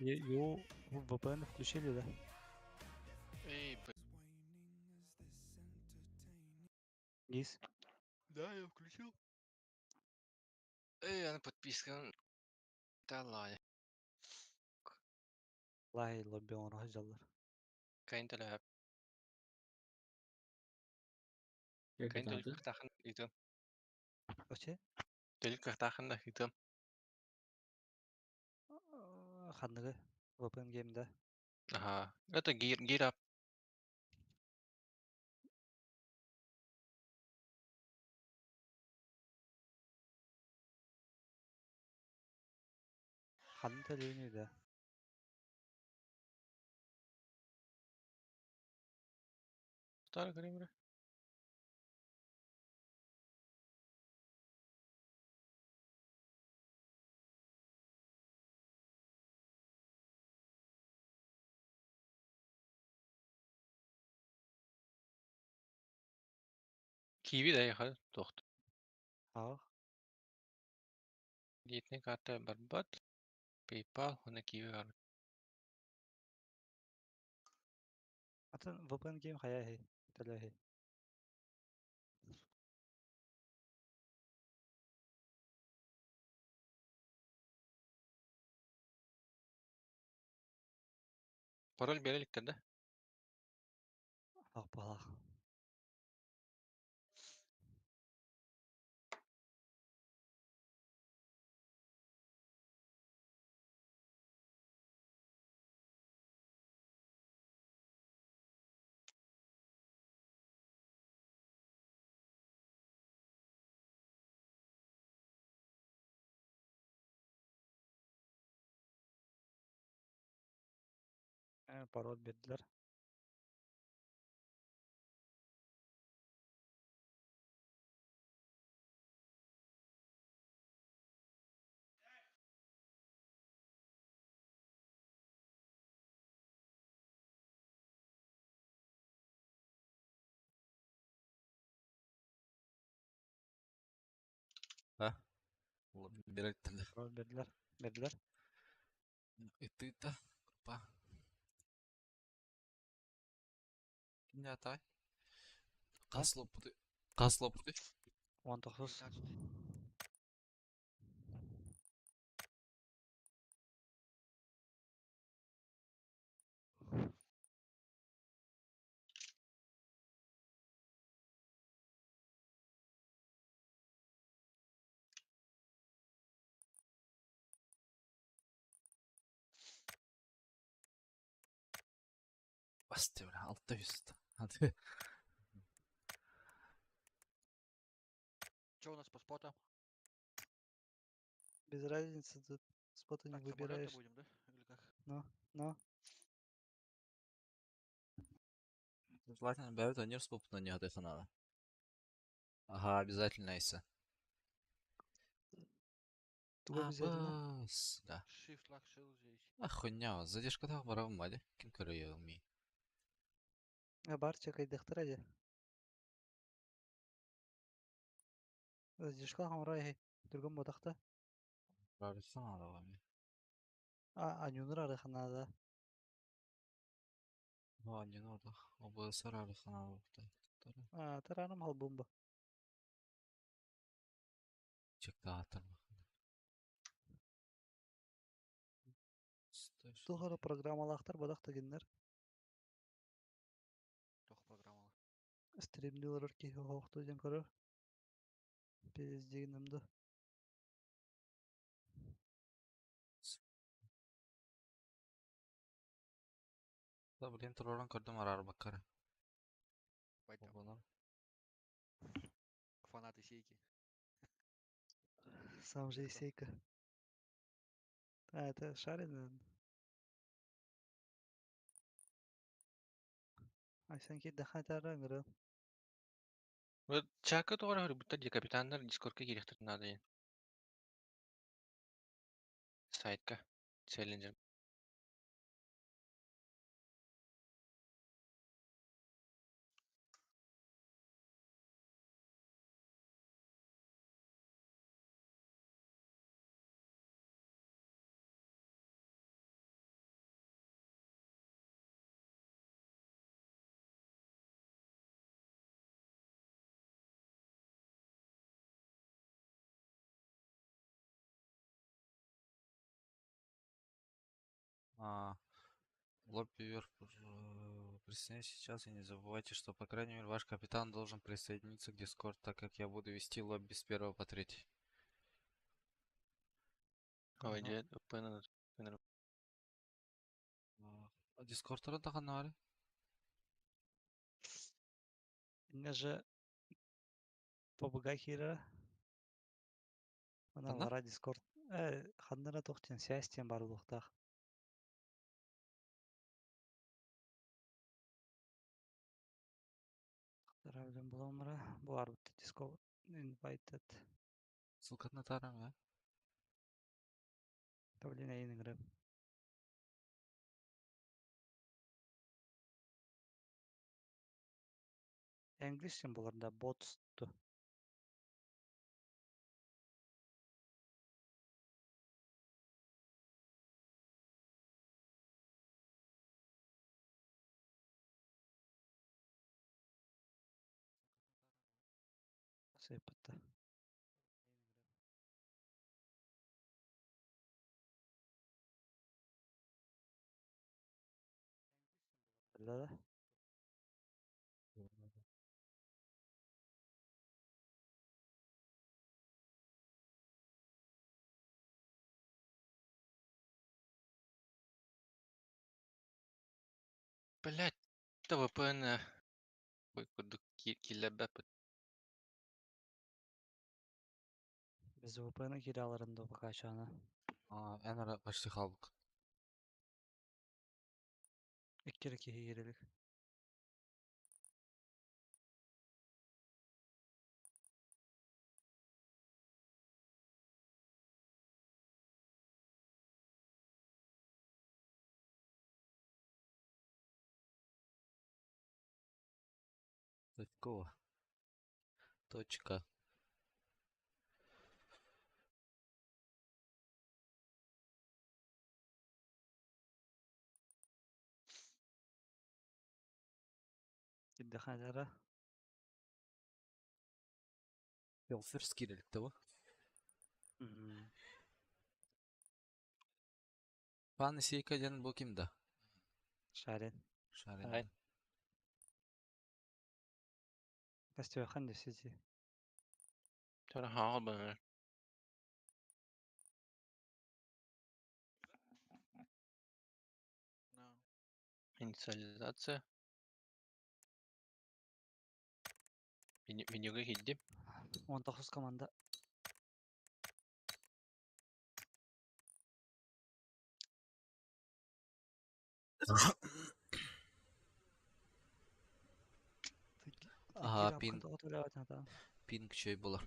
Ю VPN включили, да? Эй, б... Гиз. Да, я включил. Эй, она подписка. Да, лай. Лай лобби оҥоро сылдьаллар. Кайын төлөһөп. Кайын төлүк Капитанты. кыахтаахын ыытыам. Вообще? Төлүк кыахтаахын да ыытыам. Ханныгы? VPN game да? Ага. Это гир, гир ап. Ханны төлүүнүй да? Тара көрейін. Киви да яха тохт. Аах. Кредитный карта барбат. PayPal, уонна Киви бар. Атын VPN game хайа хей? Төлөө. Пароль береликтер да? Ах балах. Пароль бердилер. А? Береликтер да. Пароль бердилер. Бердилер. Ытыта. Группа. Кимне атай? Хас лоппутуй. Хас лоппутуй. 19. Басты бля, алта үст. Hadi. Что у нас по спотам? Без разницы, тут спота не Так, самолеты выбираешь. будем, да? Или как? Но, но. Желательно бәбит өнер спопна не хаты ханада. Ага, обязательно иса. Туга обязательно. Абас, да. Shift lock shield здесь. А хуйня, задержка так бара мади. Ким көрөйө ми. А бар чакайдыхтар ади. Задержка хамрай Другом бодахта. Барысан ада ми. А анюныр арыханада. Ва, не надо. ОБС арыханада. А тараным халбумба. Чекта атар. Тухара программалахтар бодахта гиннер. Только программала. Стримдилер ки хоохту ден көрөр. Пиздигинемді. Да, блин, туроран көрдüm арар баккара. Пойдем. Обалар. Фанаты сейки. Сам же и Кто? сейка. А, это Шарин, наверное. А сен ки даха тарангры. Вот чака тугара хөрбүттэр ди капитаннар дискордка кириэхтэрин наада диэн. Сайтка. Челленджер. А, лобби вверх, присоединяйтесь сейчас и не забывайте, что, по крайней мере, ваш капитан должен присоединиться к Discord, так как я буду вести лобби с первого по третий. Ой, Ону дьэ, VPN Дискордтара даҕаны инньэ же ПБГ киирэрэ. Онон Ханна? аллараа Discord ханна эрэ туох диэн связь диэн баар буолуохтаах. Тахтара буламара бу Discord invited. Ссылкатын атаарам ээ. Да блин эйин ыҥырыам. English диэн буолар да bots ту. Сыыппыта. Да? Блять, это VPN курдук киллэрбэппит. Без VPN киирэ аларын дуу пока чаана. Аа, эн эрэ почти хаалбыт. Икки эрэ киһи киирэ илик. Точкова. Точка. Кирдэхэ Велферс киирэ илик дуу? Пан Исейка диэн бу ким да? Шарин. Шарин Ай. да. Костюхан десяти. Тора хаал. No. Инициализация. Менюга киирдим. 19 команда. Аһаа, пин Пин. пинг үчүгэй буолар.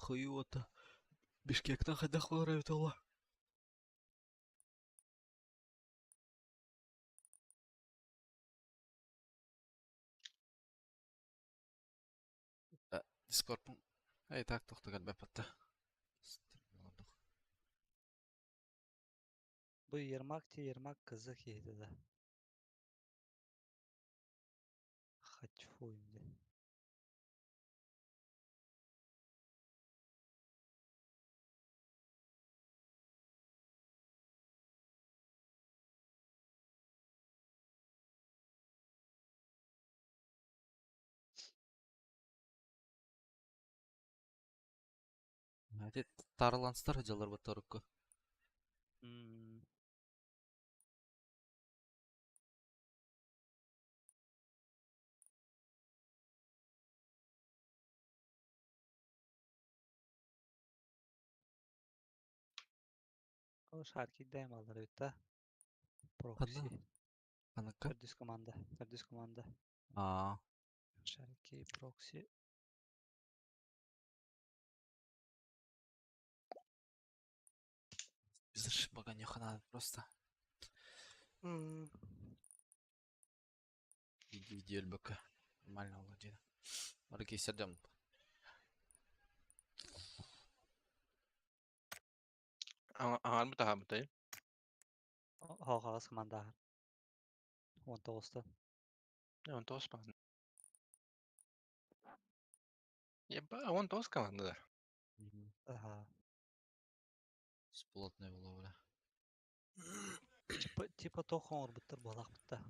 Хойуота. Бишкектан хайдах буолар эбит буолла? Дискордпун эй так тохто кэлбэппит. Бу Ермак ти Ермак кызы киһитэ да. Хачфу инде. Ити тарланстар дьаллар бутторукку. Ол шарки дэм алар эбит да. Ханна? Прокси. Ханыкка? Төрдүс команда. Төрдүс команда. Аа. Шарки прокси. Без ошибок надо просто. Иди, иди, ЛБК. Нормально владею. Марки сядем. Аҥаар таһаабытай. Хоҕоҕос команда. 19-тан. 19 баҕана. Еба, 19 команда да. Аха. Плотная была, бля. Типа туох оҥорбуттар буолаахпыт да.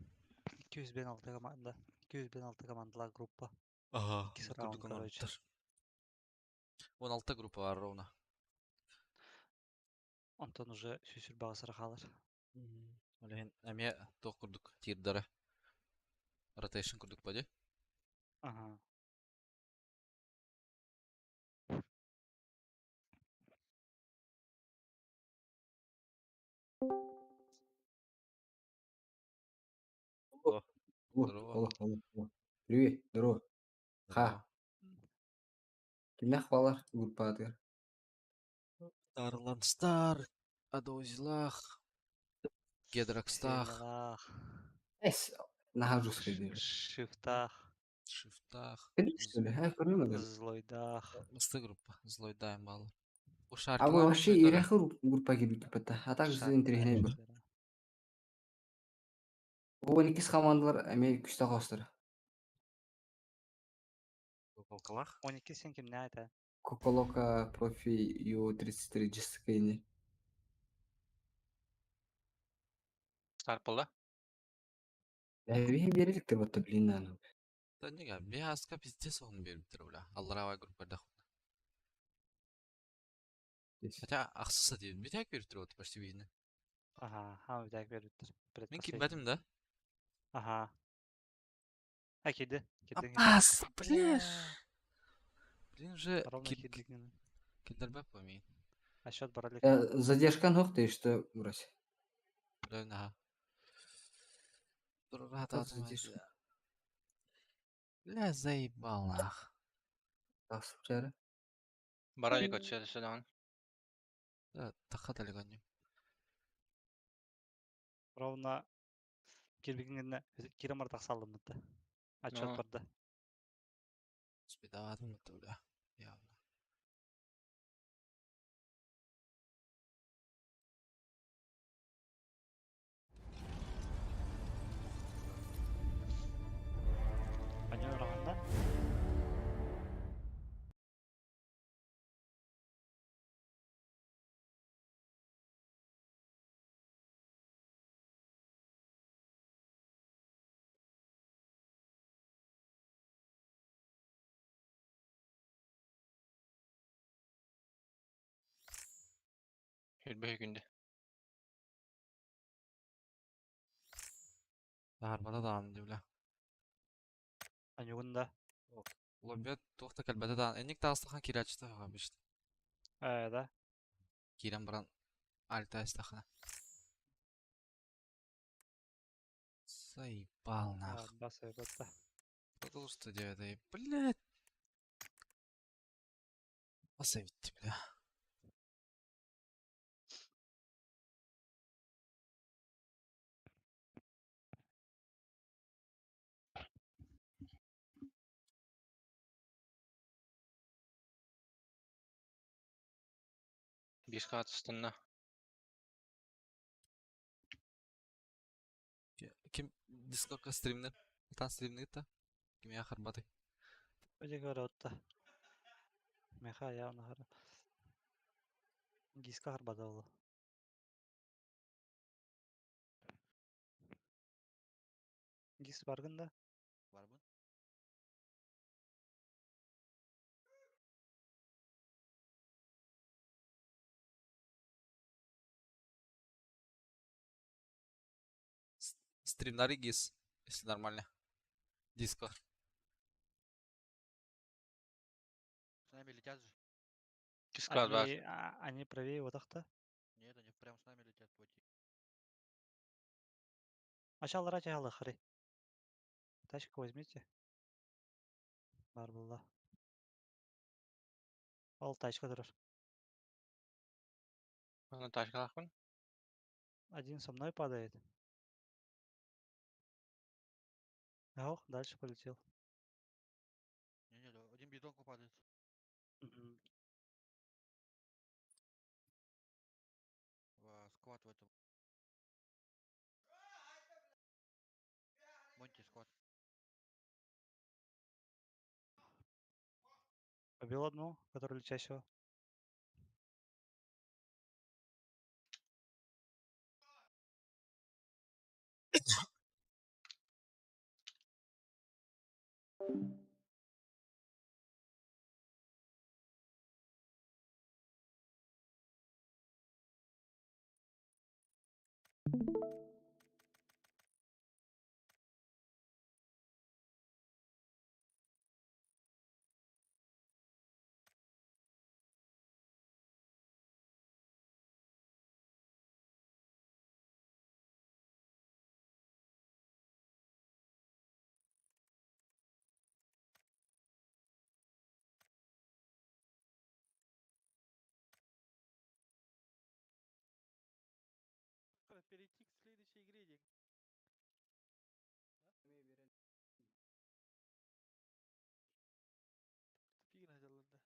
206 команда. 206 командалаах группа. Ага. Иккис раунд, короче. 16 группа бар ровно. Онтон уже сүүс сүүрбэ хаалар. Ол иһин эмиэ туох курдук тиирдэрэ. Rotation курдук боди. Ага. О, О, здорово. алло, алло, алло. Привет, здорово. Здорово. Ха. Кимнээх бааллар группаҕытыгар? Тарлан Стар, Адозилах, Гедрокстах, Сенялаах. Эс, наһаа жесткий диир. Шифтах. Шифтах, Көрдүҥ что ли? Ха, көрдүм да. Злойдах. Мосты группа, Злой Дайм баллар. У А вы Шаркилар вообще Злойдара. ирэх группа киирбит бата. А так Шарк интеллигентный был. 12 командалар эмиэ күүстээх оҕустар. Куколкалах. 12 сен кимнээх этэ? Коколока профи Ю-33 Джескайни. Старт буолла. Эбиһин биэриликтэр батта блин нааны. Да нега, биаска пиздец он бериптир, бля. Алларавай группа дах. Хотя ахсыса диэн бүтээк бериптир вот почти видно. Ага, ха бүтээк бериптир. Мин Предпоследний. киирбэтим да? Ага. А киирдэ. Киирдиҥ киирдиҥ. Апас, бля. Бля. Блин, уже Ровно кил киирдиҥ. киллэрбэт помин. А счет баралик. Задержкан хуох ты что брось. Бля, наха. Как задержка? Бля, заебал нах. Тахсыбыт Баралик өтсө даҕаны. Да, таха далеко. Ровно киирбиккинэ киирэн баран тахсаллыммыт. Отчет Ну. барда. Спидаватым это, бля. Явно. Аньон раванда. 20 күндэ. Арбата даҕаны дии, бля. Аньугун да. Лоббет туох да кэлбэтэ даҕаны. Энник таҕыстахан киирээччитэ обычно. Э, да. Киирэн баран альта истахына. Заебал нах. Бас батта. Продолжить 9, блядь. Басавить, бля. Биир хаатыстанна. Ким дискордка стримнер? Тан стримнер Ким я харбатый? Өдө көрөттө. Меха явно хара. Гиска харбада олу. Гис баргын да? Барбын. Стримнари гис, если нормально. Диско. С нами летят же. Дисклад баар. Они, а, они правее вот так-то. Нет, они прям с нами летят. Вот. Ачаллара чахалы хары. Тачку возьмите. Бар была. Ол тачка турар. Аны тачкалаахпын. Один со мной падает. Ох, дальше полетел. Не, не, один бетонку падает. Мгм. В сквад в этом. Монти сквад. Побил одну, которую летящего. Перейти к следующей игре, Дик. Тупик наделан, да.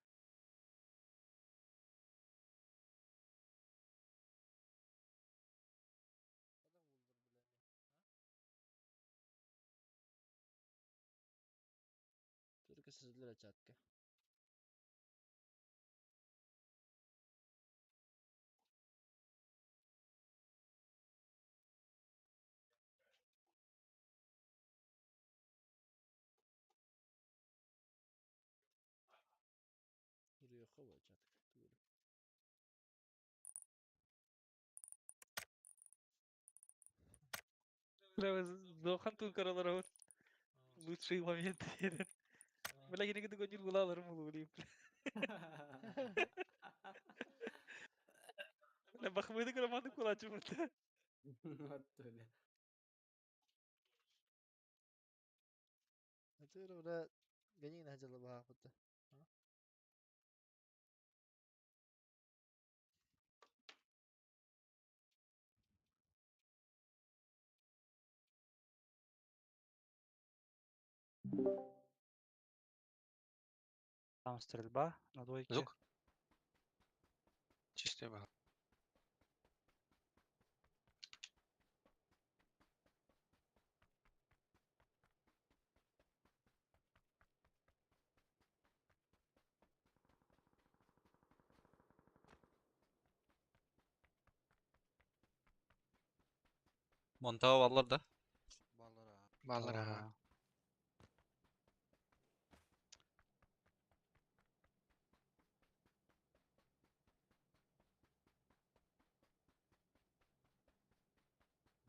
Только создали чатка. Суруйуохха чатка. Дохан тун каралар лучший момент. Бля, я никогда не гулалар мулули. Бля, бахмыды громаду кулачу. Вот бля. Это бля, гони на дела бахпыта. Там стрельба на двойке. Звук. Чистый был. Монтава баллар да. Баллар а. Баллар аха. А,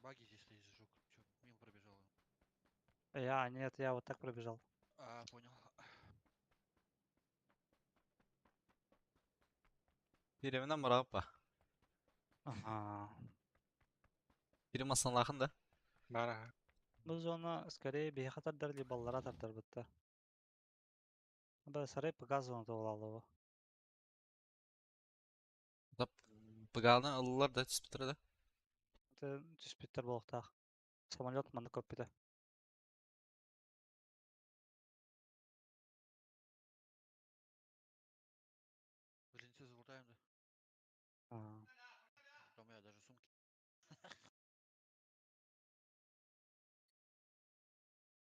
Баги здесь стоит, жук. Чё, мимо пробежал. Я, нет, я вот так пробежал. А, понял. Биреминен мырапа. Ага. Бiri masanlахын да. Бар аха. Бу зона скорее биһиэхэ тардар или баллара тардар бытта. Бу сарай ПК зоната буолаллар. Да пыгааны ыллар да түспүтэр да. Это түспүттэр буолуохтаах. Самолет манна көппүтэ. Близнецы залутаем, да? А, Там я даже сумки.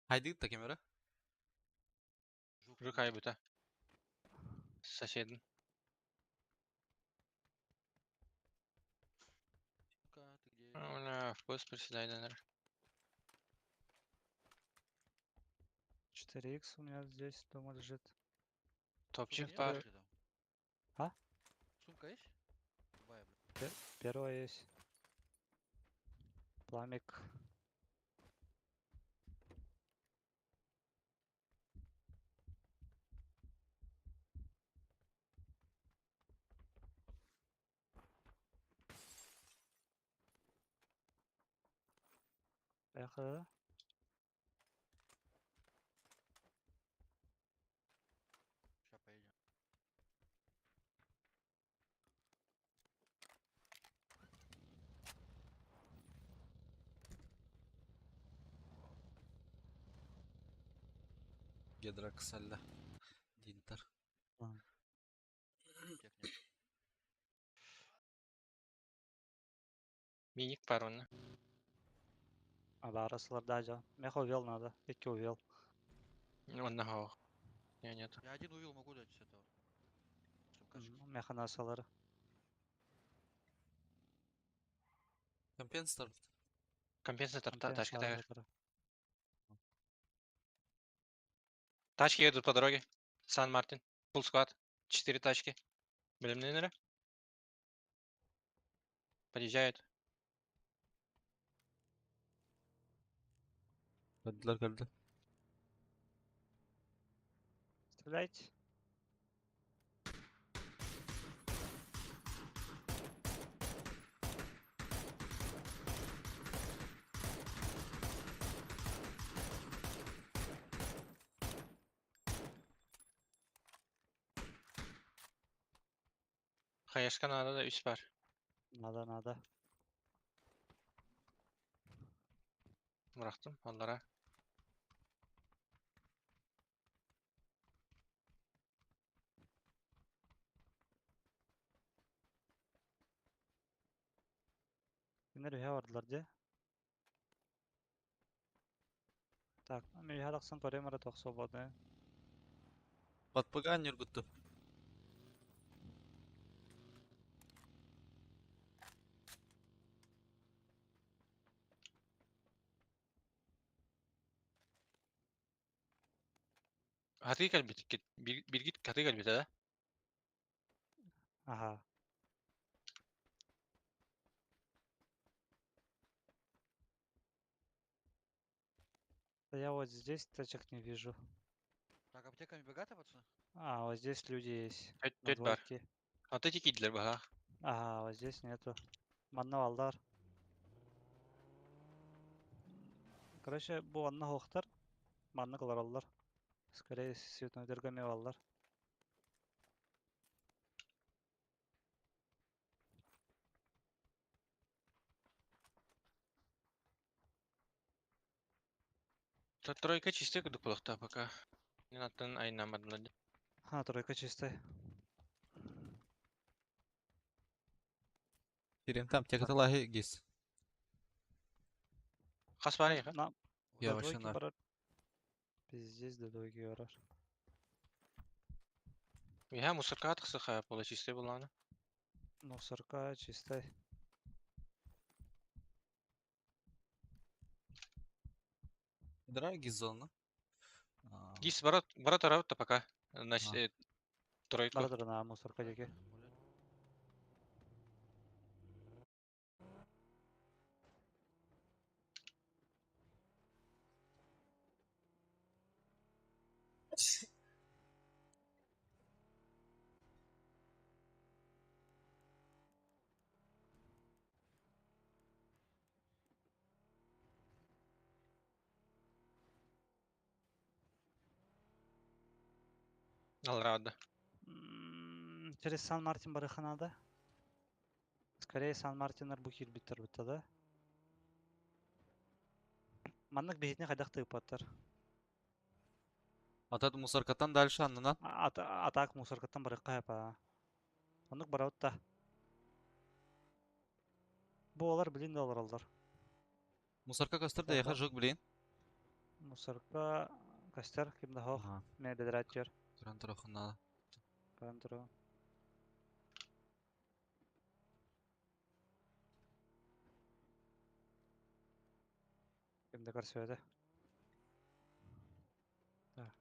Хайдык да кемере. Жук. Жук айбыта. Соседин. Ну-ка, ты где? Бля, в пост приседай, наверное. 4х у меня здесь дома лежит. Топчик Сумки нет пар. или там? А? Сумка есть? Любая, бля. Первая есть. Пламик. Поехали. Сейчас поедем. Гедра ксалла. Динтер. Тех нет. Миник пар онна. А барасылар даже. Меха увел надо. Икки увел. Онна хоох. Не, нету. Я один увел, могу дать с этого. С МКшки. Меха насалары. Компенсатор. Компенсатор тачка тагыр. Тачки едут по дороге. Сан-Мартин. Фулл склад. Четыре тачки. Блин, Подъезжают. Geldiler geldi. Стреляйте. Хаешка надо да үс бар. Надо, надо. Bıraktım onlara. Кинилэр үһэ бардылар дии. Так, мин үһэ тахсан көрүөм эрэ туох свободный. Батпыган ньургутту. Хатыы кэлбит биргит хатыы кэлбитэ да? Ага. Да я вот здесь тачек не вижу. Так, аптеками богато, пацаны? А, вот здесь люди есть. Төт На төт бар. двойке. Аты кидлер баха. Ага, вот здесь нету. Манна баллар. Короче, бу анна хохтар. Манна кылараллар. Скорее цветной дергами баллар. Тройка чистая кудук булахта пока. Не аттан айнан бардылар. А, тройка чистая. Кирем там текаталахи гис. Хас бар яха. На, Я до вообще двойки на. барар. Пиздец, до двойки барар. Я мусорка атқысы хая пола чистая буланы. Мусорка чистая. Дра гис зона. А, Гис барат барат арабыт пока. Значит, А. тройку. Бардар на мусорка диэки. Алрада. Через Сан-Мартин барыха надо. Скорее Сан-Мартиннар бу киирбиттэр бутта да. Маннык биһитини хайдах тыыппаттар. Атат мусоркаттан дальше аннынан. Атак мусоркаттан барыха япа. Оннук барабыт да. Бу олар билин да олороллор. Мусорка костер да яха жок блин. Мусорка костер ким да хох. Ага. Мен бедрат жер. Туран турахын надо. Көрөн туру. Ким да көрсөдө. Так.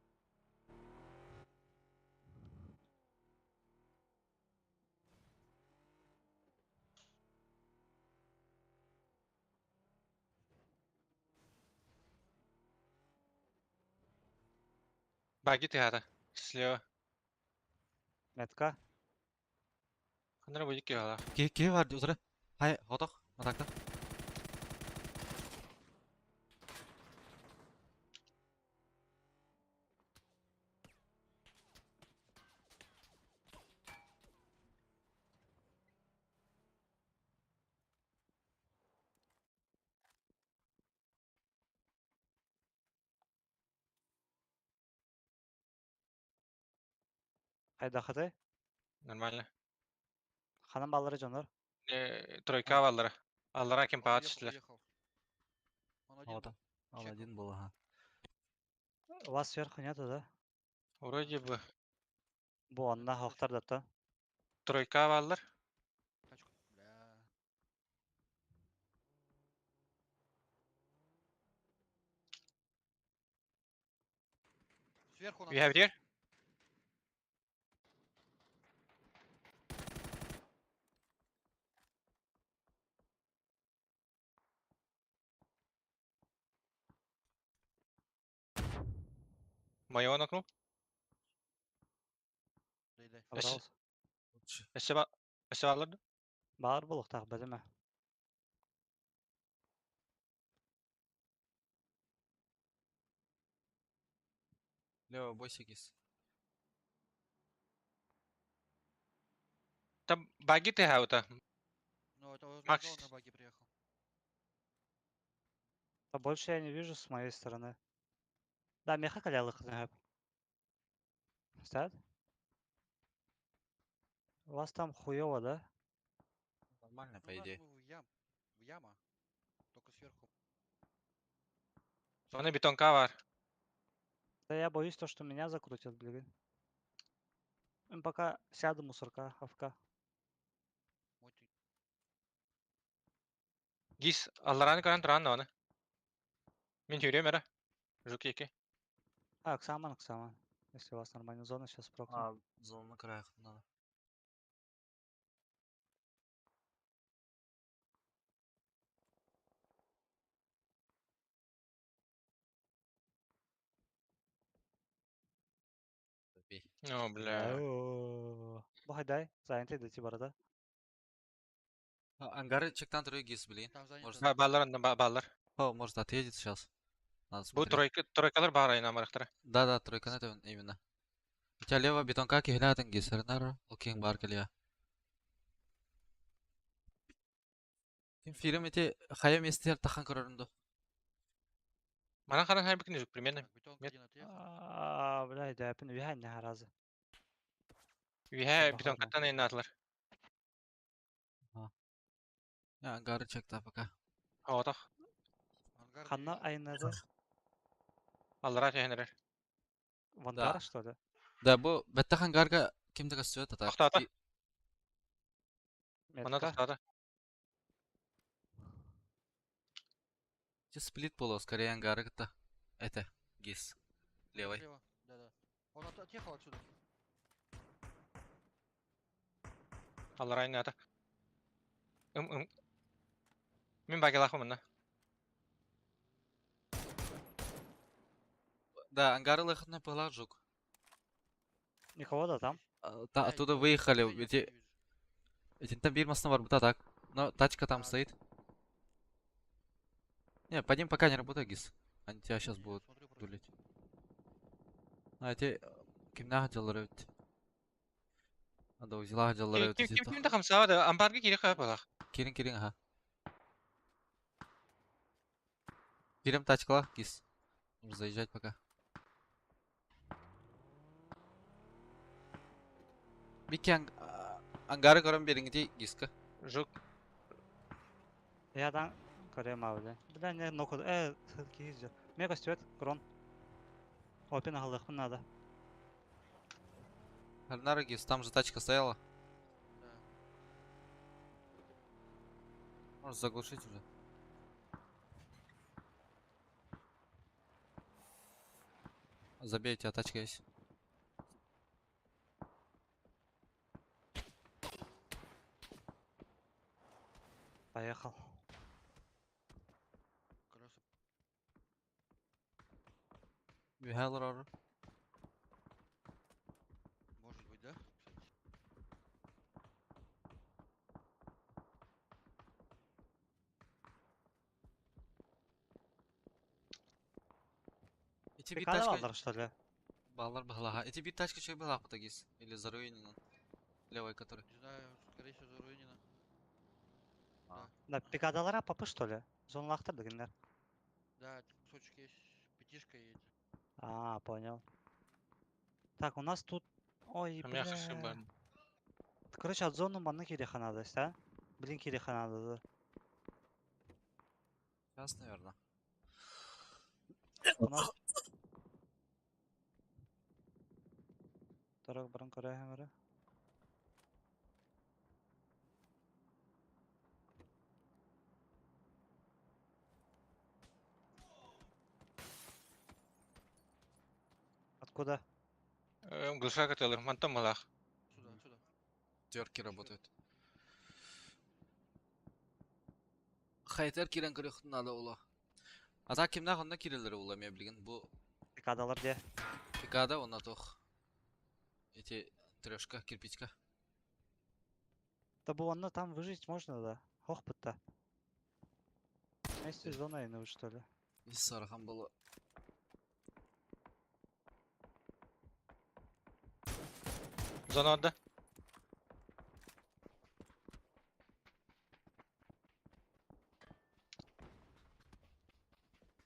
Баги тыгата. Слева. Метка. Ханара будет кигала. Ки ки бар узра. Хай, хотох. Атакта. Хайдахаты. Нормально. Ханан баллары дьоннор. Тройка аллара. Аллара кем Он паат уехал, түстүлэр. уехал. Он один Вот. был. Ал Чекал. один был, ага. У вас сверху нету, да? Вроде бы. Бу анна хохтар датта. Тройка аллар. Тачку. Бля. Сверху нас. We have here. Моего нокнул. Дай-дай. Собрался. Лучше. Өссө өссө баалар да? Баар буолуохтаах бэлэмэ. Лево, бойся, Гис. Там баги ты хаута. Ну, это возле Макс. зоны на баге приехал. А больше я не вижу с моей стороны. Да, меха калялых Стоят? У вас там хуёво, да? Нормально, Ну, по у нас идее. мы в ям. В яма. Только сверху. Оны бетонка бар. Да я боюсь то, что меня закрутят, блин. Им пока сяду мусорка, авка. Мой ты. Гис аллараны көрөн туран оны. Мин хүрүөм эрэ. Жук екі. А, Оксаман, Оксаман. Если у вас нормальная зона, сейчас прокну. А, зону на краях надо. Забей. О, бля. О, Бу дай, заняты дати барада. А, ангары чектан трой Гис, блин. Там занято. Может, Баллар онда баллар. О, может, отъедет сейчас. Надо Бу смотреть. тройка тройкалар бар айна марахтара. Да-да, тройка, это именно. У тебя лево бетонка киглятен Гис, Ренар, Лукинг Баркелья. Ким фильм эти хая местер тахан көрөрүндө. Манан харан хайбыкны жук примерно. Так, бетонка Нет. один отъехал. А, бля, да, пин вихай не харазы. Виһэ Бахарна. бетонкаттан айнаатылар. Я ангары чекта пока. Оотох. Ангар не Ханна вижу. айнады. Аллара түһэнэрэр. Вангара, что ли? Да, бу беттах ангарга кимде көстүөт ата. Тохтоото. Мана Метка. тохтоото. Ти сплит было, скорее ангары то Это Гис. Левой. Слева. Да-да. Он отъехал отсюда. Аллара айнаата. Ым ым. Мин багилаахым мына. Да, ангары лыхны была жук. Никого да там? А, Да, оттуда никого. выехали, Движения эти не вижу. эти там бир бар бута так. Но тачка там А. стоит. Не, по ним пока не работай, Гис. Они тебя сейчас Не, я будут смотрю просто. дулить. А эти кимнага жаллар ведь. Надо узела жаллар Ким ведь. ким ким да хамсаада амбарга кири хаа балах. Кирин кирин ага. Кирим тачкала, Гис. Нужно заезжать пока. Бики ангары көрөн бериңди Гиска. Жук. Я там көрем бля. Бля, не ноку. Кизже. Мне костюет, крон. Опин галыхпын надо. Альнара Гис, там же тачка стояла. Да. Можешь заглушить уже. Забей, у тебя тачка есть. Поехал. Колеса. Михаил Может быть, да? Кстати. Эти бит Пикада тачка... балдар, что ли? Баллар была. Эти бит тачка что была Гис? Или заруинена? Левой который. Не знаю, скорее всего, заруинено. А. Да, пикадалара папы, что ли? Зоналахтар дегеннер. Да, кусочек есть. Пятишка едет. А, понял. Так, у нас тут... Ой, У меня хаши бля. бар. Короче, от зоны манны кириха надо, да? Блин, кириха надо, да. Сейчас, наверное. У нас... Тарак баран көрөһөм эрэ. Откуда Куда? Глушак атылыр, мантан малах. Сюда, отсюда. Терки работают. Хайтер кирен көрөхтүн надо ула. А так кимнах онно кирелер ула мен билген. Бу Пикадалар де. пикада онна тох. Эти трешка, кирпичка. Да бу онно там выжить можно да. Хох бытта. Вместе с зоной, ну что ли. Из сарахан было. Зона отда.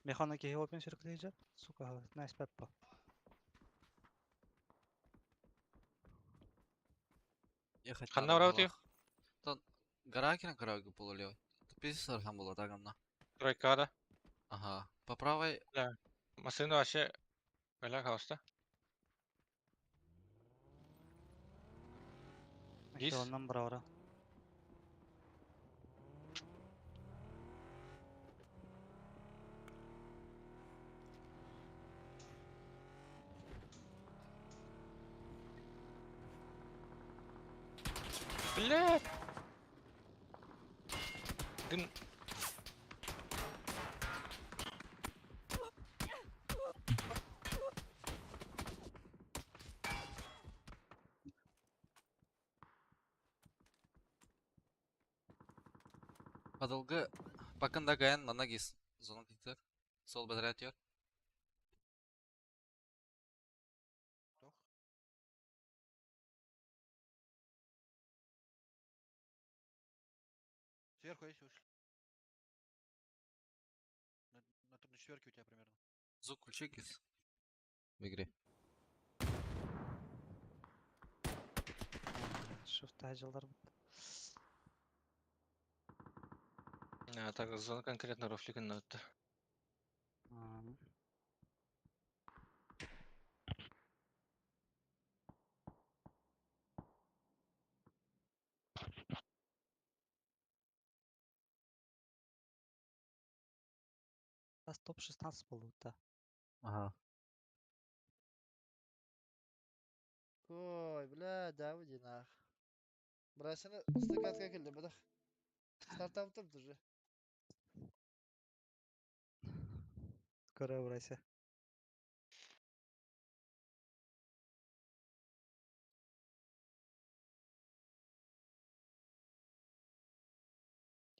Механа киһи опен circulation. Сука, nice пеппа. Ехать Ханна надо барабыт было. Тон гора кирен карауге полулево. Пиздец сарахан было так амна. Тройкада. Ага. По правой Машина вообще... Бля, хаоста. Гис. Оннан бара Бля. Дым. Подолгы Бакында гаян манна гис зона китер. Сол бадрат йор. Тох. Сверху есть вышли. На четверке у тебя примерно. Звук включи гис. В игре. Шифт жылдар. А, так, зона конкретно рофлигін отты. Топ-16 был, да. Ага. Ой, бля, Давиди нах. Брасını ıslık келді бұдақ. Стартап уже. Скоро брайся.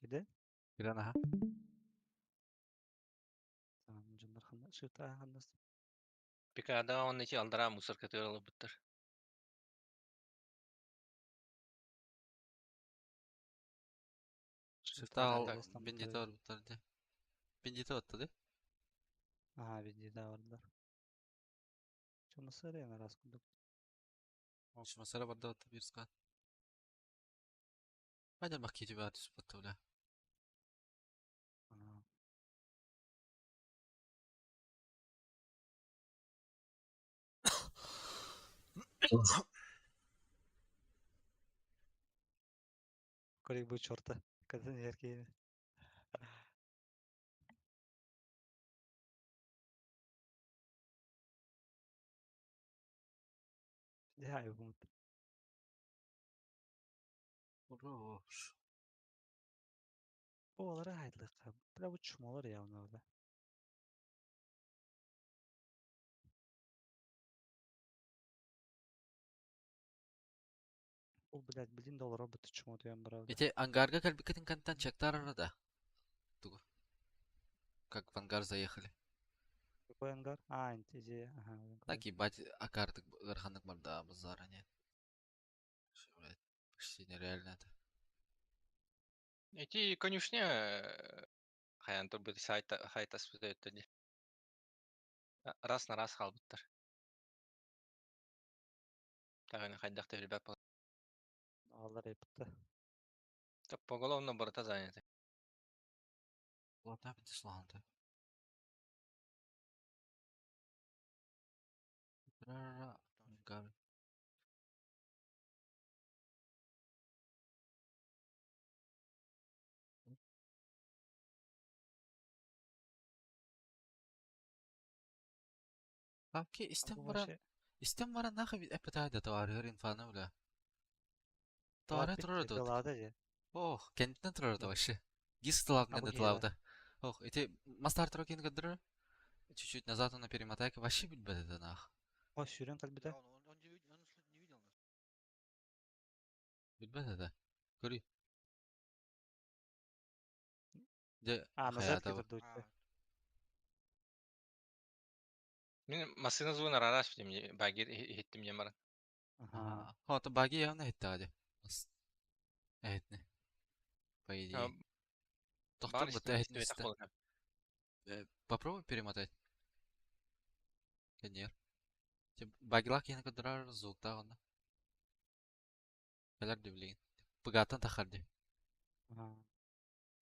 Киде? Кирен ага. Жындар ханда, шифт хандас. Пикада он эти алдара мусор, который буттар. Шифта ал так, бендита бар буттар де. Бендита отты де. Ага, бендита бардар. Чумасы рена раз кудук. Чумасара барда отты бир скат. Хайда бак кетип бар түс батты бля. Көрек бу чорта. Когда не яркие. Я его. Хорош. Олар айдлык. Бля бу чумалар явно бля. Ол, блядь, блин, дал роботы чмо диэн правда. Эти ангарга калбикатын кантан чактар арада. Тугу. Как в ангар заехали. Какой ангар? А, идея. Ага. Так ебать, акартык гарханнык барда базара нет. Что, блядь, почти нереально это. Эти конюшня... Хаян турбут сайта хайтас бүтөттө. Раз на раз халбыттар. Тагын хайдахты ребят. Алар епті. Так поголовно барыта заняты. Ладно, бит сланты. Ангар. Хапки А истэн бу баран, вообще истэн баран нахуй эппэтэ да товарыгар инфаны бля. Товар Товары турар бит дуот. дылаада же. Ох, кэнниттэн турар да Да. вообще. Гис тылаатын А бу кэннэ киһи тылаабыта. Ох, ити мастар турар киин көрдөрөр. Чуть-чуть назад она перемотай-ка вообще билбэт это нах. О, сүүрэн Да, кэлбитэ. он не, он не видел нас. Билбэт это. Көрүй. Дьэ, А, назад хайаата бу. кетер А, Мин массыына звугун арараас битим багир иһиттим диэн баран. Ага. Хото баги явно иһиттэҕэ дии. Мас. Эһитни. По идее. Баар Тохтор бытта эһитни истибэтэх истэ. буолан. Попробуй перемотать. Кэнниэр. Багилаах киһини көрдөрөр звуктаах онно. Кэлэр дии билигин. Пыгааттан тахар дии. Ага.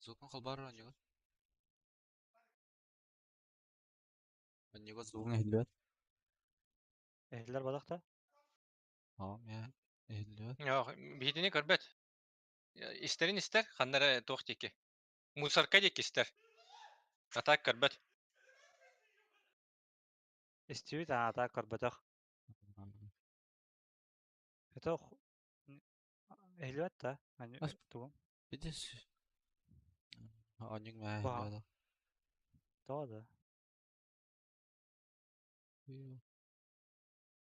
Звукун холбоор оонньуугун. Оонньууга звугун иһиллибэт. Эһиллэр бадахта. Оо, мэ иһиллибэт. Yok, биһитини көрбөт. Истерин истер, ханна эрэ туох диэки. Мусорка диэки истер. А так көрбөт. Истибит аата көрбөтөх. Это эһиллибэт да. Ас- Тугум. Видишь? Оонньууг мэ Ба. иһиллибэт. Тоҕо да.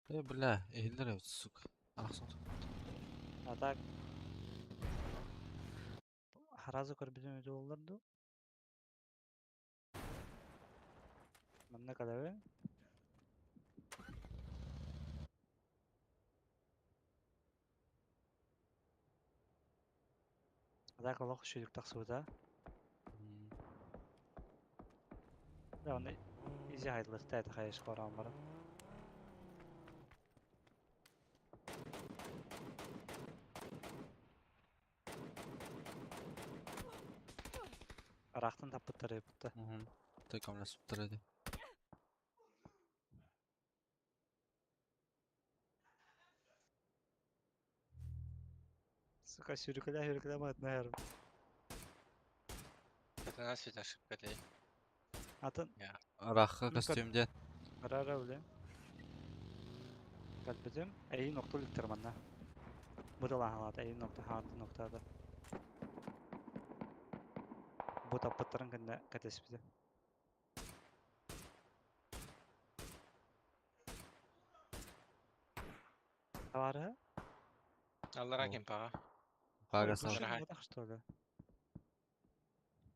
Э, бля, иһиллэр эбит, сука. Арахсан. А так Харазы көрбүтүм үтү боллар ду. Манна калабы. А так олох шүлүк тахсыбыта. Да, оны изи хайдлыкта это хайыш коран бара. Арахтан таппыттар эппитте. Той көмөлөспүттэр эди. Сука, сүүрүкэлээ сүүрүкэлээ маатна ярым. Это нас ведь ошибка дии. Атын Арахха Ну, көр- костюм диэн. карара биле. Калбитим эйин нокту ликтер манна. Бу да лахалата эйин нокта хаанты ноктада. Бу таппыттарын кэннэ кэтэспитим. Товары? Аллара О. ким паға. Пага Ой, сал. Души. души так что ли?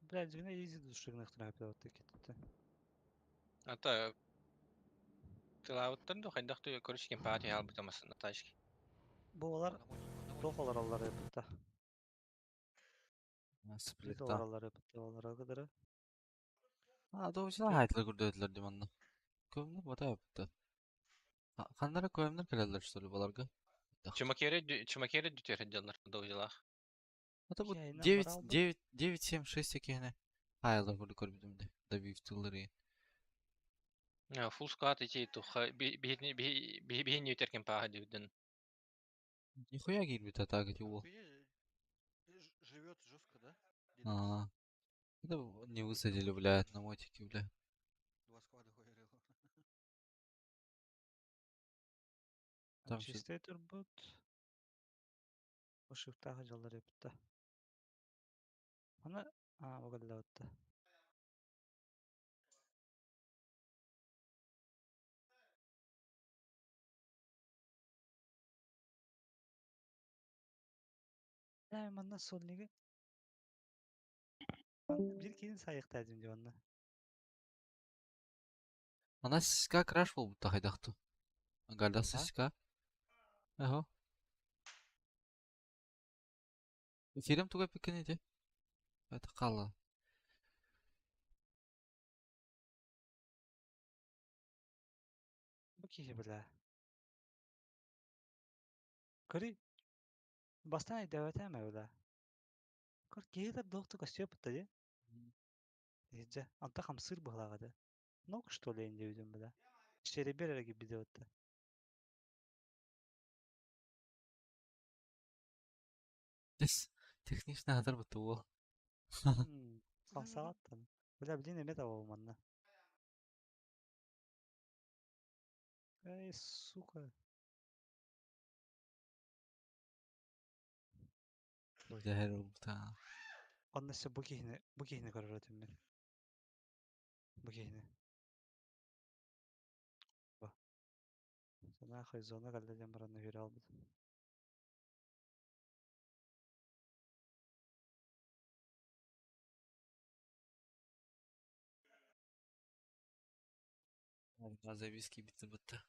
Блядь, дьиҥэ изи душигнахтар хаппыт кетти. Ата тылаабыттан да хайдах ты короче ким паға тиһэ албыта массыына тачки. Бу олар на мой, на мой. туох олороллор эппитте. Бит Сплитта. олороллор эппитте олорго дыры. А, доочула хайтлар көрдөтүлэр дии манна. Көмнөр бата эппитте. Ханнара көмнөр келеллер что ли баларга? Чумакере чумакере дүтер дьаллар доужилах. Это вот Киһи 9 баралбыт. 9 9 7 6 киһини хайалар курдук көрбүтүм де. Добив тыллары. Фулл склад ити туха биһини биһини үтер ким паға диүден. Нихуя киирбит атака ти уол. Видишь, живет жестко, да? Дедекс. А. Это не высадили, блядь, на мотике, бля. Два склада хуярил. Там всё- Чистый турбут. Ошуктаах дьаллар эппитте. Аны а огаллабытта. Бля, манна сольниги. Бир киһин сайыктаадым дии манна. Ана сиска краш болбут хайдахту. Галда А? сиска. Ахо. Эфирим туга пиккен иди. Это қала. Бу киһи бля. Көрүй. Бастан айдабатаама бля. Көр киһи доохту көстүө дии. Иһирдьэ анта хамсыыр быһылааҕа Ног что ли диэбитим бля. Шеребер эрэ киирбитэ Тес. Технично хатар буту уол. Хамсаҕаттан. Бля, билин эмэ табабын манна. Эй, сука. Дьэһэр ылбыта. Онно өссө бу киһини, бу киһини көрөр этим мин. Бу киһини. Бу. Нахуй зона кэллэ диэн баран үһүрэ албыт. Зависки битти бытта.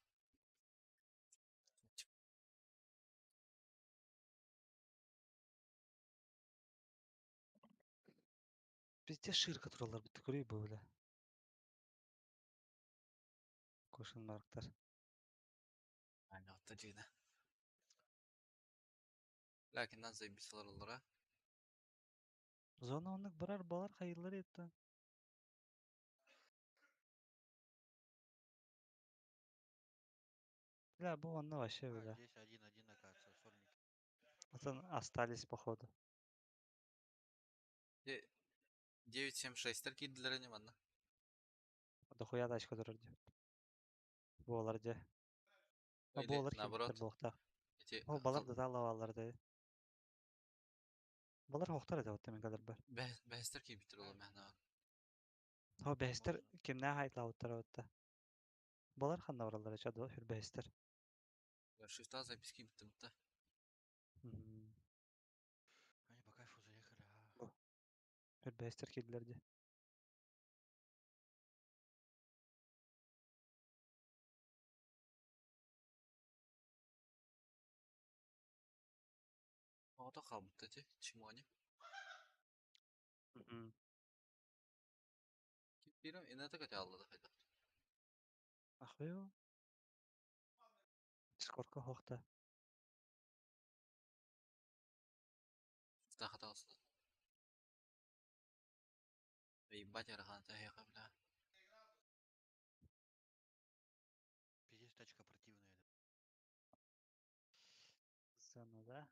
Везде ширка тураллар битти көрүй бу бile. Кошын марктар. Айнатта дьиэнэ. Ләкин заебисалар олора. Зона оннук барар балар хайыллар етті. Бля, бу онно вообще А, бля. здесь один-один, оказывается, сольники. Вот остались походу. 976 киирдилэр ини манна. Дохуя тачка турар дии. Буолар дии. А Или буолар наоборот. киирбиттэр буолуохтаах. Эти Ол балар да тааллабаллар дии. Балар хоохтор этэ оттон мин кэлэрбэр. Бэһэстэр киирбиттэр ол мэхнэ. Хо бэһэстэр Можно. кимнээх айтлаабыттара оттон. Балар ханна бараллар эчэ хүр бэһэстэр. Шифта записки битти бытта. Они по кайфу заехали, а. Хүр бэһэстэр киирдилэр дии. Ото хаалбыт эти чимони. Киппирим инете көтө аллада хайдах. Ахуй. Дискордка хоохта. Шифта хаталсы. Ебать арахан тахиха бля. Пиздец, тачка противная, да. Зона, да?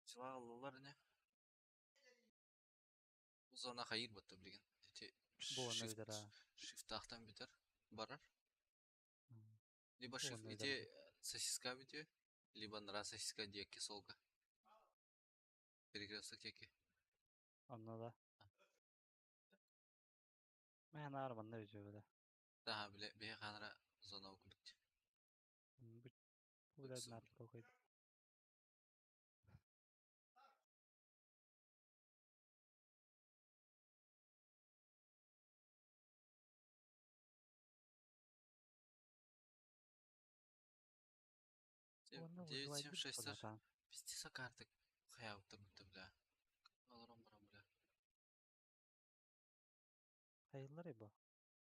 Сила аллалар не. Бу зона хайыр бытты билген. Эти Бу онно шифт бүтэр аа. шифтахтан бүтэр барар. Либо Бу шифт онно эти бүтэр. сосиска бүтү, либо нра сосиска диэки солга. Перекресток диэки. Онно да. Мэ наар манна бүтүө бile. Таха биле бэйэ ханара зона окулук. Бу бу билэ наар прокойд. Онно 9 7 выживать 6 будет Пиздеца карты хаябыттар бутта бля. Аларам барам бля. Хайыллар бу.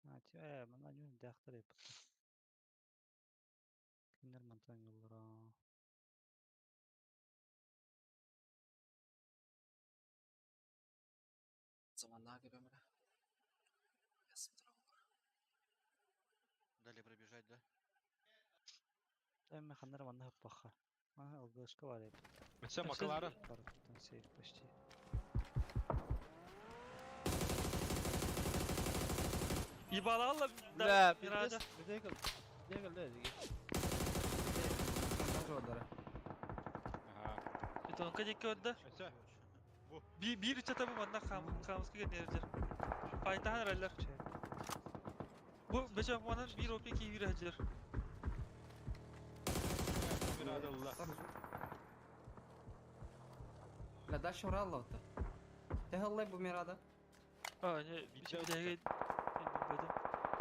А, э, манна ньүүн дээхтэр эбит. Кинилэр мантан юллара. Заманнаа көрөм бля. Дали пробежать, да? Эми ханнара манна хаппаха. Ага, ЛГшка бар эбит. Все, Маклара. Бар, там сейф почти. Ебалалла Бля, Мирада. пиздец. Где кыл? Где кыл да, диги? Жодара. Ага. Бетонка диэки орда. Все. Би биир үчэтэ бу манна хаамыска кэннэрдэр. Файтахан эрэллэр. Бу бэчэ манан биир опи киирэ сылдьар. Мирада ылла. Бля, дальше Уралловта. Ты галлай бу Мирада? А, не, Видео биһиги бөтө.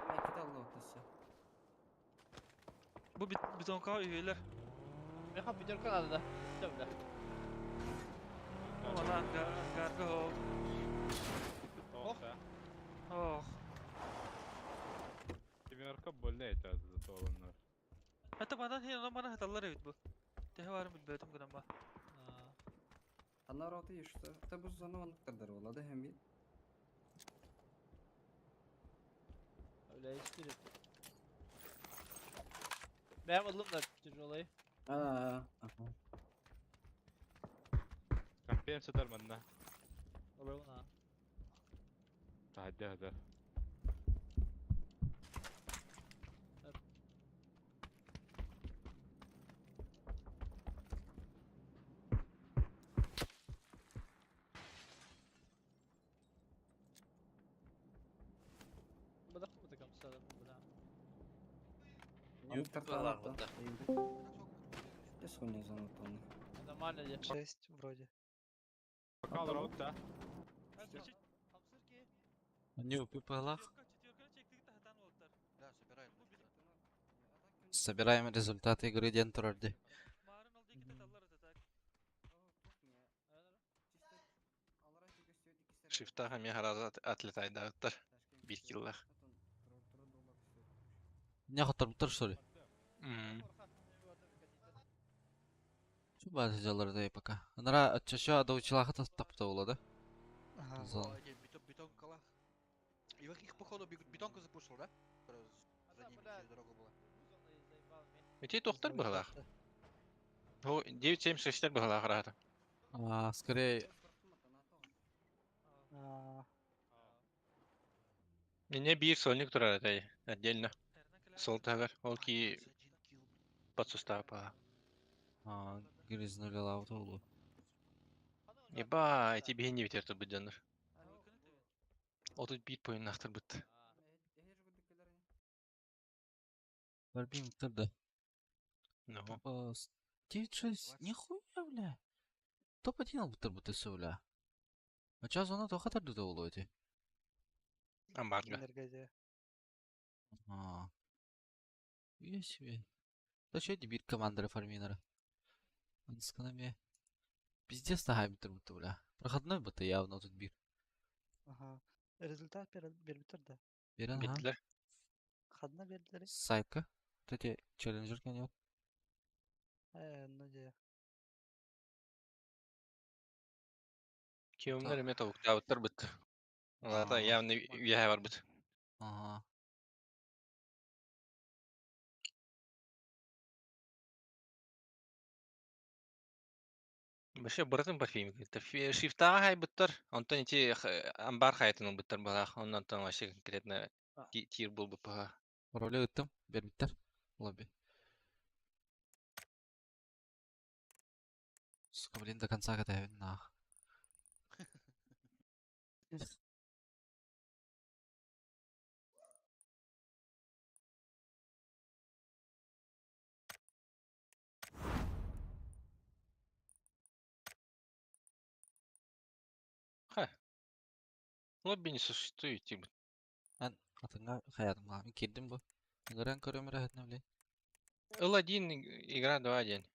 Мен кете алловта все. Бу бетонка үһүлэр. Меха пятерка надо, да? Всё, бля. Мана ангарга хо. Ох, да. Ох. Семерка больная это зато олоннор. Это манан хин мана хаталлар эбит бу. Тэһэ барын билбэтим гынан ба. Ана роты и что? Ты бу зону он кадар ола да хем Бля, четыре. Бэм ыллым да тяжелый. А, ага. Компен сытар манна. Олорун а. Тахадда хатар. Быһалаах. Без хуйни зона тонны. Нормально де. 6 вроде. Не упи быһалаах. Да, собираем. Собираем результаты игры диэн турар дии. Шифтаха мне гораздо отлетает, да, биир киллах. Не хотторбуттар, что ли? М. Чу баар сылдьаллар пока. Анара чача доучилаха тапта буолла да? Ага. Зон. О, эти бетонкалах. И их, походу, бетонка запушил, да? Которая за ними через дорогу была. Эти тохтар быһалаах. О, 9.76 быһалаах рата. А, скорее А, Мне биир сольник турар этэй отдельно. Сол тагар. Ол ки 21 килл, блин. под сустав па. А, грязнули лаутолу. Еба, эти биһи не ветер тут буденнер. Ол тут бит поин нахтар бут. Барбин да. Ну. 9-6, нихуя, бля. Топ-1 будто бы ты бля. А сейчас зона то хатар дута улойти. Амбарга. Энергия. А. Я себе. Да что дебит командира фарминера? Ансканами. Пиздец нахай будто, бля. Проходной будто явно тут бир. Ага. Результат бербитер да. Берен, ага. Биттилер. Хадна бердилер. Сайтка. Вот эти челленджер канал. Ну де. Кемнер эме тобуктаабыттар бут. Алата А. явно үөһэ бар бут. Ага. Вообще бырытын парфюм Шифтаға хайбыттар. Онтон ити амбар хайтын буттар балах. Оннан тон вообще конкретно тир был бы паха. Пароли ыттым. Бербиттер. Лобби. Сука, блин, до конца катаю, нах. Ха. Лобби не существует, типа. Атыңа хаятым ға. Кирдим бу. Ыңыран көрөм рахатна, блин. Л1 игра 2-1.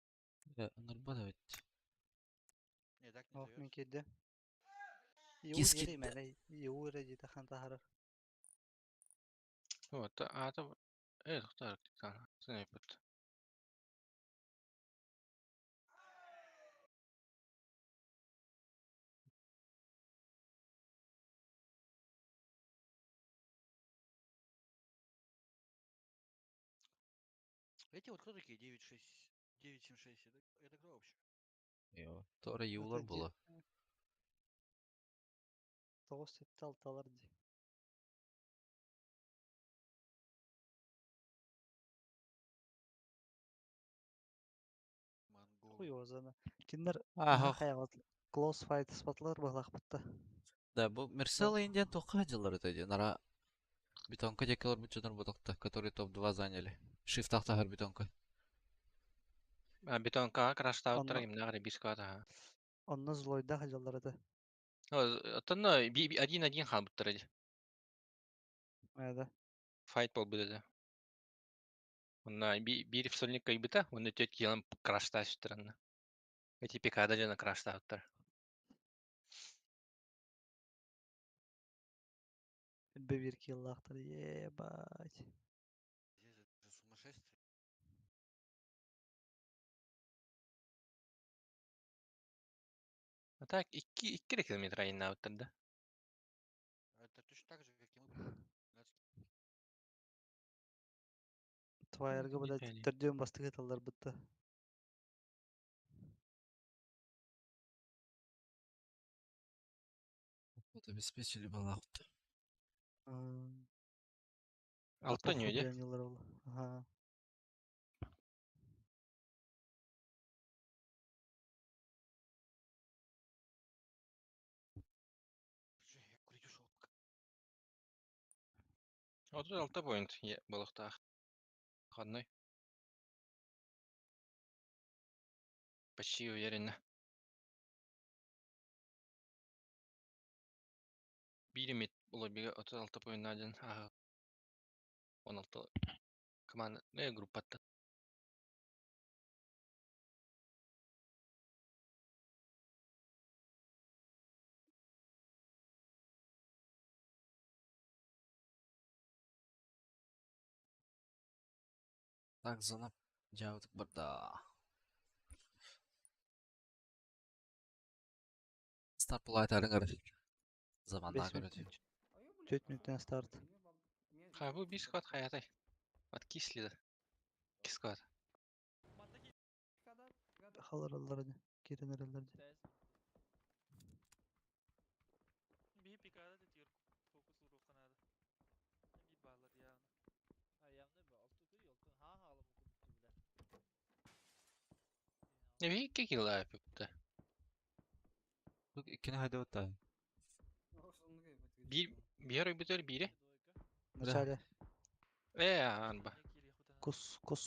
Я ыңырба да ведь. Не, так не Ох, мен зовёт. кирде. Юу Кис ери китте. мәне, юу эре жете хан тахарар. Вот, а то тоқтар, бут. Эти вот кто такие? 9, 6, 9, 7, 6. Это кто вообще? Йо. Тора юлар була. Тоғыз сетте алталар ди. Монголы. Хуй озаны. Киндер Ага. хаяват close fight спатлар бахлах бутта. Да, бу Мерсела Индиан тоққа джилар это ди. Нара бетонка декалар бутчанар бутакта, которые топ-2 заняли. Шифтах тахар бетонка. А бетонка краштауттар Онно кимнагы бисквата. онно злойда хаҗалар ды. Оттон один-один хан буттар иди. Мәдә. Файт бол будет. Онна бир сольник кайбыта, онна тет килан крашташтырын. Эти пикада жана краштауттар. Бе бир киллахтар. Ебать. Здесь это же сумасшествие. А так, 2 километр айнауттар да. Это точно так же, как и мы. 12 Твайерга, блядь, Италия. төрдөн бастык эталар бутта. Вот обеспечили балахут. Алта не уйди. Ага. Слушай, я курить ушел пока. 36 поинт балықтақ. Қандай? Почти уверенно. Биир эмит лоббига 36 поинна диэн ааһа 16 команда группаттан. Так, зона дьаабытык барда. Старт булаайтарын көрөр. Заманнаа 5 көрөтү. минут. 4 минуттан старт. Ха, бу биир склад хайатай. Откисли да. Икки склад. Манна киир. Халараллар ди. Кирен эрэллэр ди. Биһи пикада тетигер фокус уруохха наада. Биир баалар явно. Не би икки килл аппыта. Бу иккини хайдыбыт Биир биир ойбутар биири. Вначале Э, анба. Не киириэх бутана. кус кус.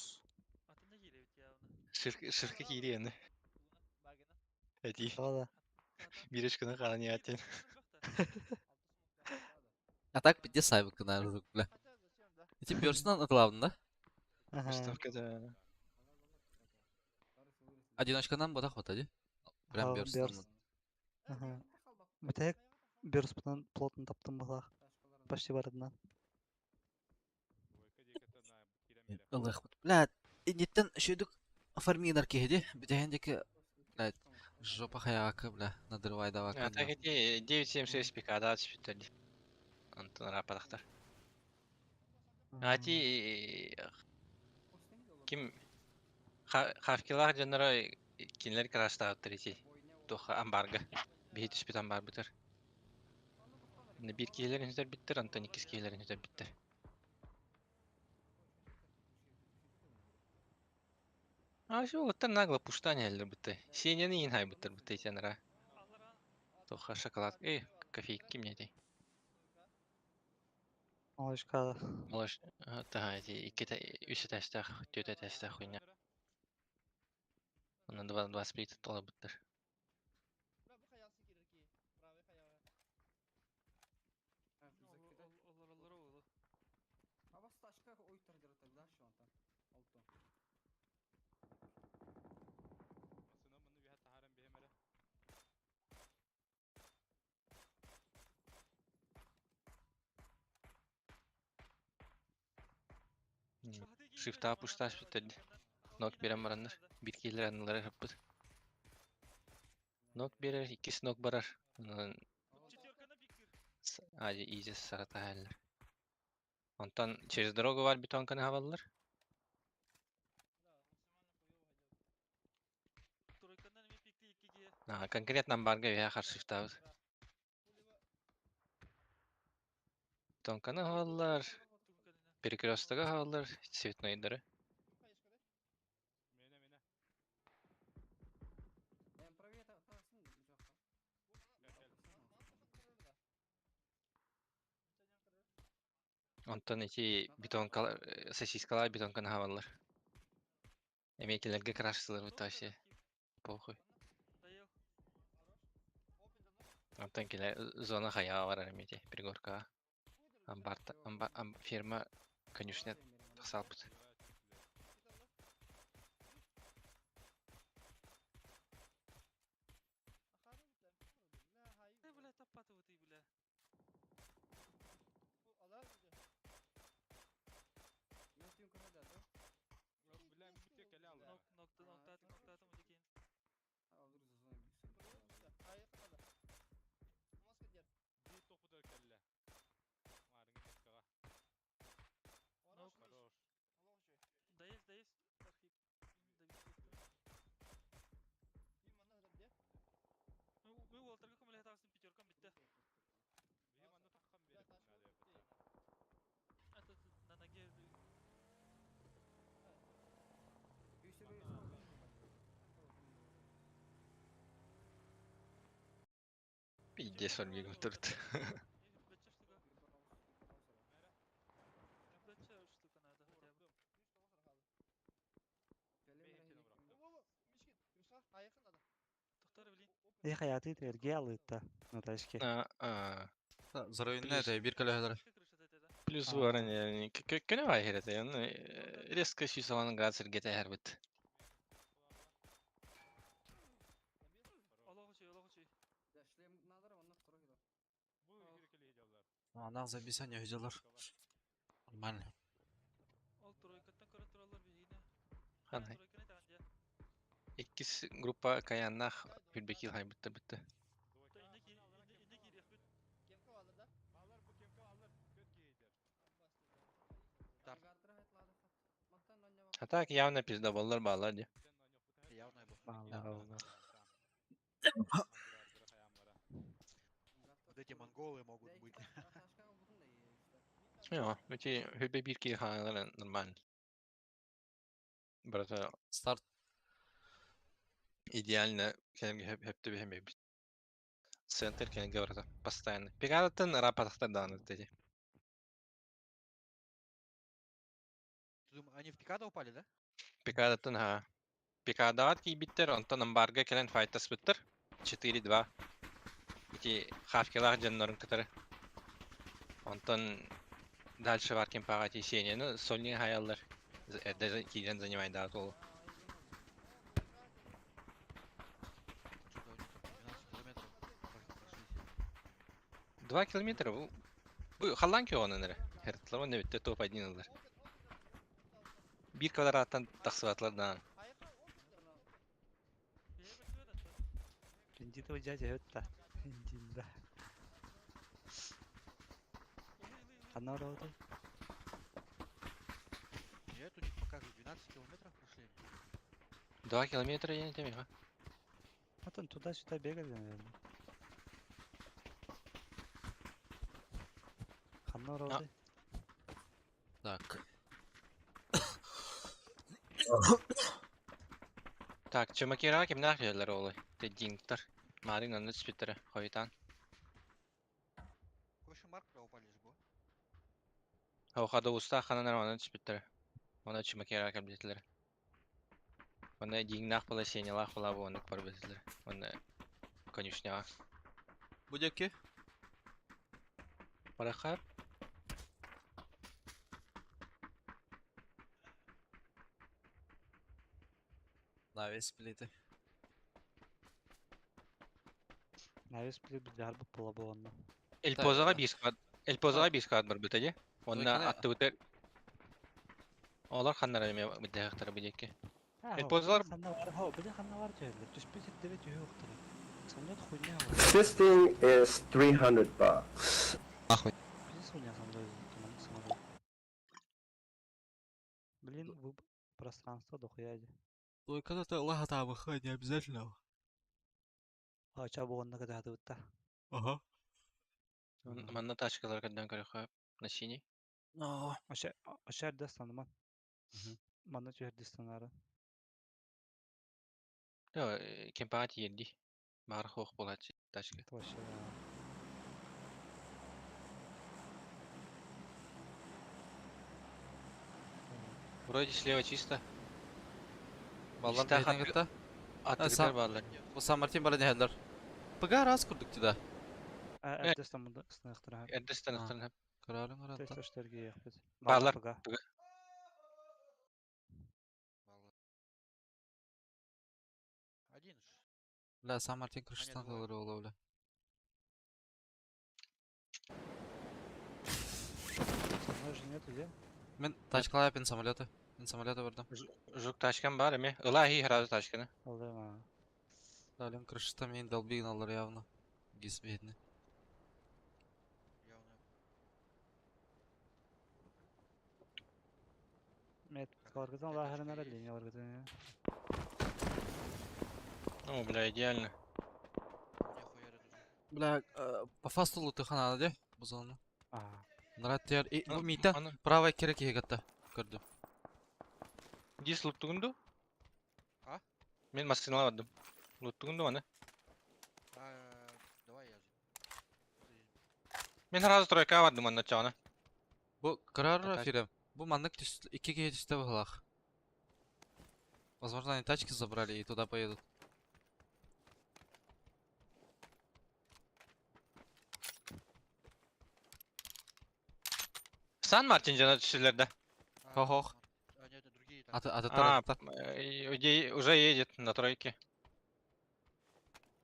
Атын да киирэбит явно. Ширка ширка киири Эти Ага да. биреш кына хаан ятен. А так пиздец сайбыт кына бля. Эти бёрстан атылабын да? Ага. Выставка да. Одиночканан бодах вот ади. Прям Ага, бёрстан. бёрст. Ага. Бүтәк бёрстпынан плотно таптым быһыылаах. Почти барытынан. Ылых. Бля, инниттен шөйдүк фарминар киһиди. Бүтәһен деки блядь, жопа хаяка, бля, надрывай А давака. так эти 976 пикада түспүттэр. Антон рападахтар. А ти ким хавкилар дьонноро кинилер краштаабыттар ити туох амбарга. Биһи түспүт амбар бытар. Биир киһилэрин сүтэр биттер, Антон иккис киһилэрин сүтэр биттер. А шо оттар нагло пуштани эллер бытты. Сенени ин хай быттар бытты итенера. Тоха шоколад. Эй, кофе ким не дей. Малышка. Малыш, таха эти икки үс этажтах, төрт этажтах хуйня. Онон два два сплит тола быттар. Олар олар олу. Шифта пушташ биттер. Нок берем бараннар. Бир киһилер аннылары хаппыт. Нок берер, иккис нок барар. Онон Четверканы пиктир. Ади изи сарата хәллер. Онтон через дорогу бар бетонканы хабаллар. Тройканан эми пикти икки киһи. А, конкретно амбарга веха харшифтабыт. Бетонканы хабаллар. Перекрестога хабаллар. Цветнойдары. Онтон эти бетонкалар, сосискалар бетонканы хабаллар. Эмекелерге крашсылар бит вообще. Похуй. Доел. Онтон келе зона хая бар эмете, пригорка. Амбар, амба, ам, ферма конюшня тахсалпыт. Э, бля, таппаты ты, бля. Нок, нокта, ноктаты, ноктаты, мудикин. Нок. Доесть, доесть. Архип. Добить. Мы уолтерга көмөлөһө тахсын пятеркам битте. Это на ноге. Пиздец, фармигом турт. Бача штука надо хотя бы. Ты хаятый эрге алыытта. На тачке. А, а. Здоровенный Плюс. это бир көлөһөлөр. Плюс А. варен көне бай херете. Резко сүйсаланын газ эргете хербит. Анах записание өйдөлөр. Нормально. Ханай. Иккис группа каяннах хүрбекил хайбытта битте. А так явно пизда баллар баллар ди. Явно был. Баллар баллар. Вот эти монголы могут быть. Йо, эти хүрбе бир кил ханалар нормально. Брата Старт. идеально кенге хеп хепте бихем бит. Центр кенге брата постоянно. Пигадатын рапатахта даны эти. Ты думаешь, они в Пикадо упали, да? Пикадатын ха. Пикадат кийбиттер, онтон амбарга келен файтас биттер. 4-2. Ити хавкелах жаннорын кытары. Онтон дальше варкин пага тесение, сольный хаяллар. Эрде кийден занимай да толу. Что-то у них там 12 километров прошлись. 2 километра. Бу халлан ки онын эре. Хертлар он битте топ 1 алар. Бир квадраттан тахсыбатлар да. Бендитова дядя это. Индинда. Ханна орауды. Нет, у них показывают 12 километров прошли. 2 километра я не теме, ха. Вот он туда-сюда бегали, наверное. Ханна орауды. Так. Так, чемакира ким нахелер олы. Те дингтер. Марин анны спиттере хойтан. Question mark упали же было. Хавхада уста хананар анны спиттере. Оны чемакира кем дитлер. Оны дингнах була сенелах була бу оны бар битлер. Оны конюшняга. Будяки. Барахар. Навес плиты. Навес плит бир була буонна. Эль Так, позага да. бис квад. Эль позага бис квад бар битеде. Онна Двойканы- атты битер. Олар ханнар эме биддехтер бидекке. Эль позалар Ханна бар, хо, били ханна бар дьэллэр. Түспүт ирдэбэ түһү уктара. Самолет хуйня бар. This thing is 300 bucks. Пиздец хуйня самолет, туман самолет. Блин, вы пространство дохуя ди. Ой, когда ты Аллаха там не обязательно. А ча буонна када хадыбытта. Ага. Манна тачкалар каддан көрөхө на синий. Но. Аша аша дастанман. Манна түһэр дистанары. Да, кемпагат ерди. Бар хох болат тачка. Это вообще да. Вроде слева чисто. Баллар Истах бейтен кытта. Аттыгдар сам- барлар. Бу Сан Мартин бара нехеллер. Пыга раз курдук туда. А дастан сынықтыра. Эрдестен А. ықтырын. Карарың арата. Тест яқпыз. Баллар. Пыга. Баллы. Один ж. Бля, Сан Мартин крышыстан двое. калыр ола бля. Со мной же нету, где? Мен тачкалай пен самолеты. Мен самолеты бардым. Жук тачкан бар эме. Ылахи хразы тачканы. Алды ма. Дален крышыста мен долбигин алар явно. Гис бедни. Явно. Мет Как- каларгытан какая лахарынара точка есть? линия аларгытан. Ну, бля, идеально. Меня хуярят уже. Бля, по фасту луты ханада де. Бу зону. А, Нарат тер. И бу мита. Аны Правая керек егатта. Көрдүм. дис луттугунду? А? Мен машинала бардым. Луттугунду аны. А, давай я. Мен сразу тройка бардым анна чана. Бу карар Атач- фирем. Бу маннык түс иккиге түстө бахалах. Возможно, они тачки забрали и туда поедут. Сан Мартин дьоно түсүлэр да? А, Хо-хох. А, нет, это другие там. Атыттар А, атыттар. уже едет на тройке. Всё, всё, бетонки.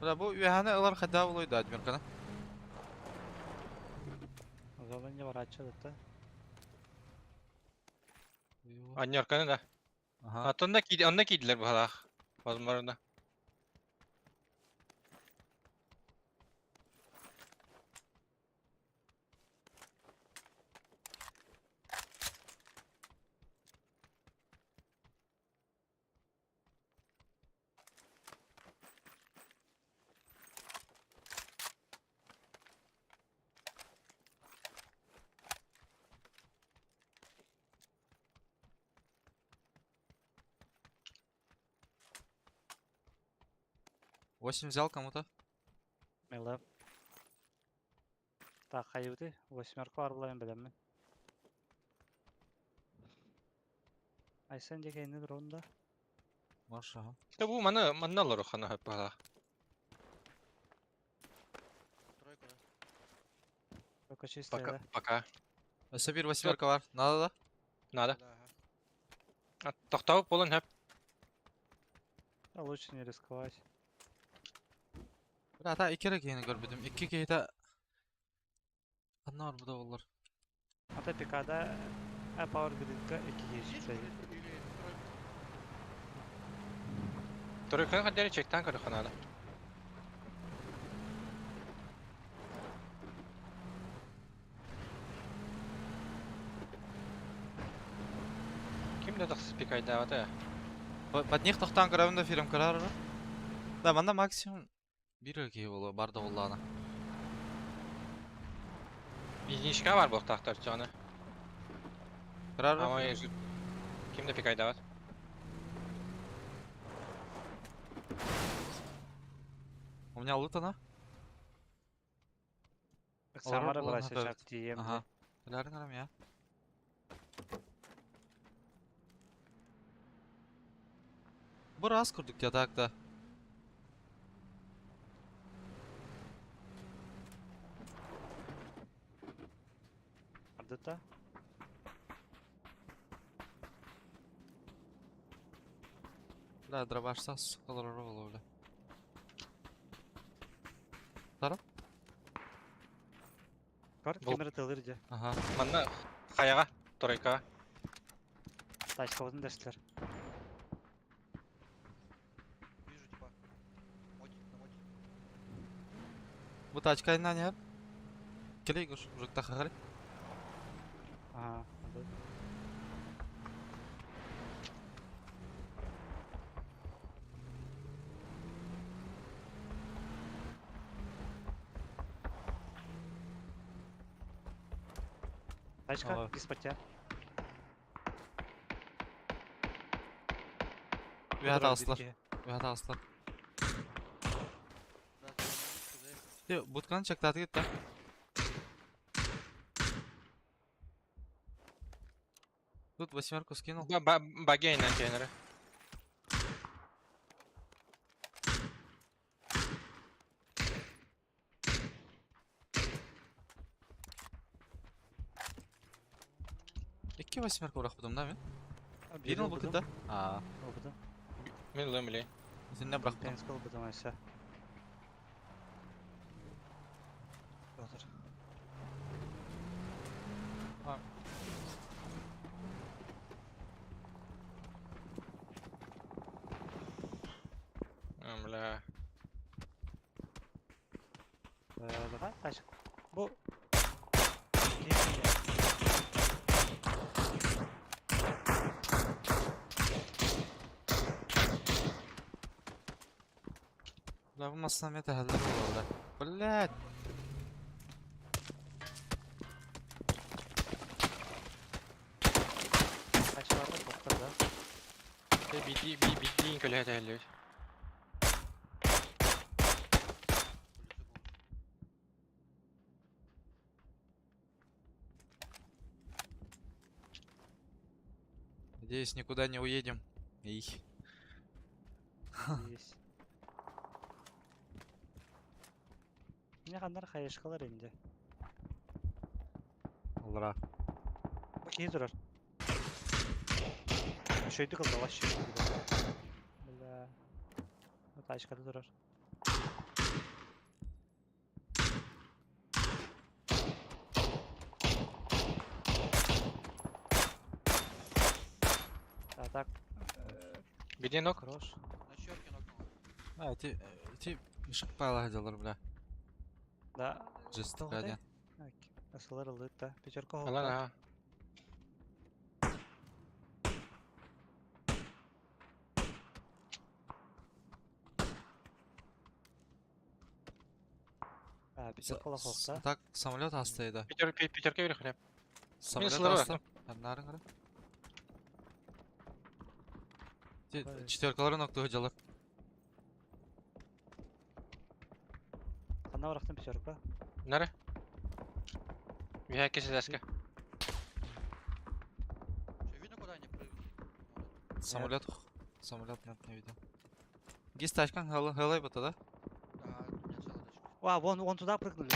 Бля, бу үөһэни ылар хайдах буолуой да Адмирканы? Зона не ворачивает, да? Аннерканы да. Ага. А то онно киидилэр быһалаах. Возможно. Восемь взял кому-то. Мила. Так, хайыбыты. Восьмерка арбылайын билэммин. Айсан диэки инни ронда. Можешь, ага. Да бу маны манна олору хана хөп быһалаах. Тройку, да? Только чистая, Пока, да? пока. Өссө биир восьмерка бар. Надо да? Надо. Да, ага. А, тохтообут буолан хөп. Да лучше не рисковать. Бля, та икки эрэ киһини көрбүтүм. Икки киһитэ ханна бар бу да оллар. Ата пикада Power Grid'ка 2 Здесь киһи или, или тройку? Тройканы хаддери чектан көрө ханада. Ким да тахсыз пикайдаабата? Под них тохтоон көрөбүн да фильм көрөр. Да, манна максимум биир эрэ киһи буолуо бар да буоллаҕына. Единичка бар буолтаахтар чоҕуна. Көрөр Ама ким да пикайдаабат. У меня лутана. Олорор Самара буолан была хатабыт. сейчас тием. Ага. Билэрин арам я. Бу раз курдук я так да. Ардыта. Бля, дробашса олорор буолуо бля. Тарап? Кар Бұл- кемер тылыр же. Ага. Манна хаяга тройка. Тачкабытын дэстилер. Вижу, типа. Мотик на мотик. Бу тачка инна не? Келей гуш, жукта хахари. Ага, арды. Тачка, Ага. диспатя. Үһэ таҕыстылар. Үһэ таҕыстылар. Да, заехал. Те, будканы чектааты кетті. Тут восьмерку скинул. Багейнен кенери. Икки восьмерка бырахпытым да мен? Биирин ылбыккыт да? Аа, Ылбытым. Мин ылым билей. итиннэ бырахпытым. Пенск ылбытым айса. Петр. Бля. Давай, тачка. Бу. Бля, бу массына мета хәлләр буолла. Блядь. Биди бидиин көлөһө тәһеллер. Надеюсь, никуда не уедем. Эй. Надеюсь. Не ханнар хаешкалар инде. Аллара. Киһи турар. Үчүгэйдик ылла вообще. Бля. Тачкада турар. А так. Где ног? Хорош. На четверке нокнула. А, эти, эти мешок пайла бля. Да. Жест Тоҕо один. Асылар ылыт да. Пятерка Алан холта. ага. А, пятерка холта. Так, самолет астайда. Пятерка пятерка вверх хлеб. Самолет сылар бар. аста. Нарын кара. Ой. Четверкалары нокты ходжалар. Ханна барахтан пятерка. Нары? Вихә кесәске. Что, видно, куда они прыгнули? Самолет. Самолет нет, не видел. Гис тачкан хелай хелай бата, да? Да, у меня целая тачка. А, вон, вон туда прыгнули.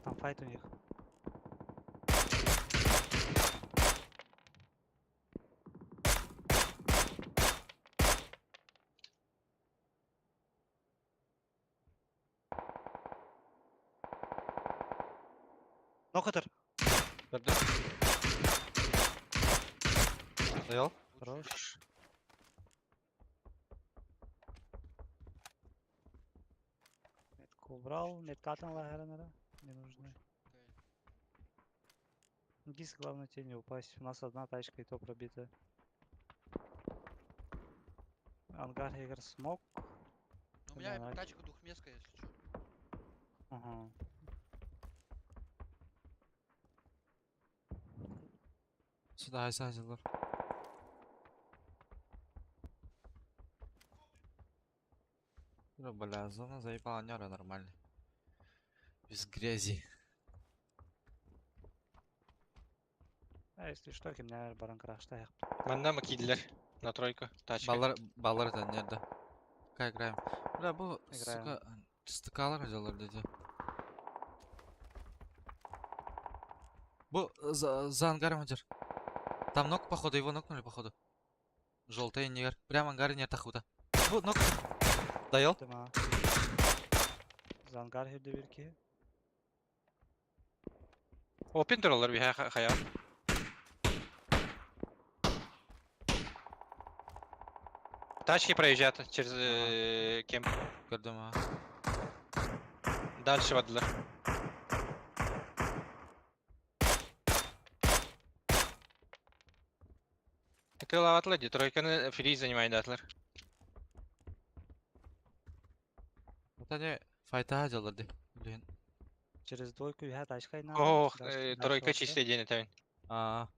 Там файт у них. Нокатор. Көрдүм. Даял? Хорош. Метку убрал, метка там лагернера. Не нужны. Гис, главное тебе не упасть. У нас одна тачка и то пробитая. Ангар Егер смог. Ну, у меня Да, тачка двухместка, если что. Ага. Сюда айса ходжалар. Бля, зона заебала нера нормально. Без грязи. А если что, кимнер баран крашта. Манна макидлер. На тройку. Тачка. Баллар, баллар это нет, да. Как играем? Бля, бу, Играем. сука, стыкалар ходжалар деди. Бу, за ангаром ходжар. Там ног, походу, его нокнули, походу. Желтый негр. Прямо ангаре нет охота. Бу, ног. Даял? Дыма. За ангар хирде bir ki. Опен туралар вихә хая. Тачки проезжают через кемп. Көрдүм, а. Дальше бардылар. Тылаватлар, ди, тройканы фри занимает атлар. Вот они файта ходжалар ди. Блин. Через двойку я тачка надо. Ох, Дальше- дальше тройка вообще. чистый день это. А,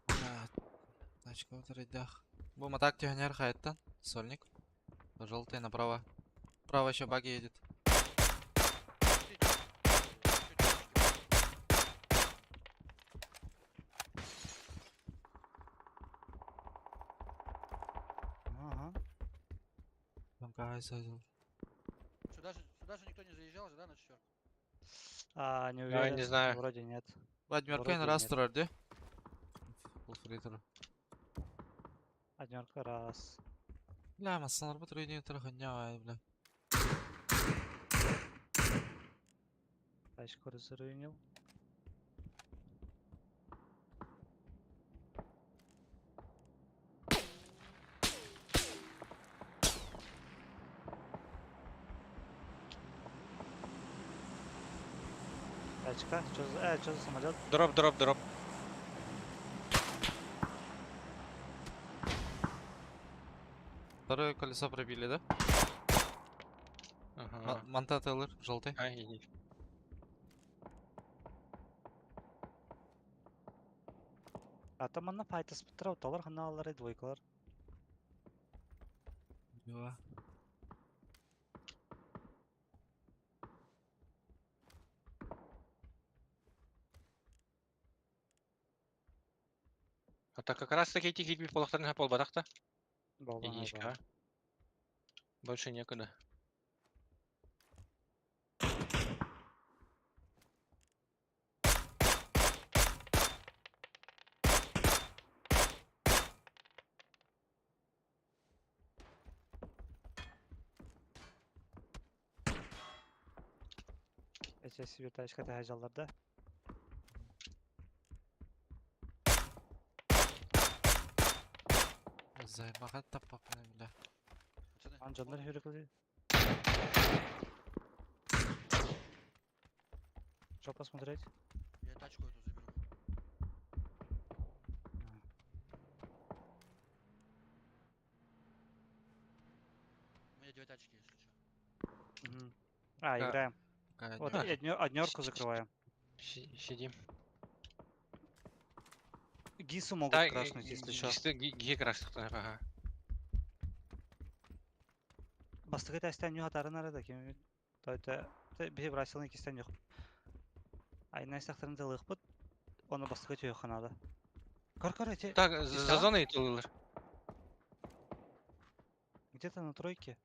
Бля, тачка вот рейдах. Бу матак тюхнер хайттан. Сольник. Желтый направо. Право еще баги едет. Ага. Там кайс садил. Сюда же никто не заезжал же, да, на четверку? А, не Я уверен. не знаю. Вроде нет. Владимир Вроде Кейн раз нет. турар, де? Фулфритер. Однерка раз. Бля, масалар бу тройне траханя, бля. Тачку разруинил. Тачка, чё за самолет? Дроп, дроп, дроп. Второе колесо пробили, да? Ага. Манта Тейлор, желтый. Ай, иди. Ата манна файтаспыттара уталар ханааллары двойкалар. Два. А так как раз таки эти кирпич полохтарын полбатахта. Болбан Единичка. Больше некуда. Эче себе тачка тахажаллар да. Займаға таппаппын, бля. Пацаны, Анжандар хүрүкүлү. Что посмотреть? Я тачку эту заберу. У меня две тачки, если что. Мгм. А, Да. играем. Пока Вот, не- и однерку закрываем. Сидим. Гису могут Да, краснуть, если что. Ги краснуть, ага. Бастыгы тәстән юх атарын арада кем. То это бихи брасилны кистен юх. Айна сахтарын дылык бут. Оны бастыгы түйө ханада. Кор кор эти. Так, за зоной тулылар. Где-то на тройке.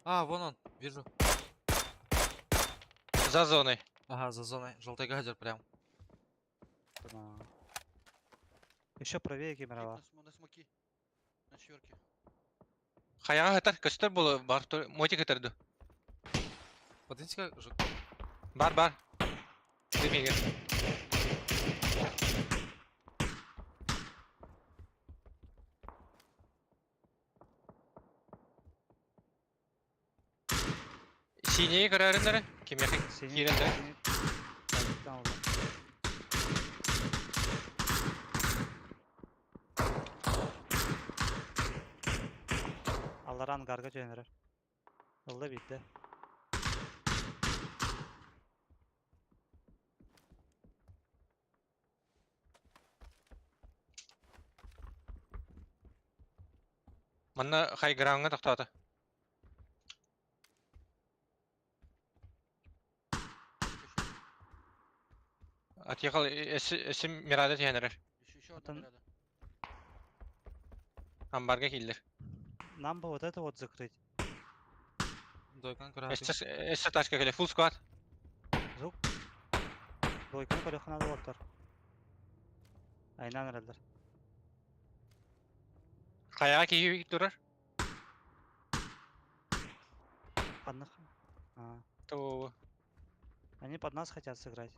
А, вон он, вижу. За зоной. Ага, за зоной. Желтый гадер прям. Еще правее Тип камера. на смоки. На четверке. Хаяга хатар, көстөр болу, бар, мотик хатарды. Подвиньте-ка, Бар, бар. Демеге. Синие көрөрүннөрү, кимехи Синий. киирендер. синий. Так, там уже. Аллар ангарга жөнөрөр. Ылда битти. Манна хайграңга токтоото. Отъехал, эсим Мирада тиэнерер. Еще одна Мирада. Амбарга киллер. Нам бы вот это вот закрыть. Дойкан көрөтүм. Эссе тачка келе, фулл сквад. Звук. Двойканы көрөхүн алып оттор. Айнан эрелер. Хаяга кийи турар. Подных. А. То Они под нас хотят сыграть.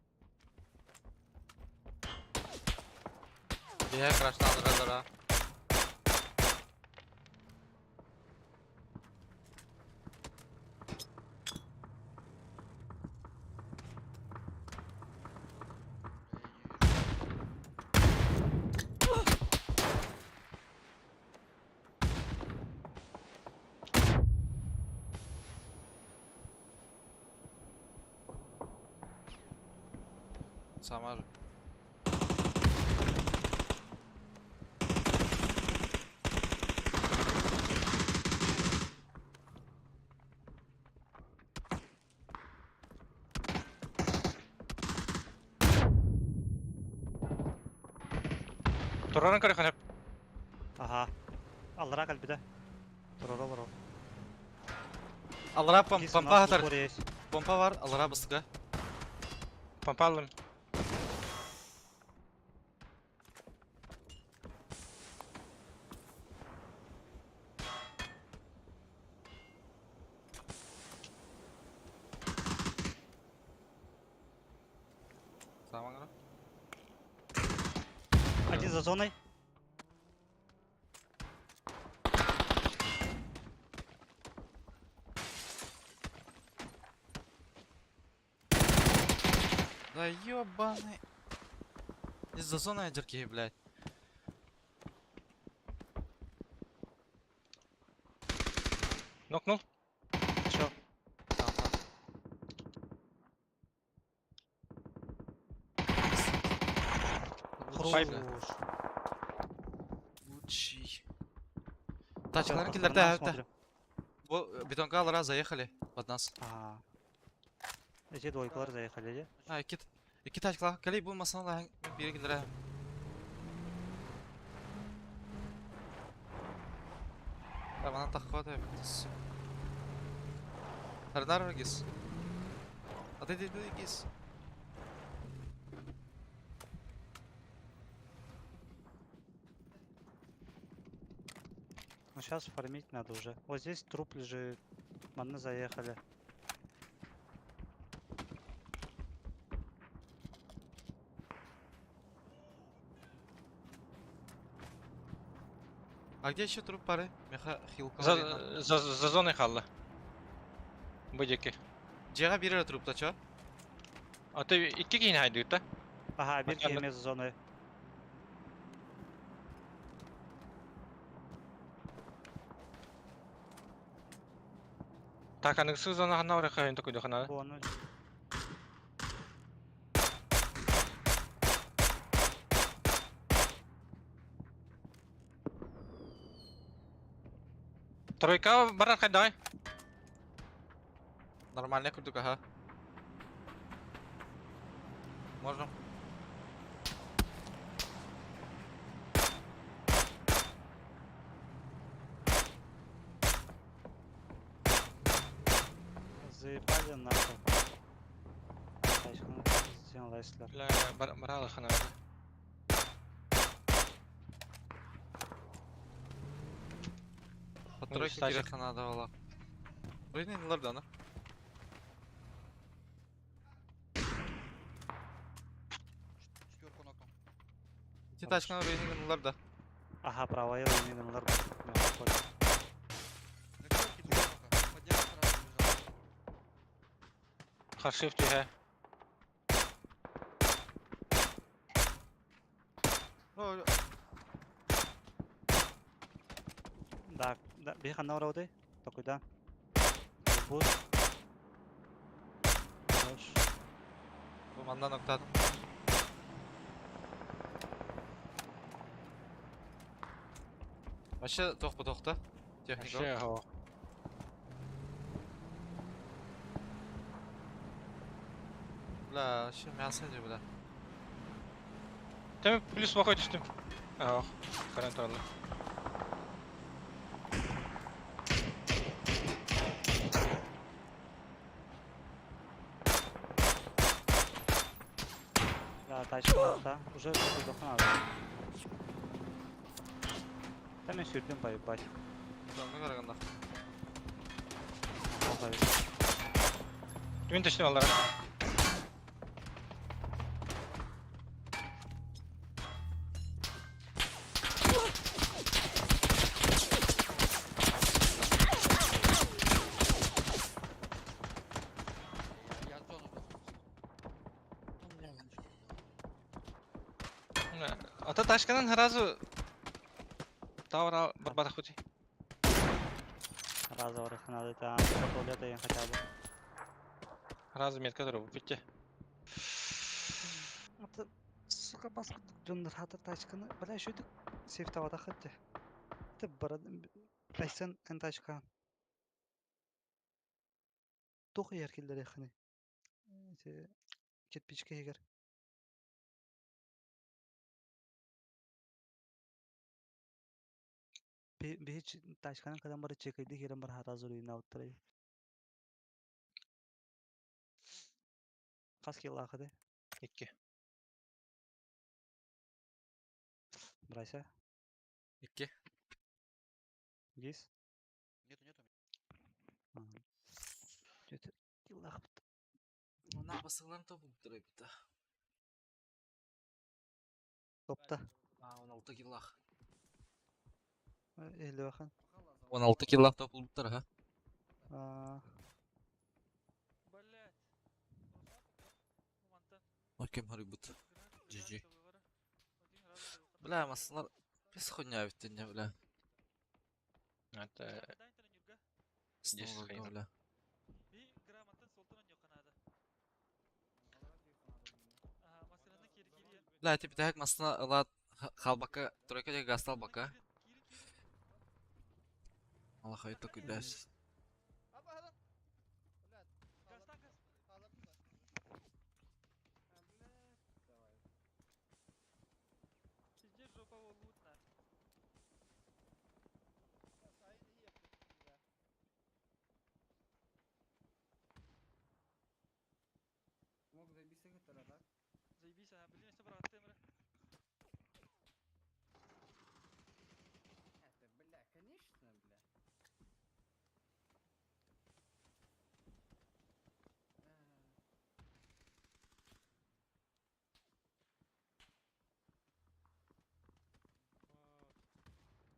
Я краштан радара. Бля, я не вижу. Сама же. Турарын көрөхүн Ага. Аллара калбиде. Турар олар. Аллара Гис у помпа нас в хатар. упоре есть. Помпа бар, аллара быстыга. Помпа алым. Сама гра. Один за зоной. Да ёбаный. Из-за зоны одерки, блядь. Нокнул. Еще. Лучший, бля. Хорош. Лучший. Тачкаларын киллерде әбітті. Бу бетонка алара заехали под нас. Ага. Эти двойкалар заехали, де? А, iki, iki тачкала. Калей бу масана бири киллере. Tamam takva da yapacağız. Harnar gis. Hadi hadi hadi gis. Ну сейчас фармить надо уже. Вот здесь труп лежит. Манны заехали. А где еще труп пары? Меха хилка. За зоной халла. Бу диэки. Дьиэҕэ биир эрэ труп чо? А ты икки киһини хайдыыта? Ага, бир Хотя бы- киһи зоны. Так, аныгысы зона ханна барыха хайын токуйду ханна. Бу ону Тройка барар хайдай. Нормально курдук, ага. Можно. заебали нахуй. Тачканы сделали. Бля, бар баралы ханна. По тройке тачек. кире хана давала. Ойнайдылар да аны. Четверку нокнул. Ити тачканы ойнайдылар да. Ага, провалил минулар. На четверке двое только. Поднял сразу убежал. Харшив түһэ. Ну, Да, да, бир ханна орауды. Токуйда. Бут. Хорош. бу мандан октадым. Вообще тох бу тохта. Техника. Вообще, о. Бля, вообще мясо не бля. Тэм плюс плохой түстүм. Ох, каран тураллар. Да, тачка да. Уже токуйда ханна. Там мен сүрдүм поебать. Сонга караганда. Түмін түстүм аллара. Я зону сдох. Ата тачканан сразу Таура барбата хути. Раза орыхнады там, туалета я хотя бы. Сразу метка туру битте. Аты, сука, баскы дьоннор хатыр тачканы, бля, шөйтүк сейфтабата хатты. Ты барадым, айсан эн тачка. Тух яркиллер яхны. Эти кирпичке егер. Биһи тачканы кадан бары чекайды херен бар хата зуруйна уттарай. Хас киллахыды. Икки. Брайся. Икки. Гис. Нету, нету. Ага. Жети киллахпыт. Мына басыларын топуп турай бит. Топта. А, 16 киллах. Элі бахан. 16 киллах топулуптар, ха. А, Блять. Мантан. Окей, харибут. GG. Бля, масылар бес хуйня бит не, бля. Это Здесь Снова хайна. бля. Бля, типа так масна ылат халбака, тройка де гастал бака. Аллах айы такой дас. Мог заебись это, да? Заебись, а, блин, если брат, ты, бля. Это, бля, конечно, бля.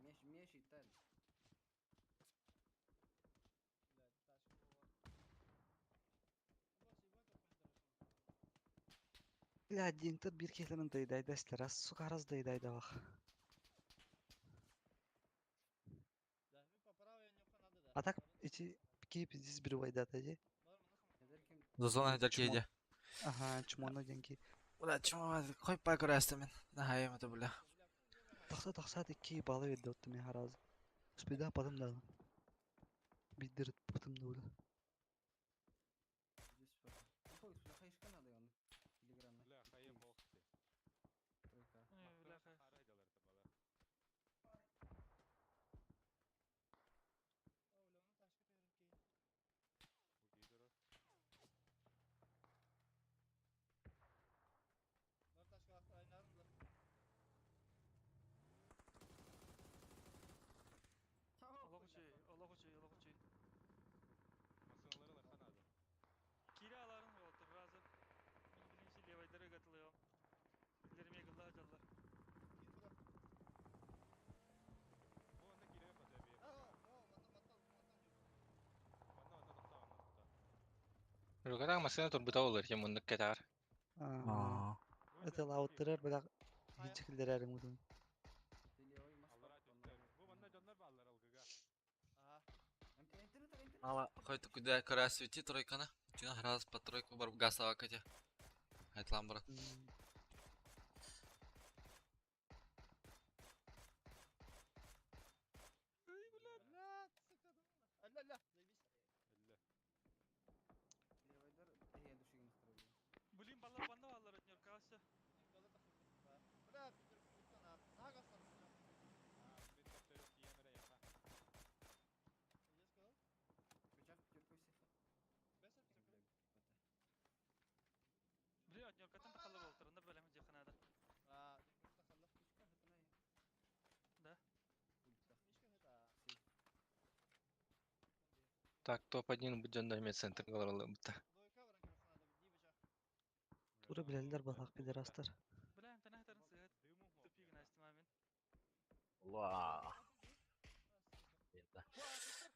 Меш, меш и тен. Бля, динтер бир киһилэрин дайдайда раз сука раз дайдайда бах. А так эти кип здесь бир дии. За зона Чмо. деркеде. Ага, чмоно деньги. Бля, чмо, хой пай көрәсті мен. Нахайым это, бля. Тахса тахса икки балы берди отту мен харазы. Успеда потом да. Биддер потом да бля. Здесь просто. Ой, хаишка надо, он. Филигранно. Бля, хайа бог ти. Тройка. Ой, бляха. Олох үчүй, олох үчүй, олох үчүй. Кире аларын болтур, разы. Мен билинчи левайдары катылыйом. Билерме гылла жаллар. Рукатак машина турбута олар, тем мундук кетар. Ага. Это лауттырар бля. Хичкилдер мудун. Ты левый Ала, хой такой да көрәсті ти тройканы. Тина раз по тройку бар гасава кате. Айтлам брат. Блин, баллар банда баллар өтнөр, касы. Блин, өтнөр каттан тахалла болтур, онда бөлөм жакынада. Да. Так, топ-1 будет да центр говорил будто. Тура билелер балак пидерастар. Бля, интернет сыгыт. Тупигин астымамин. Ла.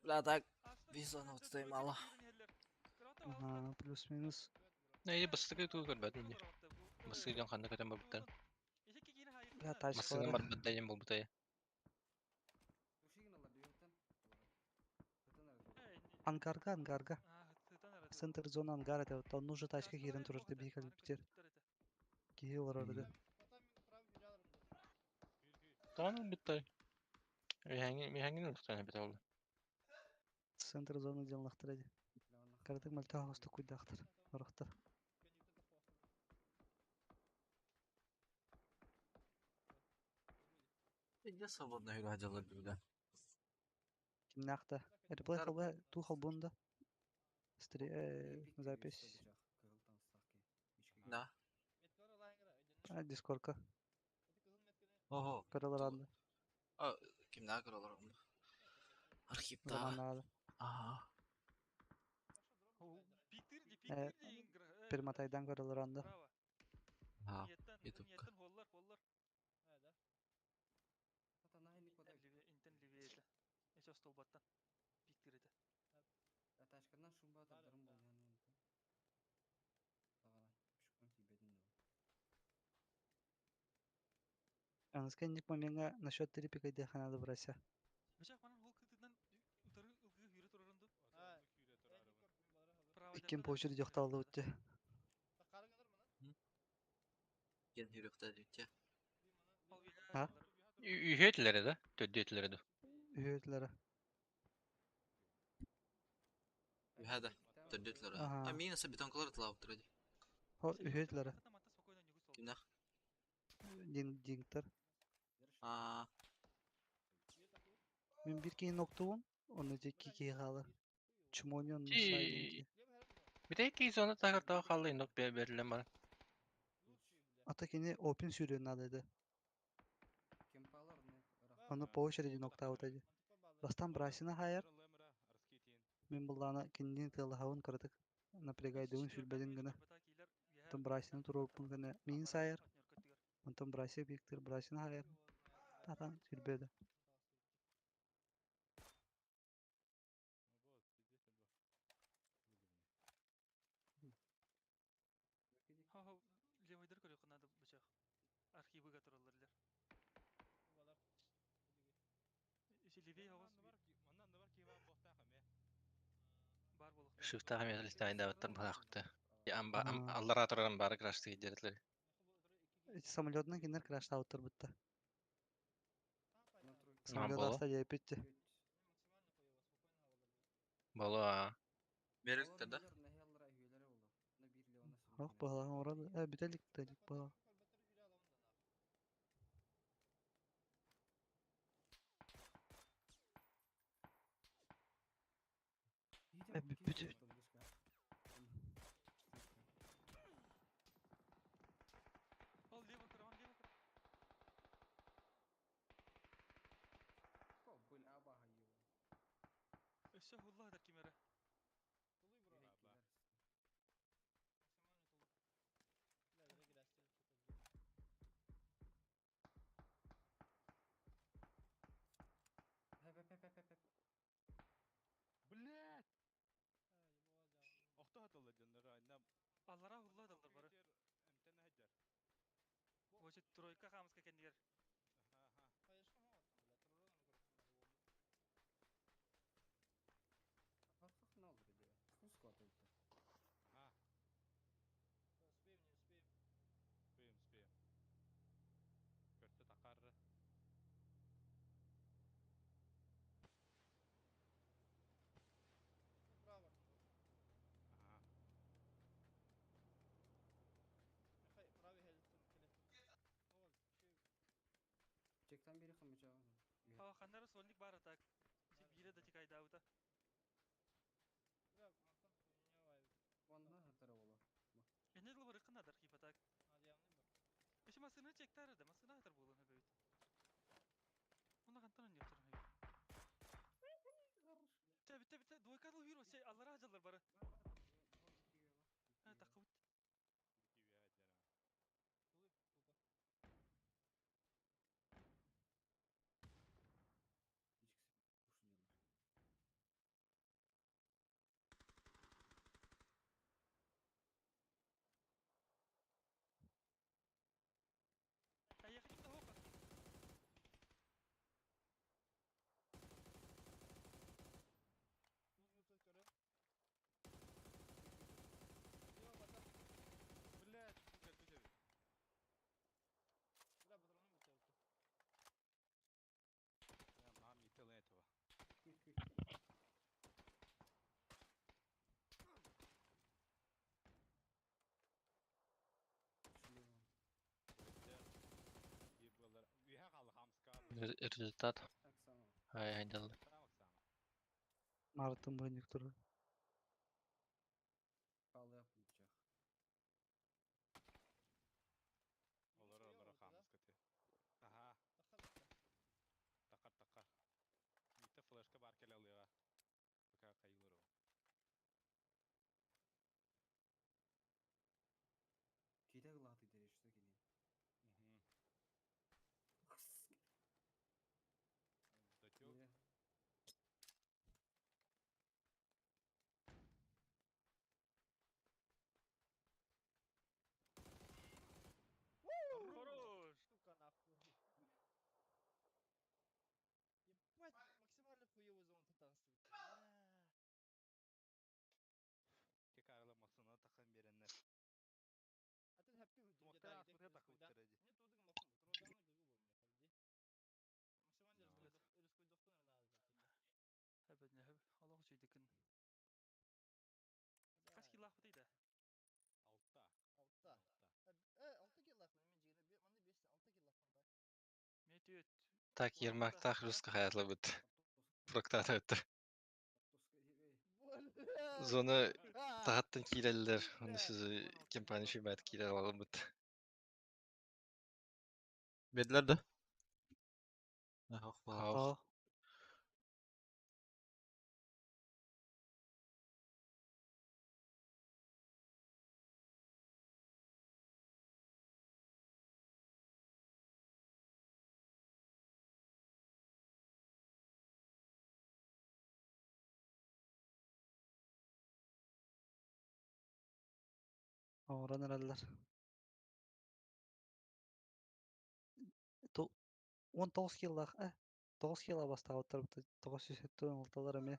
Бля, так, визон вот стоим мало. Ага, плюс-минус. Ну, или бастыгы туу көрбөт инде. Бастыгы ден ханна көтөн барбыттар. Бля, Машина тачкалары. барбыт дайын болбутай. Ангарга, ангарга. Центр зона ангар это вот он уже тачка кирен турар ты бихал питер. Кихил орады. Tamam bitti. Михангин улуктан бит oldu. Центр зона ден лахтыр эди. Кардык мальта хосту куйдахтыр. Орохтар. Где свободно игра делать, бля? Кимнахта. Реплей халба ту халбунда. Стри запись. Да. А, дискорка. Ого. Көрөлөр А, кимнә көрөлөр анда? Архивта. Роман Ага. Перматайдан көрөлөр анда. Ага. Ютубка. Аныска ник моментга насчет три пикайде ханады брася. Бычак манан ол кытынан утары ылгы хүрө турарынды. Иккин по очереди дьахталлыбыт дьэ. Ген хүрөхтә дитя. А? Үһүөтүлэрэ да? Төрдүөтүлэрэ да? Үһүөтүлэрэ. Үһәдә. Төрдүөтүлэрэ. Аха. А мин аса бетонкалар тылаабыттар ди. Хо үһүөтүлэрэ. Кимнах? Дин дингтер. А Мин бир киһи ноктуун, онно дьэ икки киһи хаалар. Чмони онно Ти сайдын Битэ зона тагар таа халлы инок берилен бар. Ата кини опин сүүрүөн наада этэ. Кемпалар не Онно по очереди ноктаабыта дии. Бастаан Брасина хаайар. Мин буллаана кинини тыалаһабын кыратык напрягайдыбын сүүрбэтин гына. Онтон Брасина туруорбун гына миин саайар. Онтон Брасия бииктир Брасина хаайар. Татан сүүрбэдэ. Хо-хо, левойдар көрүөххэ наада бычах. Архивыга тураллар лер. Isi левей хаҕас бар буолуохтаах. Шифтаах металлистайдаабыттар быһаахта. Аа. Аллара турар амбары крашты дедилер. Эти самолетынан кинилэр краштаабыттар бытта. Самолет Боло. аста диэппит дьэ. Боло. бериликтер да? Ох, баһылаан орон. Э, бүтэлик тэлик баһа. Э, бүт. Ол лево көрөҕүн, лево көр. Өссө хулла хатар ким эрэ. Блять! Охто хатылы дьоннор айна Аллара хулла хаталлар бары. Очи тройка хаамыска кэннигэр. Көртө такар. Чектан бери хамыча. Ха, ханнара сольник бар атак. Ити биирэ да тикайдаабыта. Онна хатара бола. Эне дыл барыккын наада архив атак. Эши масына чектары да, масына хатар буолуон хөбөбүт. Уна хантан онньуохтарын хөбөбүт. Чэ, бүтэ, бүтэ, двойка дыл хүрө, сей, аллара ажаллар бары. Э, таккыбыт. Айяха ким да хоқ архив. Блять, кэлбит эбит. Я мам ител этого. Результат. Ай, айдал. Мартын быһынньык турар. Олар олар хамыска те. Аха. Такар такар. Мите флешка бар келе алыга. Пока кайылыр. Киде глаты дереште кини. Дотёк. Хорош! Сука, нахуй. Ебать, максимально хуёвый зона танцует. 4. Так, Ермактаах Руска хаятылабыт. Проктата Зона тахаттан киирэллэр. Оны сизі компания шибат киирэ алабыт. Бедлер да? Ах, вау. Ох. Оҥорон эрэллэр. 19 киллаах 9 килла бастаабыттар 976 эмиэ.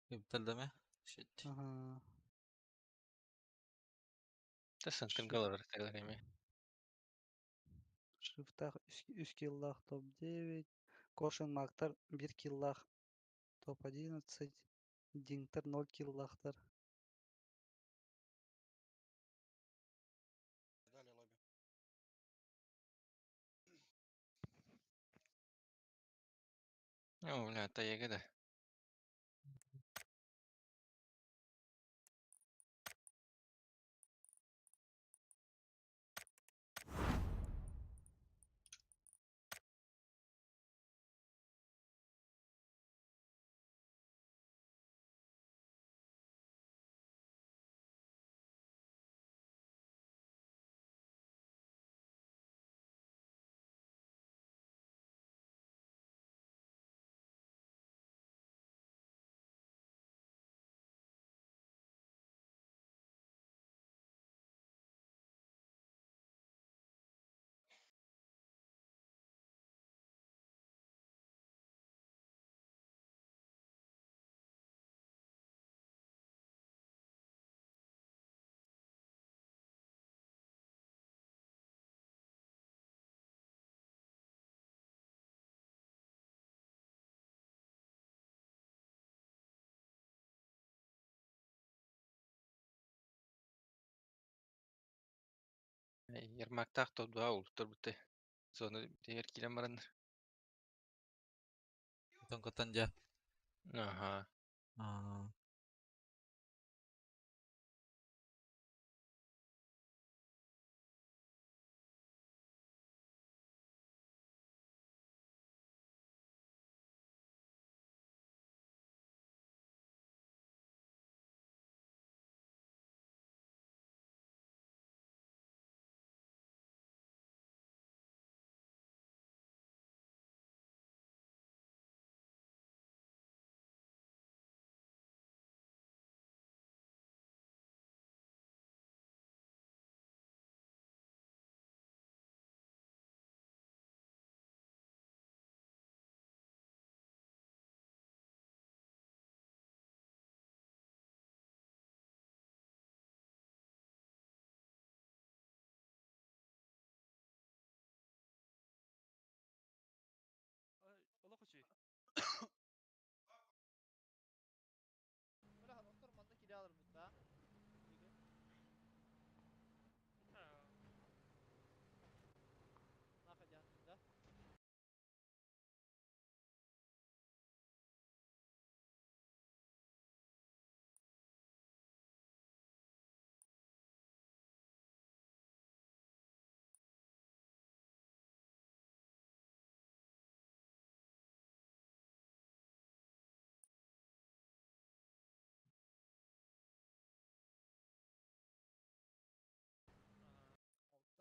Кэптэлдеме. Shit. Аха. Тэсэн тымгалар эми. Шифтах 3 киллаах топ-9. Кошин Мактар 1 киллаах топ-11. Дингтер 0 киллаахтар. Дали лобби. О, бля, таяга да. Ермактаах топ-2 улуттар бутты. Зона дегер киирэн баран. Тонкотан дьэ. Аха. Аа. Олох үчүй. Бля, оттор манна кире алар бут да. Наха дьаһаттын да.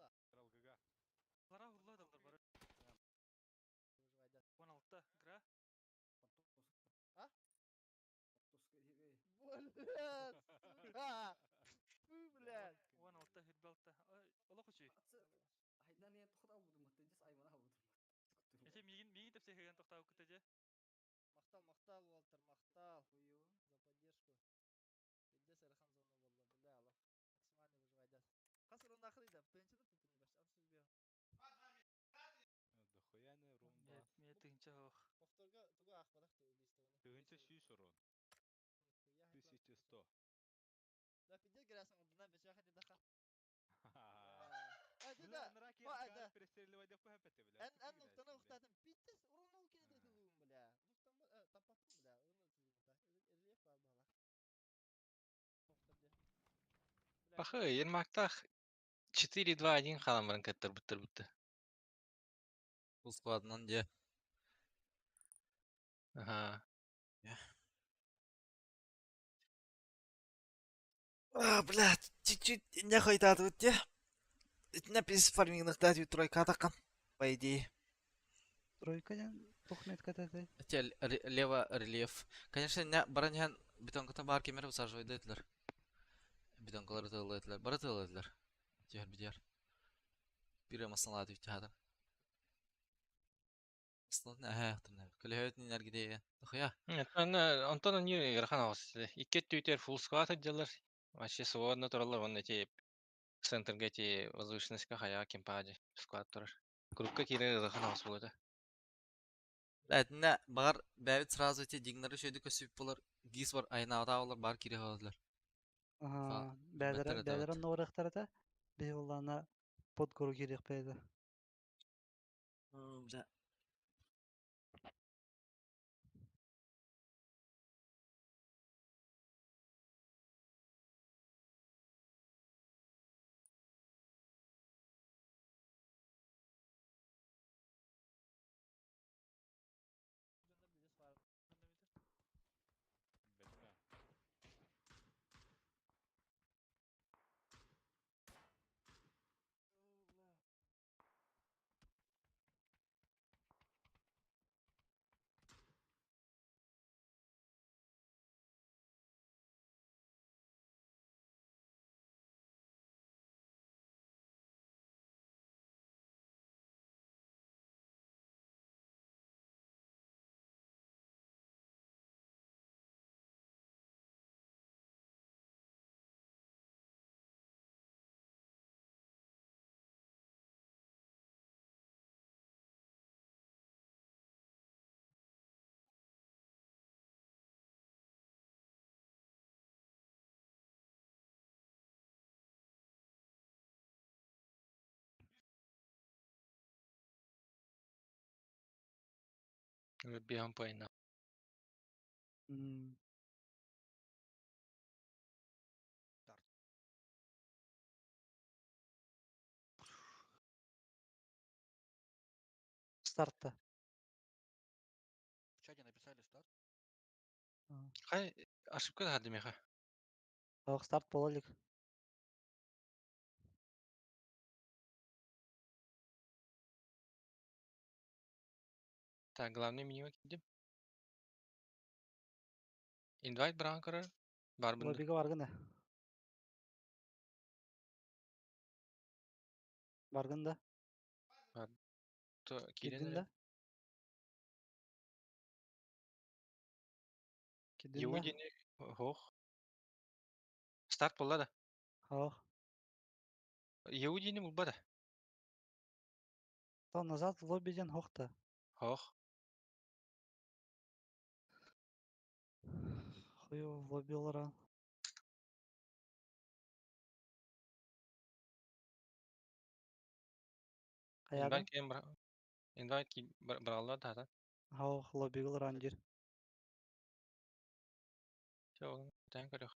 Алта. Ралгага. Лара урла далдар бары. Выживайда. 16 гра. А? Блядь, сука! Фу, блядь. 16 хүрбалта. Олох үчүй. Айдан я тухта албудум, тежес аймана албудум. Эте мигин мигин тепсе хыган тохтау күтәже. Махтал, махтал, Уолтер, махтал. За поддержку. Пиздец, Эрхан зона болла, бля, Аллах. Максимально выживайда. Хасыр он нахрен да, тынчыны пупыны баш, абсолютно. Дохуяны рунда. Мен тыгынча хох. Повторга туга ахпадах ты убийство. Тыгынча сүүс урун. 1100. Да пиздец грясан, дына бечаха не даха. Да, анараа О, киһи да. перестрелливай деп көһөппөттө бля. Эн эн нуктаны ухтадым. Пиздец, урун ол кини тылуум, бля. Нуктан таппаппын, бля. Урун тылуум та. Рельеф бар бала. Бля, Пахы, Ермактах 4-2-1 хаалан баран кыттарбыттар бутта. Бу складынан де. Ага. А, блядь, чуть-чуть не хайтатыбыт те. Итинэ пис фармингныктаат тройка атаккан, по идее. Тройка диэн туох метката этэй? Те лево рельеф. Конечно, не баран иһэн бетонката баар кемер высаживайды этилэр. Бетонкалары тылла этилэр. Бары тылла этилэр. Түһэр битиэр. Биир масалааты үттүхатар. Астылатын әһәхтірнә. Көлөһөтүн эргидее. Тахая. Онтон они ыарахан аҕыс. Икки өттүгүтэр full squad сылдьаллар. Вообще свободно тураллар. Уонна эти центрга эти возвышенностька хайаҕа кемпаадьы squad турар. Курукка киирэр ыарахан аҕыс буолуо. Этинэ бағар бәбит сразу эти дигнары шөйдү көсүп болар. Гис бар айнаата олар бар кире халалар. Аа, бээлэрэ Бэттэр бээлэрэ этебит. онно барыахтар этэ. Биһи буоллаҕына под гору киириэхпит этэ. Да. Бэтме. Биһан поинна. Старт. Старта. В чате написали старт. Хай ошибка да меха. Ох, старт буола илик. Так, главный меню киирдим. Invite быраҕан көрөр. Баарбын. Лоббига бааргын ээ. Бааргын да? То киирэн Киирдиҥ эрэ. да? Киирдиҥ да? Еудини хох. Старт буолла да. Ох. Еудини булбата. То назад в лобби диэн суох да. Хох. Хуй в лобби олорон. Хайаадың? Invite кем бра. Invite ки быралла да. Ох, лоббига олорон диир. Чэ, ол тэн көрөх.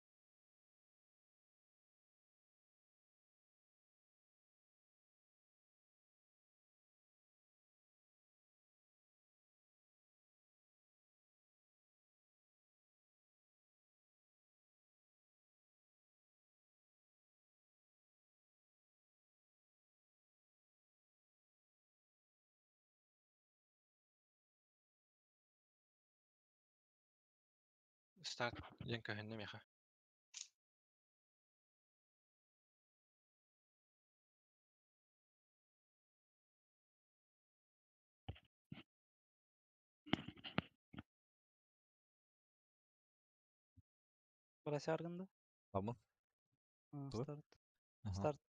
Старт диэн көһүннэ меха. Барасыаргын да? Бабын. А, Тур. старт. Ага. Старт.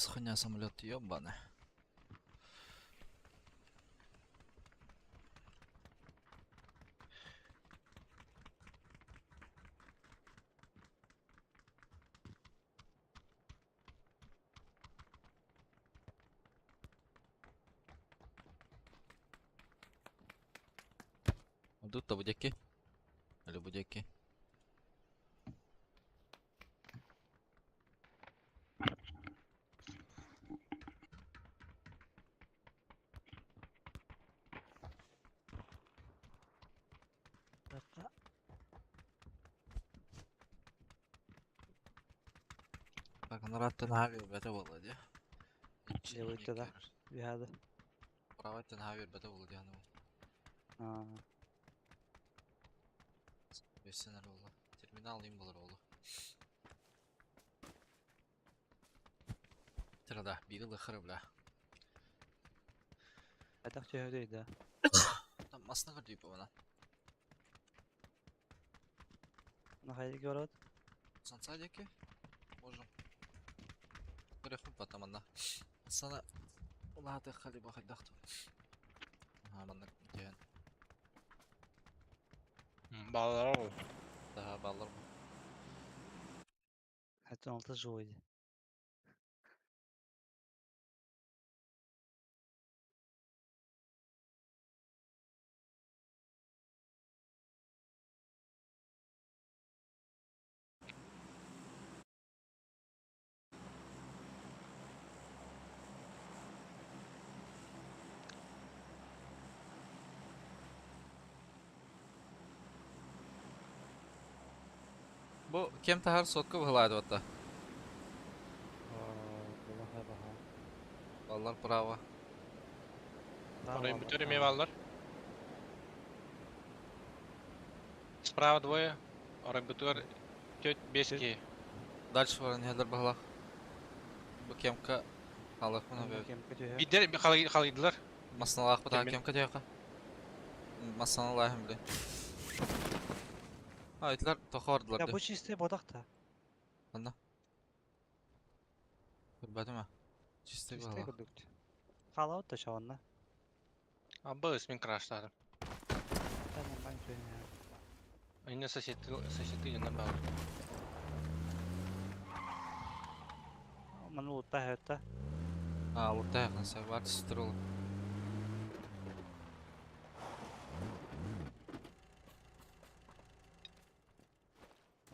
Хуйня самолет ебаный. Тут-то будяки. Или будяки. Так, нараттан хави бete болла дии. Левый да. Бихады. Праваттан хави бete болла дии аны. Бесенер болла. Терминал им болар болла. Тырада, бири лыхыры бля. Атах чөһөдөй да. Там масна кырдыйп она. На хайы город. Санса деки. Можем. Көрөхүм потом анна. Сана улааты хали бахайдахту. Ага, манна диэн. Балалар ол. Daha баллар. Хәтта алты жыл иде. Бу кем тахар сотка быһылаады батта. Баллар право. Орай бүтөр эме баллар. Справа двое. Орай бүтөр тет бески. Дальше баран хелер быһылах. Бу кемка халык мына бе. Бидер халыйдылар. Масналаах бу Термин. кемка тияка. Масналаахым биле. А, итлер тохордылар. Я бу чистый бодак та. Анда. Көрбәдеме? Чистый Чистый быһылах. күрдүк. Халаут та чаванна. Абы ысмин краштады. Tamam ben söyleyeyim. Инне соседти соседти жана бар. Маны утта хәтта. А, урта якын бар чистый.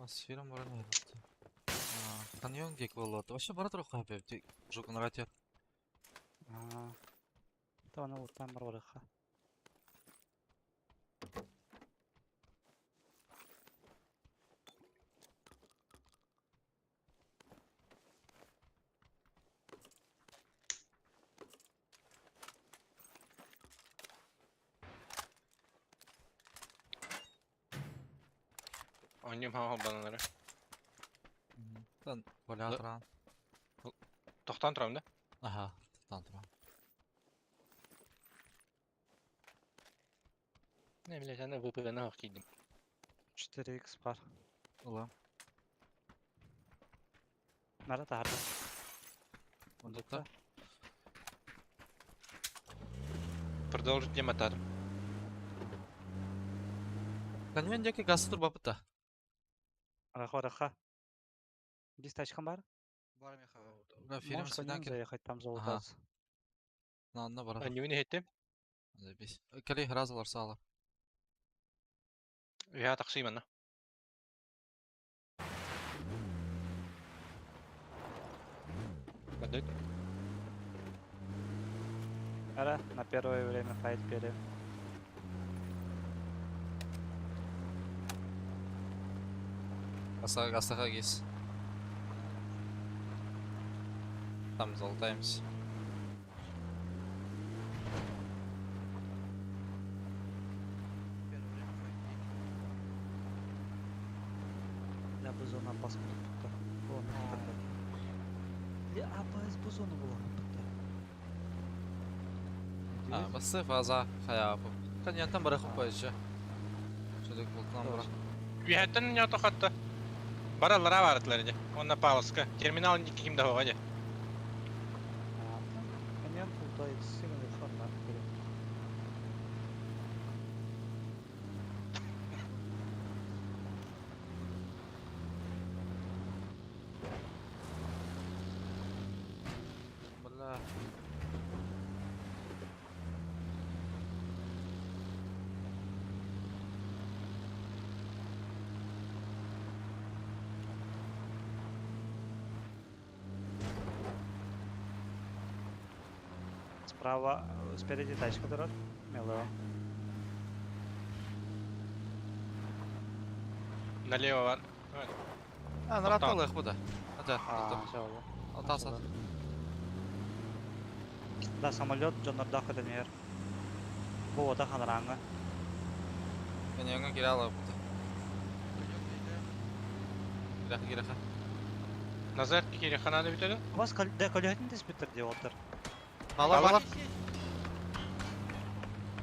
Асферам баран хәтта. А, каньон гек болот. Вообще бара турук хәп. Жук нагатя. Аа. Та уттан бар барыха. Оннум ха баналары. Тан боля туран. Тохтан турам да? Аха, тан туран. Не биле сен VPN ах кийдим. 4x бар. Ула. Нара тахарда. Ондукта. Продолжить тема тар. Каньон деки газ тур бапыта. Раха раха. Здесь тачка бар? Бар меха. Ура фирм Можешь свидан каньон кер. заехать, там залутаться. На, на бара. Аннюни хеттим. Заебись. Кали разалар сала. Я таксиман. Бадык. Ара, на первое время файт пере. Аса гасаха гис. Там залутаемся. Первое время файт бери. Я бу зона басып tuttu. Bu onu tuttu. Ya ABS bu zona bulan tuttu. А, басы фаза хаяпы. Каньонтан бара хупайчы. Чөдүк бултан бара. Үйәттен не тохатты. Баралара барытлар иде. Онна Павловска. Терминал ким да хоға. Той сигнал форма. Бля. Справа, спереди тачка турар. Мело. Налево бар. А, нараталых бу да. Ата, А, все. Алтасат. Да, самолет дьоннордоох көтөн иһэр. Бу ота ханарааҥҥа. Мен кире ала бу. Киреха, киреха. Назар кири хананы бүтеді? Вас да көлөһөтүн теспиттер диye олтар. Алар, алар.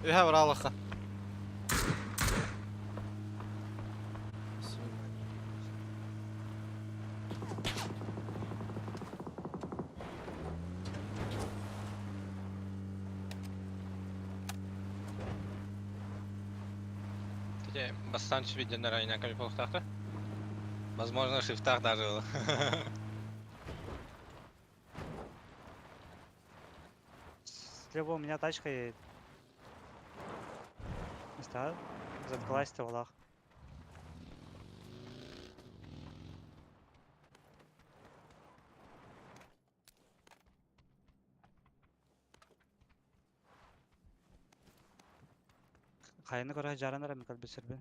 Үһә бар алаха. Те бастан түспейден айна калифолықтақты. Возможно, шифтах даже был. Слева у меня тачка едет. Места. Заткалась в стволах. Хайны көрө жаранар эми калбесербин.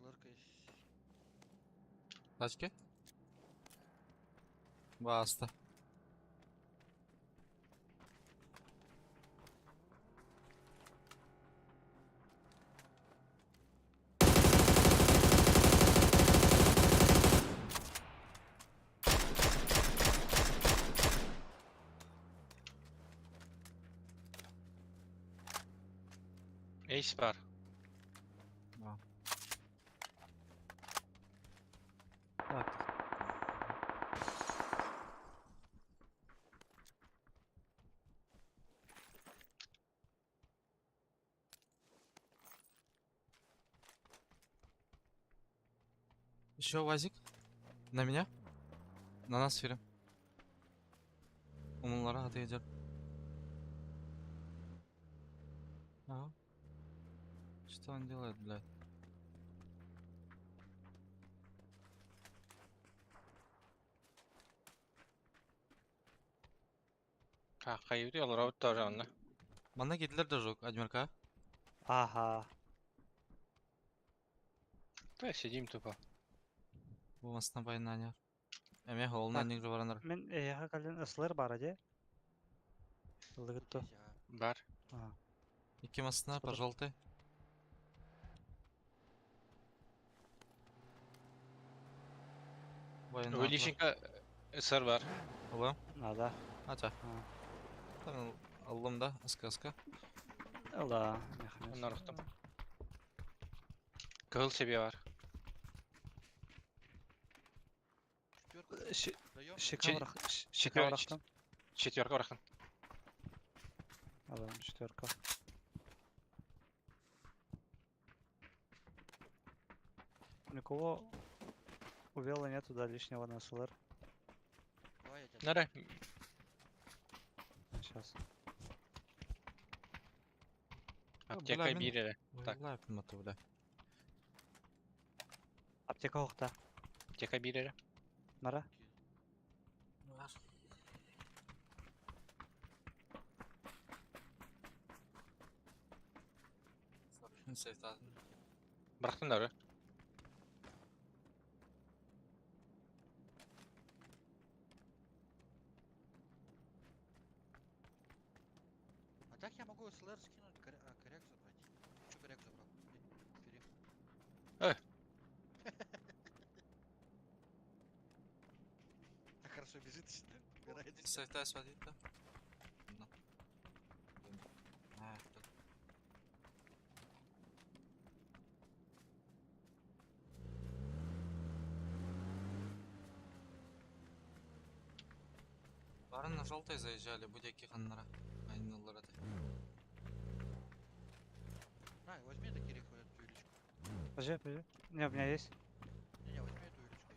СЛРка есть. Тачки? Баста. Эйс бар. Так. Еще УАЗик. На меня? На нас фирм. Умулlara hadi eder. Ага. Что он делает, блядь? Так, хайыр робот тоже онна. Манна кидлер да жок, Адмирка. Ага. Да, сидим тупо. Бу масна байнаня. Эме холна Так. ник баранар. Мен эйха кален СЛР бар аде. Лыгытты. Бар. Ага. Ики масна, Что-то- пожалуйста. Война. Увеличенька СР бар. Алло. Надо. Ата. А. Там аллым да, аска аска. Ыла. Онна рухтым. Кыл себе бар. Четверку даем? Шика Че- барах. Шика барахтан. Четверка барахтан. Алам четверка. Никого у Вела нету, да, лишнего на СЛР. Давай я тебя. Нара. Сейчас. Аптека бля, бире. Так. Так. бля. Аптека хохта. Аптека бире. Нара. Барахтан да. А так я могу СЛР скинуть, коряк забрать. Чё коряк забрал? Бери. Э. Так хорошо бежит, что убирает. Сайта сводит, да? Да. Бары на желтой заезжали, бу диэки ханнара. Айныллар этэ. На, возьми это Кирик, вот эту юлечку. Подожди, подожди. Не, у меня есть. Не-не, возьми эту юлечку,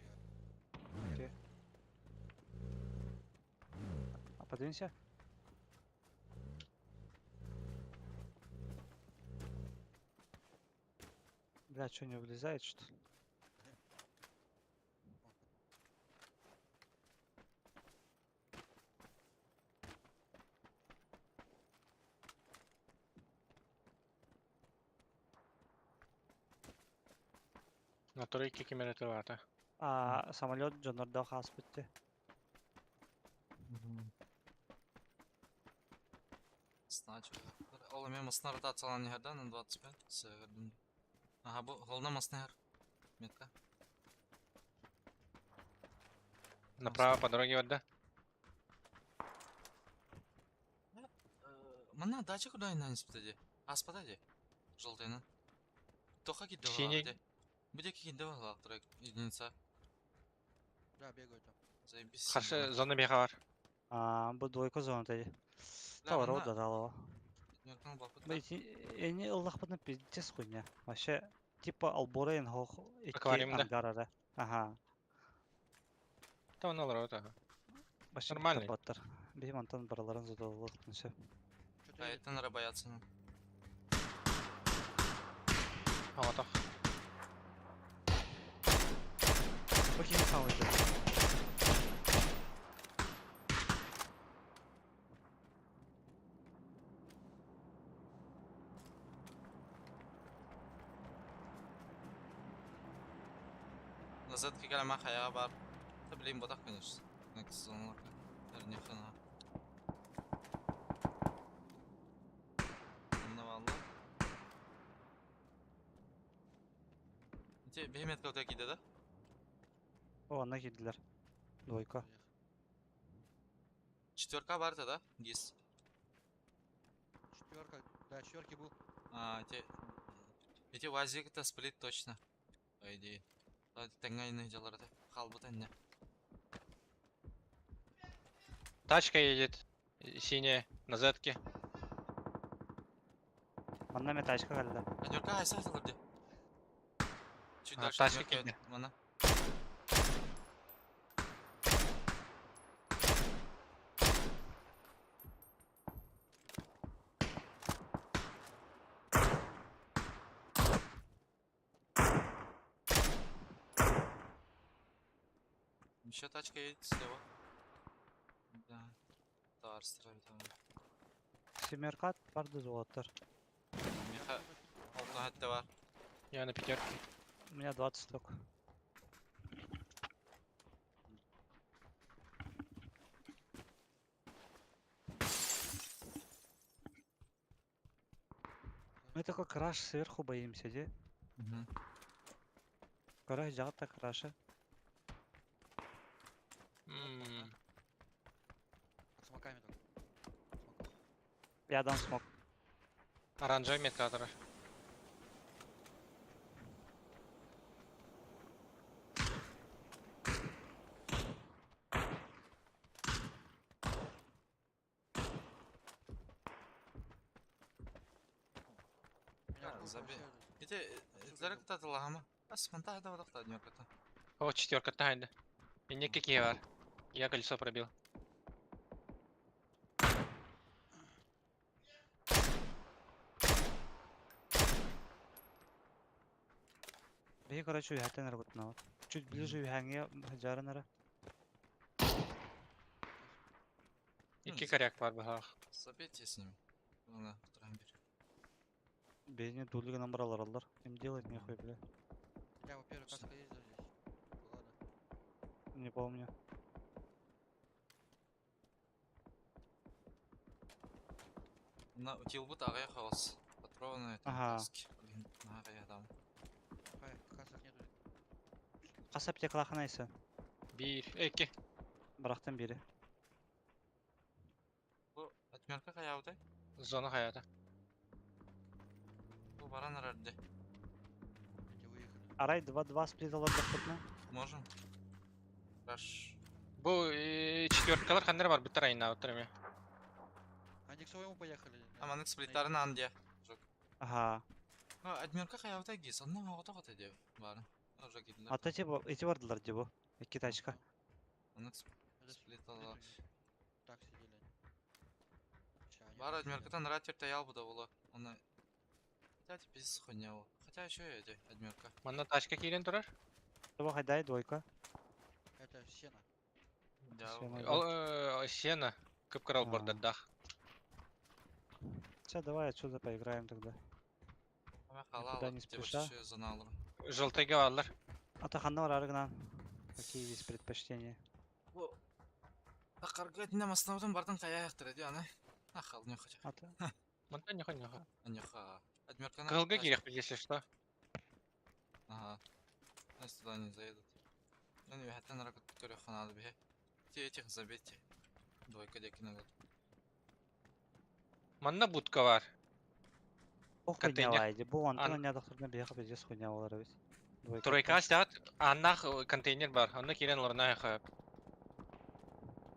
я. Окей. А подвинься. Бля, что не влезает, что ли? На тройке кемеретовато. А, самолет дьоннордоох ааспытты. Значит, ол эмиэ масына ротациялаан иһэр да, на 25 сыгырдым. Ага, бу холна масына иһэр. Метка. Направо по дороге вот, да? Манна дача куда инан испытади? Аспадади. Желтыйнан. Тоха кидде Синий. бар Бу диэки кидде бар трек единица. Да, бегаю там. Заебись. Харшы зона беха бар. А, бу двойка зона ди. Тавар манна- да далова. Мертон Бу ити эни ыллахпытына пиздец хуйня. Вообще, типа алборайын хох икки Аквариумда. ангарара. Ага. Та он алар ага. Вообще Нормальный. баттар. Бихим антан бараларын зодоллох нсе. Что-то едет. Айтан боятся. Ама тох. Бу ким самый Назад кигәләмә хаяга бар. Та блин, бодах, конечно. Нәкс зоналарга. Не хана. Анна валла. Ити бихемет каута киде да? О, ана кидилер. Двойка. Четверка бар да? Гис. Четверка, да, четверки был. А, эти... Эти вазик-то сплит точно. По идее. Тэңгайны жалар это. Халбы тәнне. Тачка едет. Синяя. На зетке. Манна ме тачка калды. Анюрка айса жалар де. Чуть А, дальше. тачка Анюрка кидде. Мана. Еще тачка едет слева. Да. Товар строит там. Семерка барды золоттар. Меха. Алтын хәтта бар. Я на пятерке. У меня 20 только. Мы такой краш сверху боимся, де? Угу. Краш жата краша. М, Под смоками только. Смоком. Я дам смок. Оранжевый метка атара. Меня Да, вкусно забей. вообще Ити этлere кытатыла Ас монта да бодақта Анюрката. О, четверка тайда. И никакие бар. Я колесо пробил. Бей, короче, үйәтен аргутна. Чуть ближе үйәңе жарынара. Икки коряк бар бахах. Забейте с ними. Ладно, вторым бер. Бейне дулига намбаралар алар. Им делать нехуй, бля. Хотя, во-первых, каска есть да, здесь. Была, да. Не помню. На утилбут ағай хаос. Патроны, там, Ага. каски. Блин, ағай адам. Хай, касок нету. Касап теклаханайсы. Бир, эки. Барактан бири. Бу отмерка қаяуды? Зона хаята. Бу баран арарды. Эти выехали. Арай 2-2 сплит алар бахтытна. Можем? Раш. Бу четверкалар ханнары барбыттар айнаабыттар эмиэ. Они к своему поехали. Аманык сплиттарын аан диэ. Жок. Ага. Адмирка хайабыта гис. Онно оҕото хата диэ. Бары. Уже кидилер. А то типа эти бардылар дии бу. Икки тачка. Анык Это сплит ала. Так сидели они. Ща, они Бар там адмиркатан ратер таял буда була. Оны. Хотя пиздец хуйня ол. Хотя еще эти адмирка. Манна тачка киирэн турар. Того хайдай двойка. сидят. Это сено. Да. Сено, да. Ол сено. Кып-кырал А. бордордаах. Все, давай отсюда поиграем тогда. Никуда не спеша. Зоналар. Желтайга бааллар. А то ханна барар гынан. Какие есть предпочтения? Бу Акарга динем основдан бартын кая яктыр ди аны. Ахал не хотя. А то Мантан нехай нехай. Анеха. Адмиркана. Кылга киириэхпит, если что. Ага. Нас туда не заедут. Ну не хаттан ракот который ханады бе. Те этих забейте. Двойка деки надо. Манна будка бар. Бу хуйня Контейнер. лайди. Бу онтон Ан- не дохтурна бияха пиздец хуйня болар бит. Двойка. Тройка стят, аннах контейнер бар. Онно киирэн олорно хап.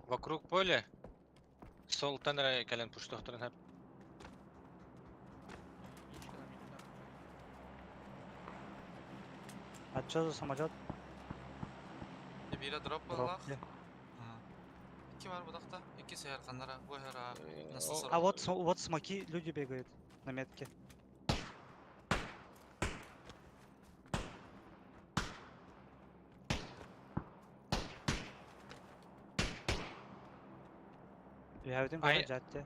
Вокруг поля. Солтан эрэ кэлэн пуштуохтарын хап. Яичко нам не туда. А что за самолет? Бире дроп Дроп. балах. Ики бар будакта. Ики сәйәр каннара. Бу хера. Насыл А вот, вот смоки, люди бегают на метке. Я один Ай- город жатты.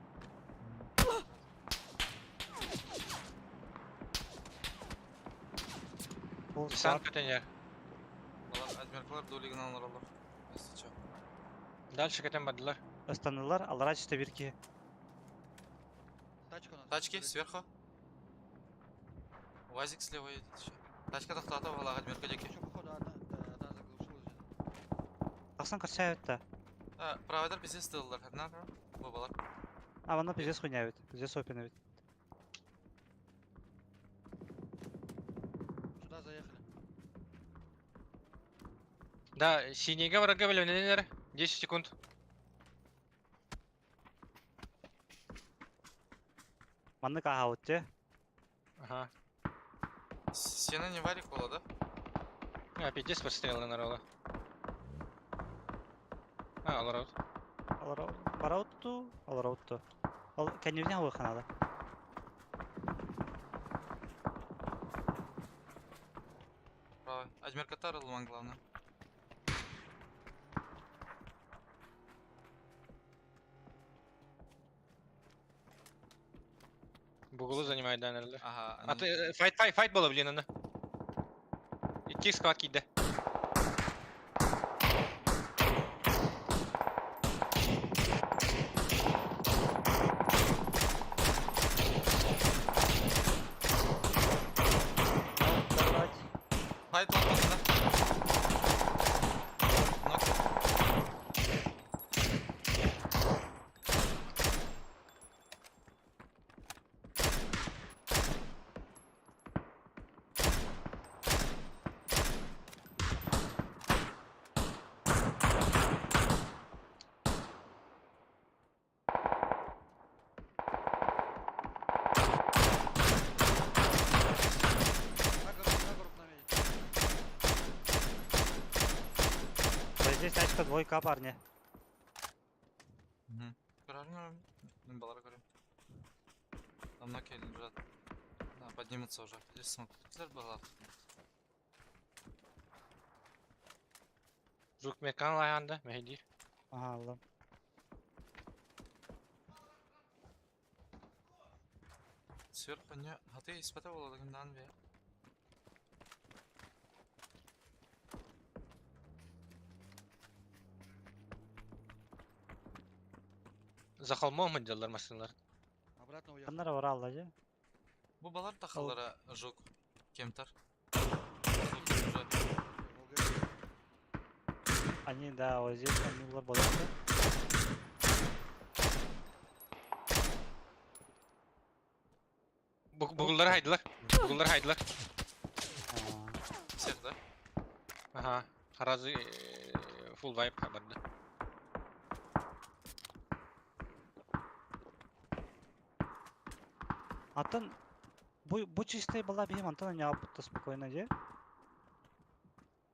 Пол Десант склад. контейнер. Балар адмиркалар дулигин алар алар. Если чё. Дальше кэтэн бардылар. Останылар, алар чисто бирки. Тачка у нас. Тачки смотри. сверху. УАЗик слева едет еще. Тачка тохтата була адмирка деки. Еще походу одна, да, одна заглушилась где-то. Аксан карчают да. А, правайдар пиздец тыллар. Хадна, бу балар. А, вона пиздец хуйня ведь. Пиздец опен ведь. Сюда заехали. Да, синийга врага бэлэмнэнэр. 10 секунд. Маннык агаутте. Ага. Сена не варик була, да? А, пиздец подстрелы народа. А, алар Алар бараутту, алар Ал кәневне хавы ханада. Правый. Адмирка тарылман главное. Бугулу занимает да, наверное. Ага. А ты файт файт файт было, блин, она. Икки склад киде. Давать. Файт болду да? Нок. На гору, на гору к нам едет. Да здесь тачка двойка, парни. Угу. Правильно, мен балар көрөм. Там ноки лежат. Да, поднимутся уже. Здесь смог. Была. Жук мекан лайанда, мехди. Ага, аллам. Сверху не. А ты испытывал легендан бе. За холмом делалар машиналар. Обратно уехали. Каннара бара алла же. Бу балар тахалара жук. Кемтар. Они, да, вот здесь они улар болот. Бугуллар хайдылар. Бугуллар хайдылар. Всех, да? Ага. Харазы фул вайп барды. Атын бу чистай была биһи мантан анньаабыт спокойно дии.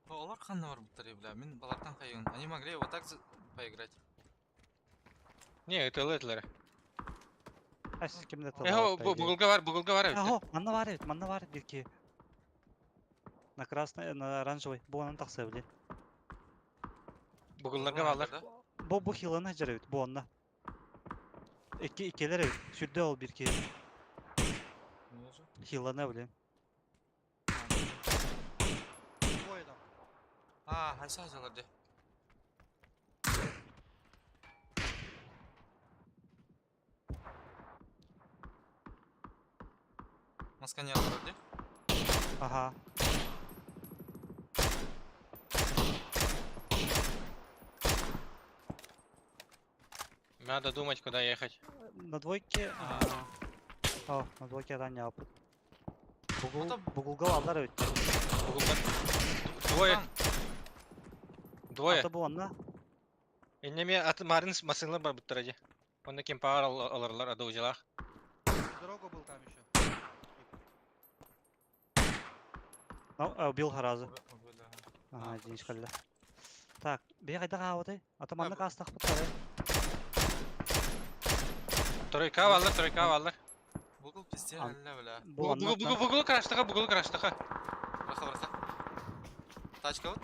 Олар ханна барбыттар, бля. Мин балартан хайын. Они могли вот так поиграть. Не, это летлеры. Ас кимде Эхо, бугулга бар, бугулга бар эбит. Ахо, манна бар эбит, манна бар бирки. На красный, на оранжевый. Бу онон тахса били. Бугулларга баллар. Бу хилана жер эбит, бу онна. Икки иккилер эбит. Сүрдө ол бирки. Хилана блин. Двое там. А, хайса хайсалар де. Маска не алар де. Ага. Надо думать, куда ехать. На двойке... О, на двойке ранее опыт. Бугулга алдар ведь. Бугулга. Двое. Двое. Ата бу онна. Иннеме ат марын масынлар бар буттар ади. Онда кем пар аларлар адыужалах. Дорога был там еще. Ну, убил Хараза. Ага, единичка халля. Так, бегай да вот. А то манна кастах буттар. Тройка валлар, тройка валлар. Бугул пизде алла бля. Бугул бугул бугул краштыга, бугул краштыга. Браха, браха. Тачка вот,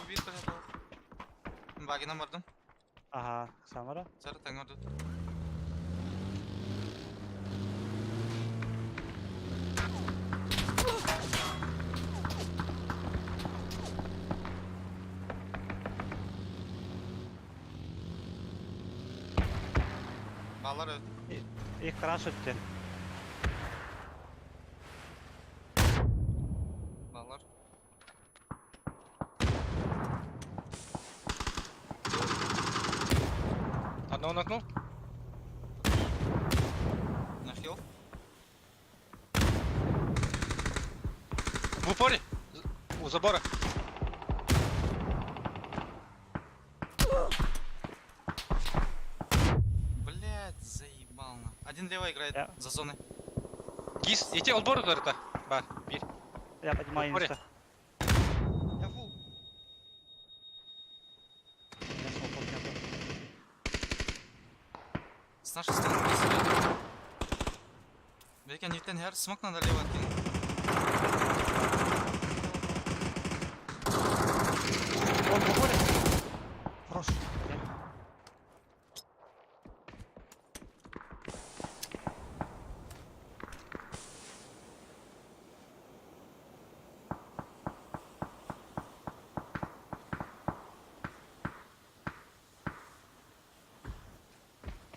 убит, пожалуйста. Багина бардым. Ага, Самара. Сара таңыр. Балар öldü. Их краш өтті. Балар. Одного нокнул. Нахил. В упоре. У забора. Блять, заебал на. Один лево играет за зоной. Гис, эти олбор удары-то. Бар, бир. Я поднимаю В упоре. инста. Я фул. У меня смоков нету. С нашей стороны сидят. Бекен Ньютон Хер, смок надо лево откинуть. Он в упоре. Хорош.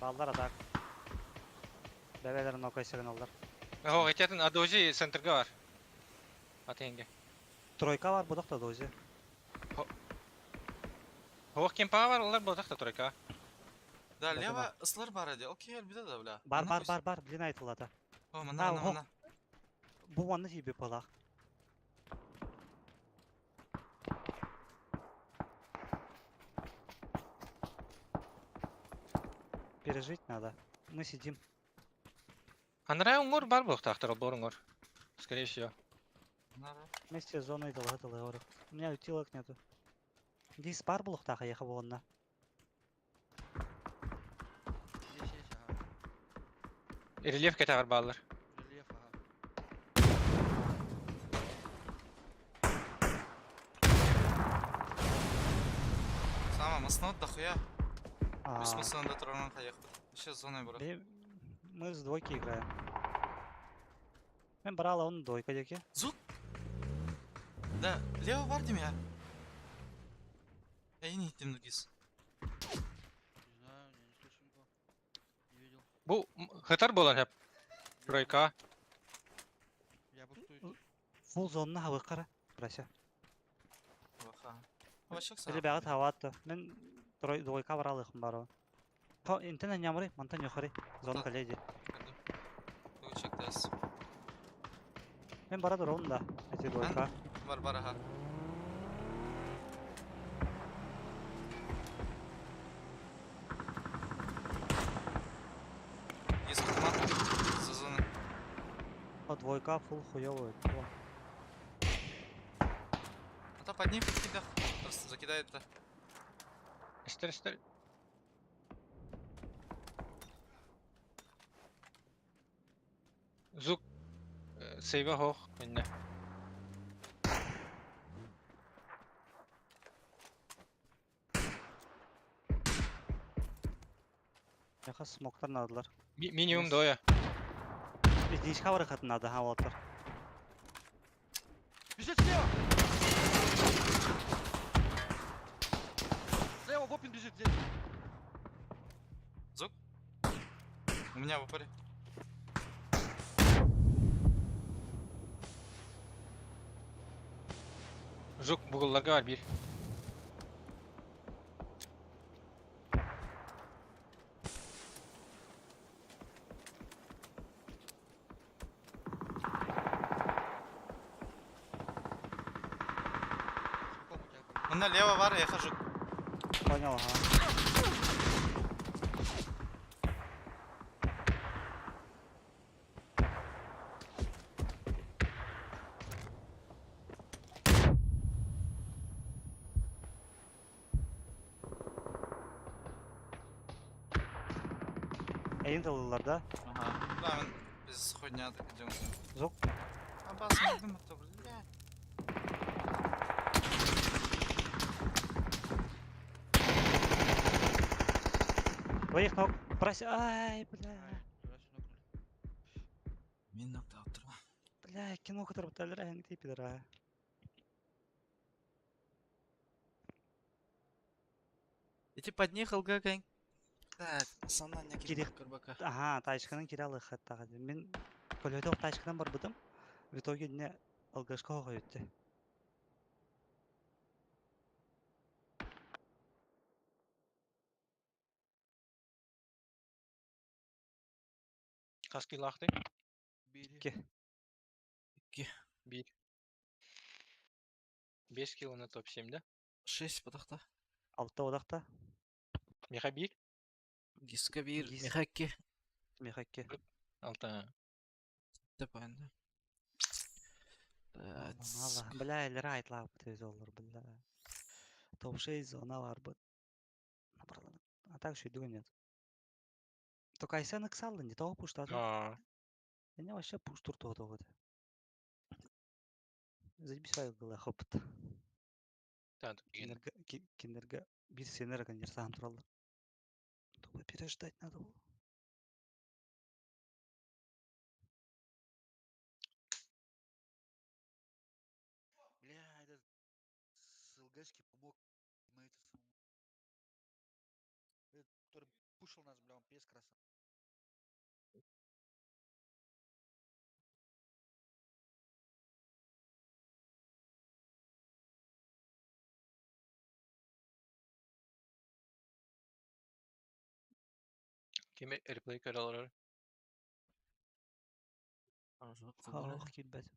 Балдар атак. Бебелерин окойсыгын алдар. О, этятын адози центрга бар. Атенге. Тройка бар будакта дози. Ох, кемпа бар, олар будакта тройка. Да, Да, лево ыслар бар эди. Окей, элбиде да, бля. Бар, бар, бар, бар, блин айтылады. О, мына, мына, мына. Бу ванны тиби палах. Пережить надо. Мы сидим. Анрай уңор бар буктактыр, олбор уңор. Скорее всего. Вместе с зоной долго. У меня утилок нету. Здесь пар булуктаха ехал болонна. Здесь есть, ага. Рельеф кетагар баллар. Рельеф, ага. Сама, маснот дохуя. Үс масында турган каяктыр. Еще зоной брат. Мы с двойки играем. Мен брала он двойка деки. Зук! Да, лево бар дим я. Эй, не иттим нугис. Не знаю, я не слышу никого. Не видел. Бу хатар болан хеп. Тройка. Я бустуюсь. Фул зонна хабы кара. Брася. Ваха. Вашак Или бягат хаватты. Мен трой двойка баралыхым баро. Хо, интена нямры, мантан юхары. Зона коллеги. Мен бара duralım да. Эти двойка. Бар бар ага. Есть автомат за зоной. Двойка фул хуёвый. О, А то под ним подкидах. Закидает да. Эстер, эстер. Зук. Сейва хох. Инне. Яха смоктар надылар. Минимум двое. Единичка бар хатын надо, ха, олар. Бежит слева! Слева в опен бежит здесь. Зук? У меня в упоре. Жук бугулларга бар бир. Сколько у тебя было? Он налево бар, я хожу. Понял, ага. Эйин тылылар да? Ага. Да, мен без хуйня так идем. Зук. Абас, не думаю, то, бля. Двоих ног. Проси. Ай, бля. Ай, раз нокнули. Мин нокта утырма. Бля, кино, который буталер, ай, ты пидора. Эти под них ЛГ кәң. Так, санан не Кирих. Карбака. Ага, тачканын киралы хаттага. Мен көлөдө тачканан бар бутым. В итоге не ЛГшка койутты. Каски лахты. Бери. Ки. Икки. Бир. 5 кило на топ-7, да? 6 потахта. Алты одакта. Миха бир. Гиска бир, Гис. Михакки. Мехакке. Алта. Деп енді. Мала. Бля, элер айтлап бит олар, бля. Топ-6 зона бар бит. А так еще и нет. Только Айсен ыксалды, не того пуштады. А, Я вообще пуш тур того Заебись вай хопт. так, ген. Кинерге, кинерге бир сенер канер сам туралды. Тупо переждать надо было. Бля, этот с ЛГшки помог тиммейту своему. Этот, который пушил нас, бля, он пес красава. Кеме реплей көрөлөр. Ох, килбет. Заеб-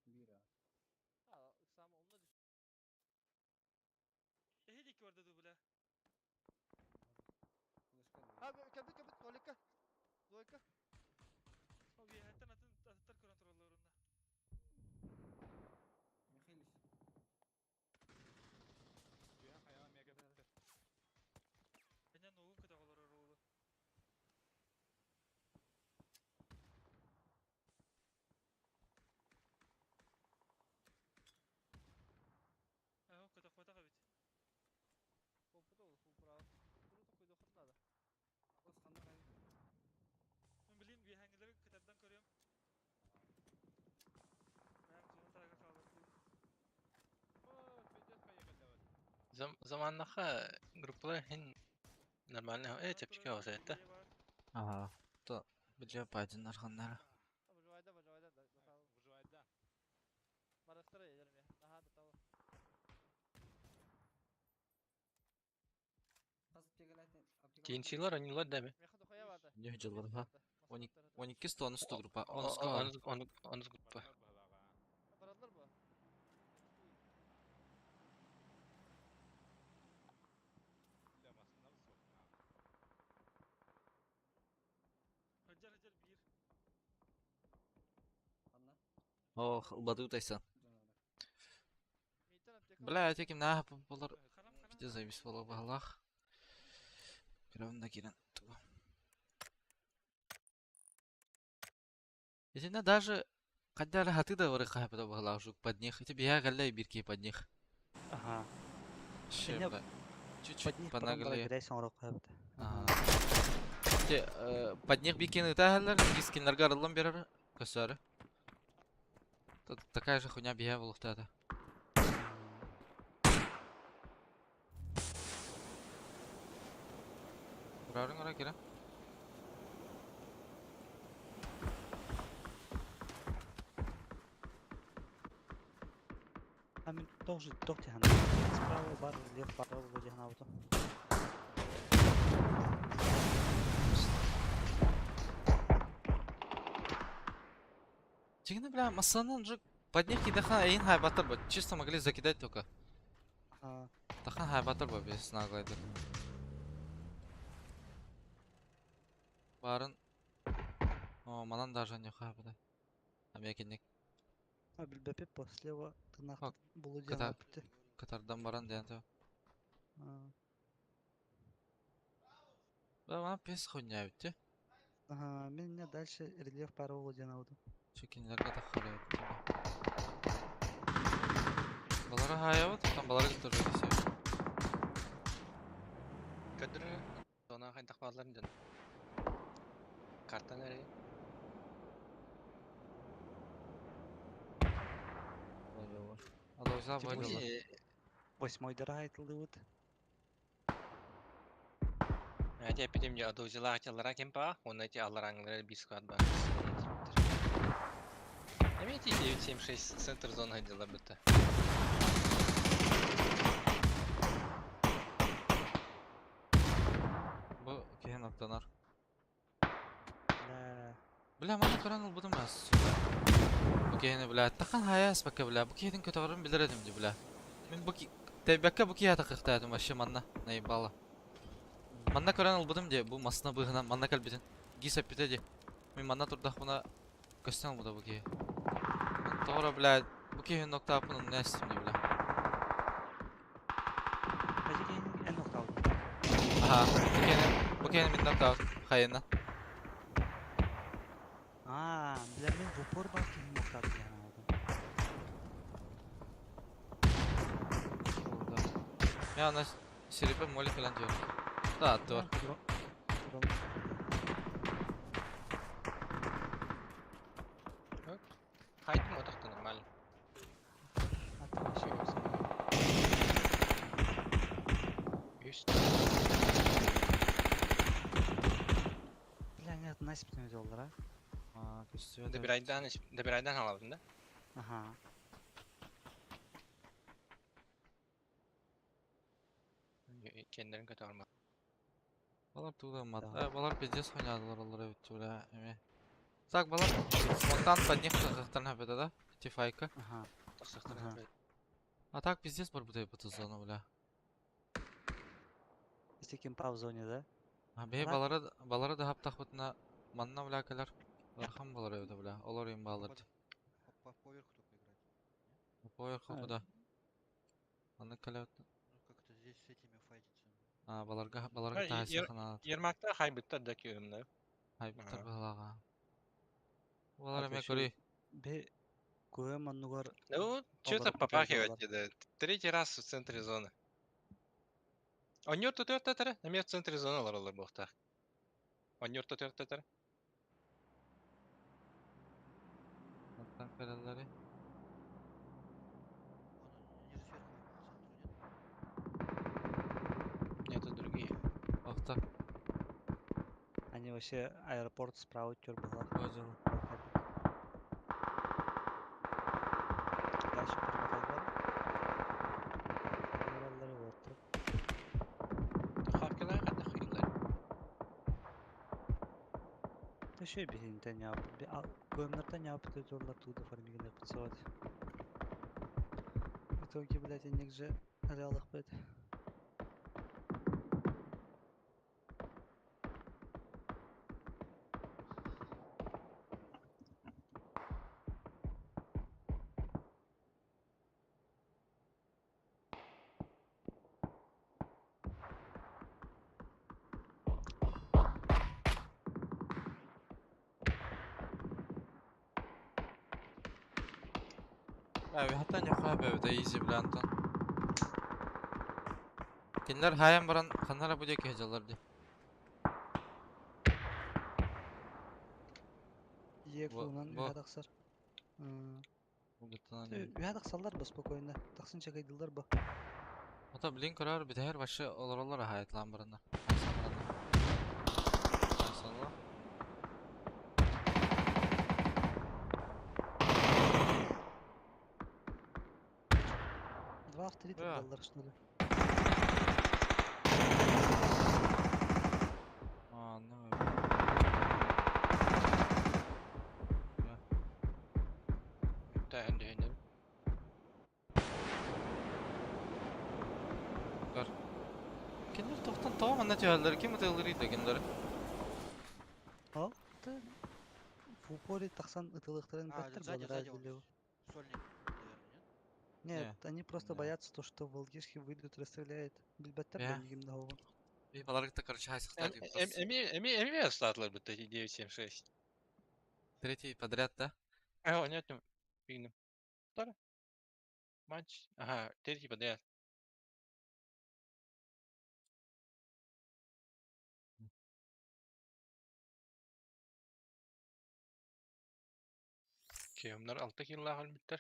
Бира. Эхилик бар деди бля. Флешка Ha, кәбит, кәбит, туалетка. Двойка. О, атын аттар көрөн тураллар онна. Михайлис. Үйе хаяла мега бітті. Менен ногун кыда олар оролу. Заманнаха группалар хин нормально чэпчэки оҕус этэ. Ага. То биле падин арханнара. Выживайда, выживайда, да, Выживайда. Барахтара едерме. Наха да того. TNC'лар ойнулар дами. Меха дохуя барды. Не жыллар ха. 12 тонус группа. Онус Онус группа. Баралар бу. Хыджар хыджар бир. Ох, баду тайсан. Бля, этим на болар где завис бола балах. Кировна кирен. Итинне даже Каддара хаты да вары хапта балах жук под них. И тебе я галлай бирки под них. Ага. Ше, Инне бля. Чуть-чуть под них потом бара понаглее. грязь оҥоруох эбит. Ага. Те, под них бикини тахаллар, скиннерга арыллан берер көсөрү. Тут такая же хуйня бия болуктады. Урарың ора кира. А мен тоже тох тиһэн. Справа бар, лев бар вроде гнавто. Чигини, бля, масанан же под них кидахан эйин хайбатыр ба. Чисто могли закидать только. Ага. Тахан хайбатыр ба без наглайды. Барын. О, манан даже не хайбата. Амекенник А билбеппит по слева тынах Ок, булу ката- диэн аппыт. катардан баран диэн то. Да, мана пес хуйня битти. Ага, мен дальше рельеф паролу диэн аудым. Чекинлерге таххар битти. Балара хаябыт, там балара тоже кесе. Көдүрү зона хайдах бааларын дьон. Картан эрэ. Алауза Типа байлала. Восьмой дыра айтылдыбыт. Эти эпидемия адузила хотеллара кемпа, он эти аллараңлары бис склад бар. Эмети 976 центр зона дела быта. Бу кehen аттанар. Бля. Бля, мана көрөн албытым аз, сука. Бу кehini бля, тахан хаяс бакка бля. Бу кehин көтөрүн билер эдим ди бля. Мен бу Тебекке бу киһи тахыктаатым вообще манна наебало. Манна көрөн албытым ди, бу масына быһынан манна кэлбитин. Гис эппитэ ди. Мин манна турдахпына көстөн албыта бу киһи. Тоҕоро бля, бу киһи ноктааппын онно эстим ди бля. Эти эн ноктаут. Аха, бу киһини мин ноктаут хайына. А, бля, мен в упор бар киһи ноктаут диэн аудым. Я ана серепе моли фалан диyor. Да, атты бар. Хайдым отохто нормально. Аты Үс. Бля, нет, насип делалар, а? А, көстүбэт. Добирайдан, добирайдан алабын да? Ага. Кендерин көтө алма. Балар туда мат. Да. Балар пиздец ойнадылар олар бит бля. Эме. Так, балар смоктан под них тахыктан хапета да? Тифайка. Ага. Тахсахтан Ага. А так пиздец бар бутay буту зона бля. Если кемпа в зоне, да? А бе Ара- балара балара да хаптах бутна манна бля калар. Архам балар эбит бля. Олар им балар. По поверху только играть. Поверху А. куда? Аны калят. Ну как-то здесь с этими файтиться. А баларга баларга тахасы хана. Ермакта хайбыттар да күйімді. Хайбыттар Ага. балага. Балар А эме то көрүй. Бе көм оннугар Ну, что-то Олар попахивает көтөрдүлар. да. Третий раз в центре зоны. Оннёр тут татара, на в центре зоны ларалар бохтах. Оннёр тут татара. Аттан калалары. Он, они же сверху по центру, нет? вообще аэропорт справа өттүгэр быһалаах. Бу дьыл. Дальше перемотать Бараллары уоттар. Хавкилаах это хыйлар. Еще биһинтэн Көмнөртөн ньаапыт өтөллөр туда фармигин подсылать. В итоге, блядь, они же реалах бэт. Abi hatta ньохаа бэбитэ easy билантан. Кинилэр хаайан баран ханнара бу диэки сылдьаллар дии. Е Бу кулунан бу үһэ тахсар. бу быттанан иһин. Үһэ тахсаллар ба спокойно. Тахсын чакайдылар ба. Ата билин көрөр бүтэһэр вообще олороллор аһаайтлаан бараннар. Хайсан бараннар. Хайсалла. Два в три Бля. даллар, что ли? А, ну. Бля. Tähän dyhinen. Көр. Кинилэр тохтон тоҕо манна түһэллэр? Ким ытыалларый да кинилэри? Ал, ты в упоре тахсан ытылыктарын А, бэттер сзади, балар сзади он. әлі. Сольник, наверное, нет? Нет, они просто Не. боятся то, что волгишки выйдут, расстреляют. Билбэттер Бля. да нигим И баларгыта короче хайсахтар дип просто. Эми эми эми статлар бит 976. Третий подряд, да? Э, нет, не. Фигнем. Второй. Матч. Ага, третий подряд. Кемнер 6 килла халбиттер.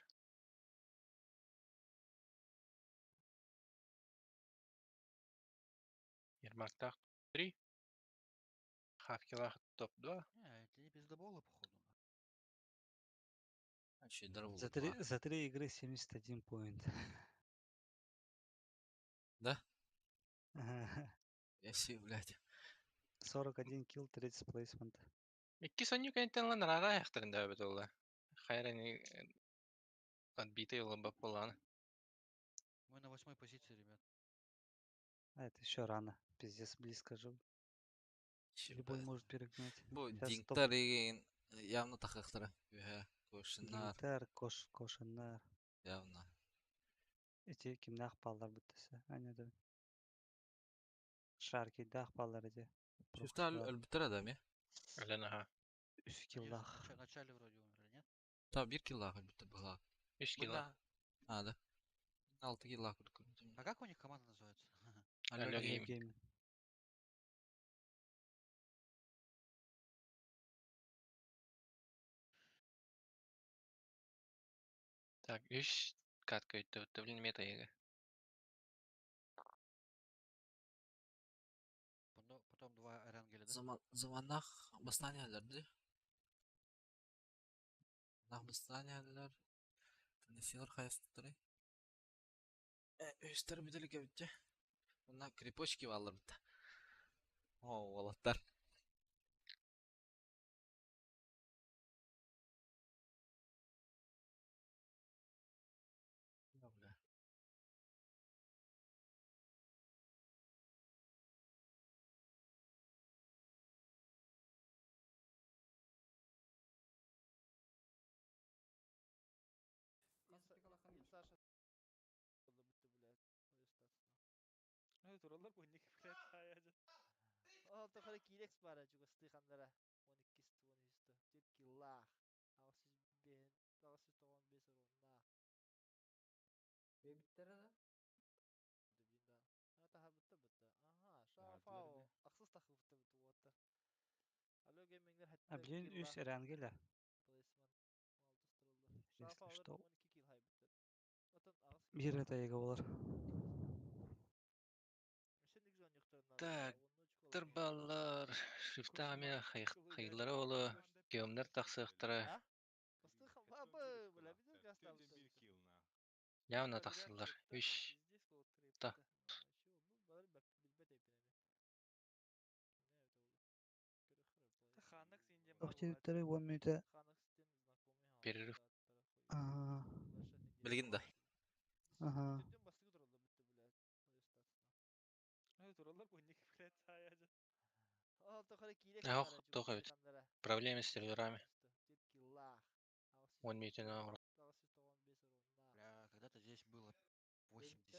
Ермактах 3. Хавкилах топ-2. Не, это не пиздоболы, походу. Вообще здорово За три игры 71 поинт. Да? Ага. Я си, блядь. 41 килл, 30 плейсмент. Икки сонню кэнтэн лан рара яхтарын да бит олла. Хайрани отбитый олла болланы. Мы на восьмой позиции, ребят. А это еще рано. Пиздец, близко же. Чи, Любой блядь. может перегнать. Бу Сейчас топ. дингтар деген явно тахахтара. Үһэ, кошыннар Динтер, Кош, Кошенар. явно. Эти кимнах паллар бүттесе. Ане да. Шарки дах паллар эти. Шифта өлбүттер адам, я? Әлен аха. Үс Они же киллах. в начале вроде умерли, нет? Та бир киллах өлбүттер была. 3 килла. А, да. 6 киллах көрдүм. А как у них команда называется? Алло, Алло, гейм. гейм. Гейм. Так, 3 катка өттө битте блин мета еге. Потом, потом два Эрангеля, да? Заман заманнах бастаниялерди. Нах бастаниялер. Тенесилер хайстыры. Э, үстер бүтелик битте. Мына крепочки баллар битте. О, олаттар. Я, бля. Ну, тураллар бу ник блядь, хаяжы. Ол тохары килекс бара чугасты хандара. 12 13 Тет киллах. Агыс бен, агыс тоғон бес урунна. Бэбиттере да? Дебинда. Ата бытта бытта. Аха, шафао. Аксыз тахы бытта бытта уоттар. Алло геймингдер А хатта блин, үс Эрангеля. Плейсман. Если Шафаолар что. 12 килл хай быттар. Отон агыс Бир это еге болар. Так. Баллар, шифтами хайыллара олу, геомнар тахсыахтара, явно тахсыллар. Үш, та. Охтибиттары 10 минута. Перерыв. Ага. Билигин да. Ага. Ох, тоқ эбит. Проблемы с серверами. 10 минутын Бля, когда-то здесь было 80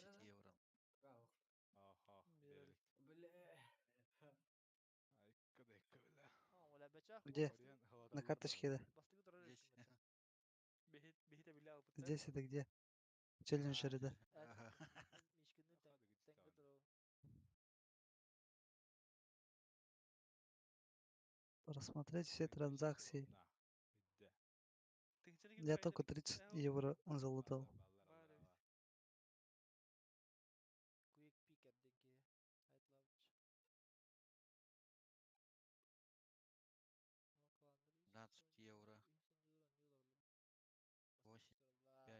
евро. Где? На карточке, да? Здесь. Здесь это где? Челленджеры, да? Ага. Просмотреть все транзакции. Я только 30 евро залутал. 15 евро. 8, 5, 8,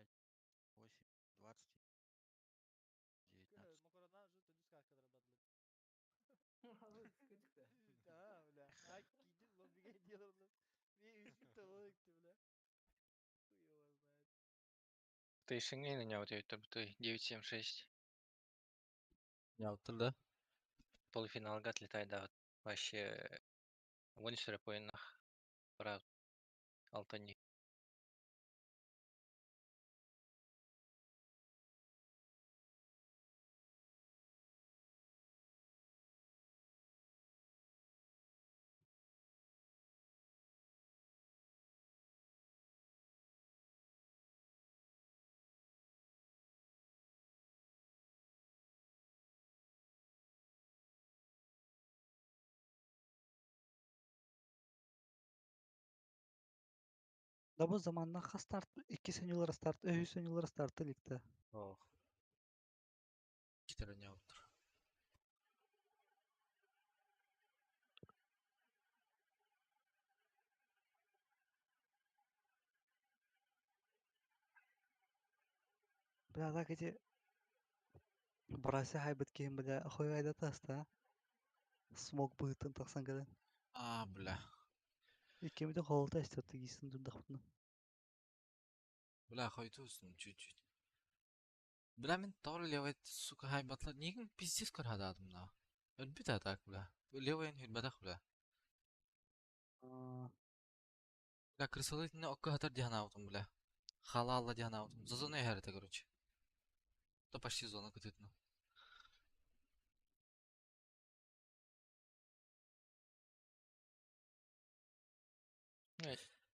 20, 19. Ты шингей на него 9-7-6. Я вот да. Полуфиналга отлетает, да. Вообще, вон сюрпоинах. Брат, Алтани. Да бу заманна хас старт, 2 сеньолар старт, 3 сеньолар старты ликте. Ох. Китере не оттур. Бля, так эти Брася хайбит киһим, бля, хуй айда таста. Смог быһыттан тахсан кэлэн. А, бля. Иккимити холта истерти гиссин турдахпытына. Бля, хойтуусун чуть-чуть. Бля, мен тоҕо левый, сука, хайбатлар. Нигин пиздец көрһадаатым да. Өлбүт атак, бля. Левыйын хүрбэтэх, бля. А, Бля, крысалы итинне окко хатар диһанаабытым, бля. Халаалла диһанаабытым. За зона иһэр этэ, короче. То почти зона кытытна.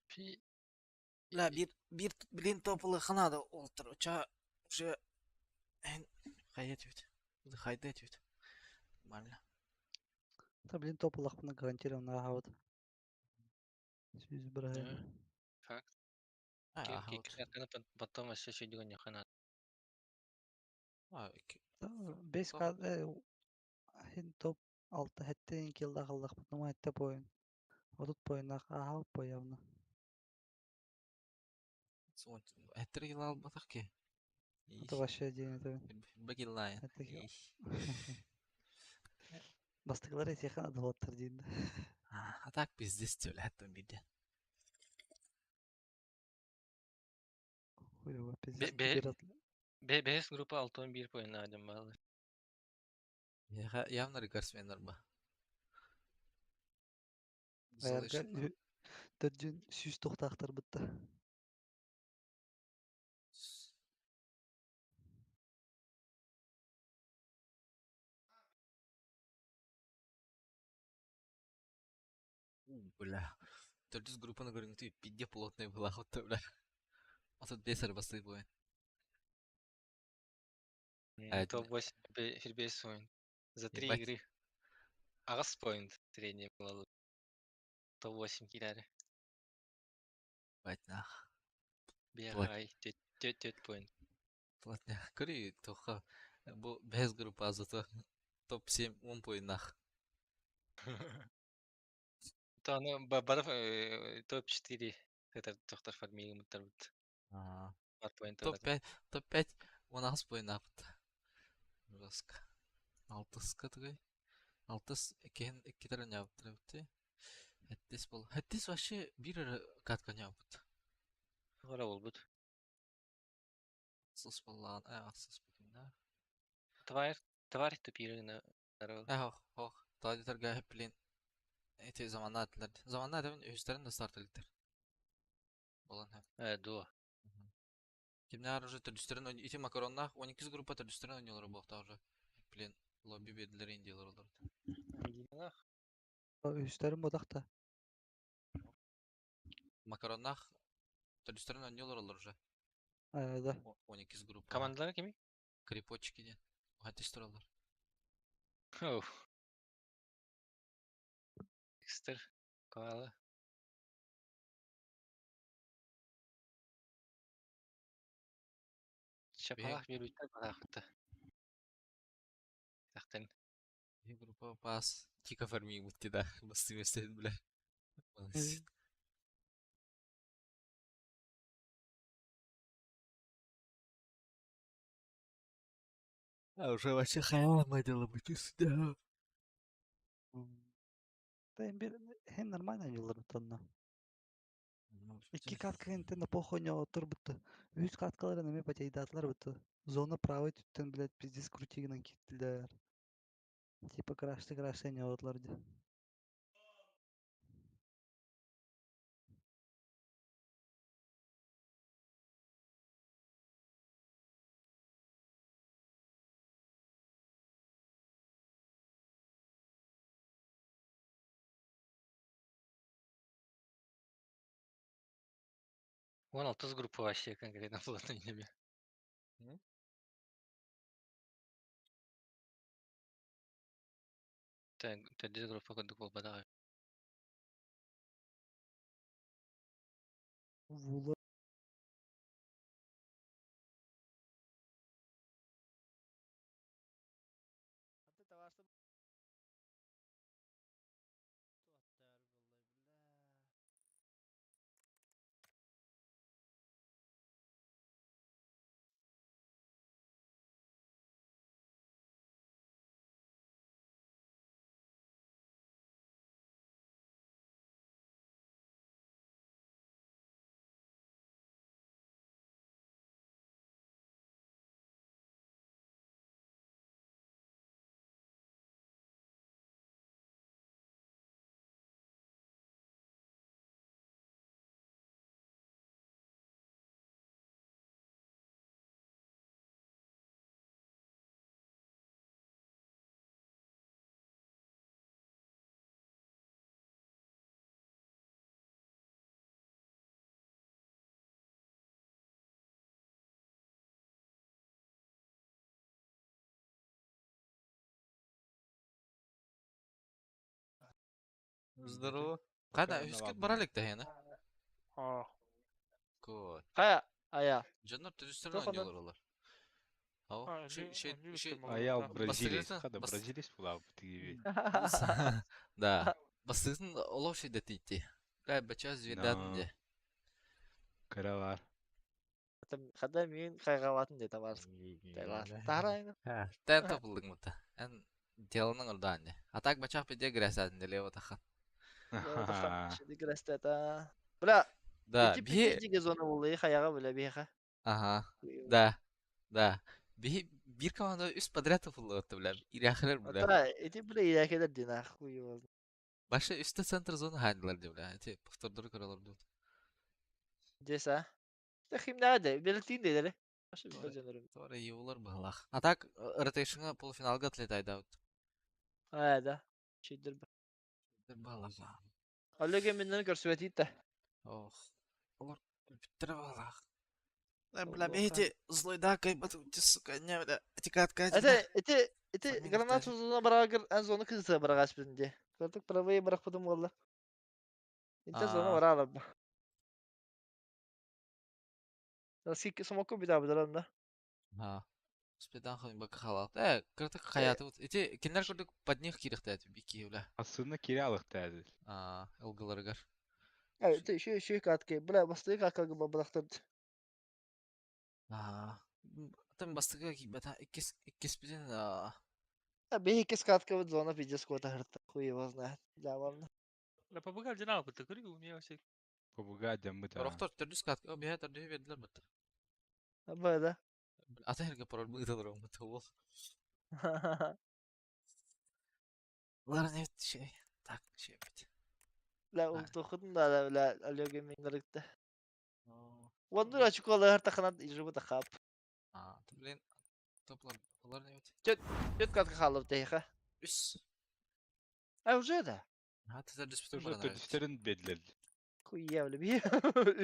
Пи. Бля, бир, бир, блин, тополы ханада олтыр. Уча, уже... Хайда этибит. Хайда этибит. Нормально. Та блин топ лахпына гарантированно аһабыт. Сүүс быраһы. Факт. А, ага, вот. Потом вообще еще не хана. А, Бес Топ. хин топ алта хэттен килла халлахпытына хэтте поин. Отут поиннах аһабыт по явно. Эттер килла албатах ки. Это вообще день это. Бакиллайн. Это Бастыклар этихан адалаттар дейін. А так пиздец бля, хэттен бирде. Хуево, пиздец. Бес группа алтон бир поин надем балы. Явно рекордсменнер ба. Аярга төрдүн сүүс тохтаахтар бытта. Бля. Төрдүс группаны көрүңүтү пидде плотный была хотта, бля. А тут бес арбасы буин. А, Топ-8 фербес поинт. За три Ебать. игры. Агас поинт средний был. Топ-8 киляри. Бать нах. Бегай. Тет поинт. Плотня. Көрүй тоха. Бу бес группа зато топ-7 он поиннах. То ону бары топ-4 это тохтор фармиылымыттарбыт. Аа. Варпоинт Топ-5, топ-5 18 поиннаахпыт. Жестко. Алтыска тугуй? Алтыс иккиһин иккитэр оонньообуттар эбит. Хэттис бол. Хэттис вообще биир эрэ катка оонньообут. Ора болбут. Ахсыс буоллаҕын, ээ ахсыс бүтүннээх. Тварь, тварь тупирына. Ээ ох, ох, тоҕо блин ити заманна этилэр. Заманна этэбин үһүстэрин да старт иликтэр. Болон һэ. Э, дуо. Кимнээр уже төрдүстэрин ити макароннаах 12 группа төрдүстэрин ойнуулара буолуохтаах уже. Блин, лобби биэрдилэр индиялар олорут. Үһүстэрин бодох да. Макароннаах төрдүстэрин ойнуулар олор уже. Да. 12 группа. Командалары кими? Крепочки диэн. Уһаттыс тураллар. Оу. Экстер. Коала. Шапалах биэрбиттэр бараахыта. Тахтан. Биһи группа пас Тика фармиибыт да бастыы миэстэтин бля. А уже вообще хайа дело быть сюда. Да бир хэн нормально ойнуулар тонна. Икки катка гэнтэн на похуй оттор бутта. Үс каткаларын эме потейдатлар бутта. Зона правой түттен, блядь, пиздец крутигынан киттилер. Типа крашты крашты отлар ди. Вон алтыс группа вообще конкретно плотно неме. Төрдүс группа курдук буолбатах. Вула. Аты табашты. Здорово. Када үскет баралык да хена. Аа. Кой. Хайа, ая. Дьоннор төрдүстэрин Туох ойнуулар олор. Ау, А, ши ши ши А я бразилец. Бастыгытын Хада бас бразилец була тиги. Да. Бастыгытын олох ши дэтити. Бля, бача звердатын Но. де. Каравар. Хада мин хайҕалаатын дии табаарыс. Таһарайын. Тэн топулдуң мута. Эн деланын ордаан де. А так бачах пиде грясатын де лево тахан. Бля, Да, ити бихи пиздец зона буолла хайаҕа бля биһиэхэ. Ага. Да. Да. Бихи бир команда үс подряд топулдук бля. Иряхлер бля. Ата ити бля ирээкелер диэн ахуй буолла. Баша үстэ центр зона хайдылар де бля. Эти повтордору көрөлөр дут. Дес а. Химнаа да белтин дедere. Баша билбэт дьоннорум. Тора юлар быһылах. А так ротейшнга полуфиналга отлетайда. Аа да. Чидер. Быһылах. Олеге миннен көрсүбэтиит да. Ох. Олар биттер быһылах. Бля, эти злой да, кайбат, сука, не, бля, эти катка, Ete ити ити Фамилия гранат вторая. узуна барагыр эн зону кызыта барагаш бинди. Көрдүк правые баракпытым болла. Инте зона Аа. баралар. Сик смоку бит абыдаран да. Ha. Успедан бакка халаат. Э, кыртык хаятыбыт. Ити кинилэр курдук под них киириэхтээт икки бля. Ассыына кире алыхтаады. Аа, ылгыларыгар. Э, ты еще еще катки. Бля, бастыы кака бабырахтар. Аа, там бастыгы киирбэтэ. Иккис иккиспитин Биһи иккис каткабыт зона пиздец куота хырта. Хуй его знает. Да, ладно. La пабыга алдьанаа бытта көрү умея вообще. Побуга дьаммыт аа. Орохтор төрдүс катка биһэ төрдүһү биэрдилэр бытта. Б, да. Ата эргэ пароль быыталар оҥмут уол. Лар не şey. Так, şey бит. Бля, унтухун да, бля, Олег Мингарыкта. Вон очколар таханат ижибы тахап. А, ты, блин, топлар, олар не бит. Чөт катка халып тейха. Үс. А уже да. А, ты төрдүс бүтүн Уже баран төрдүстерин бедлер. Хуя, бля, би.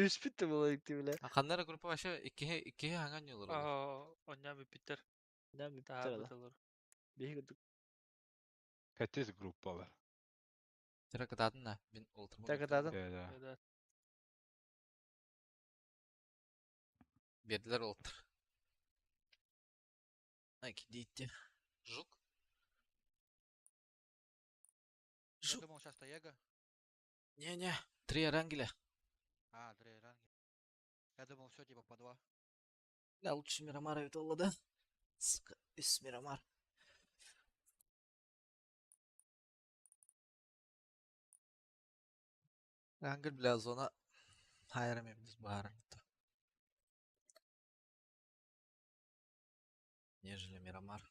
Үс бүтті бұл бля. А ханнара группа вообще иккиһи иккиһи хаҥан ньолор олор. Аа, онньаа бүппүттэр. Да, Таа бүтті бытылар. Биһи курдук. Хәтес группалар. Тера кытаатын да, мин олтырма. Тера кытаатын. Да, да. Да. Бердилер олтыр. Ай, дейти. Жук. Я Жук. думал, сейчас Таега. Не-не, три рангеля. А, три ранги. Я думал, все типа по два. Бля, лучше Мирамара ведь да? Сука, үс Мирамар. Рангель, бля, зона хайрами біз баарын. Нежели Мирамар.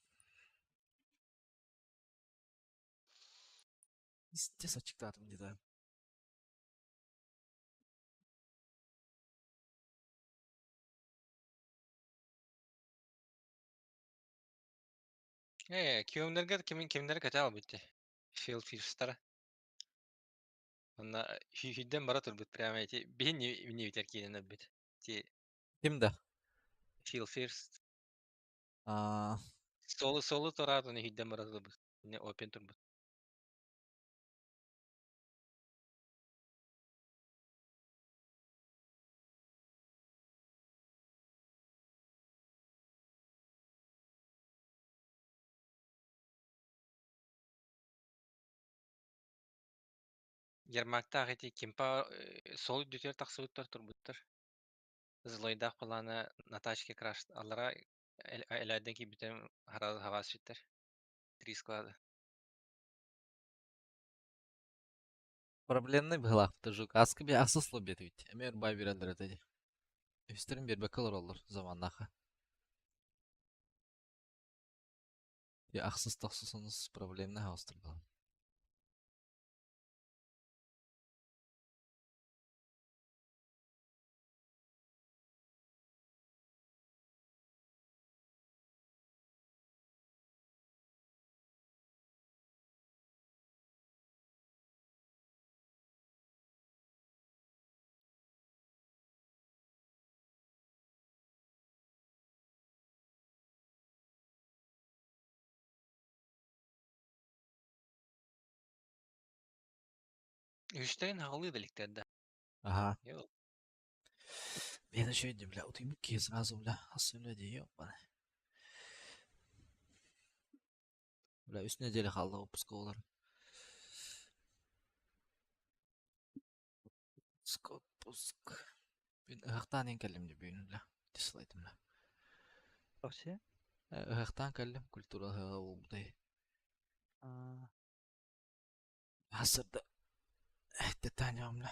Пиздец очектатым где-то. Э, кимнерге ким кимнер качал битти. Фил Фирстара. Онна хүйден бара турбут прямо эти биһин не битер киинен бит. Ти Кимде? Фил Фирст. Аа, Солу солу турат оны хүйден бара турбут. Не опен турбут. Ермактаах ити кимпа сол дүтер тахсыбыттар турбуттар. Злойдах плана на тачке краш аллара эләден ки бүтән хараз хавас биттер. Три склада. проблемный быһылаахпыт жук. Аскы би ахсыс лоббет ведь. Эмер бай бирелдер этеди. Үстерин бербекке олороллор заманнаха. Я ахсыс тахсысыныз проблемный хаустыр бала. Үстерин халы деликтерде. Ага. Йо. Мен еще иди, бля, вот ебуки сразу, бля, особенно ди, ёбаный. Бля, үс неделя қалды отпуск олар. Отпуск, отпуск. Мен ыһыктаан эн кэллим деп бүгүн, бля. Дислайтым, бля. Вообще? Ыһыктаан кэллим, культура ыһыга буолбутай. А, Хасырда эттетааньам, бля.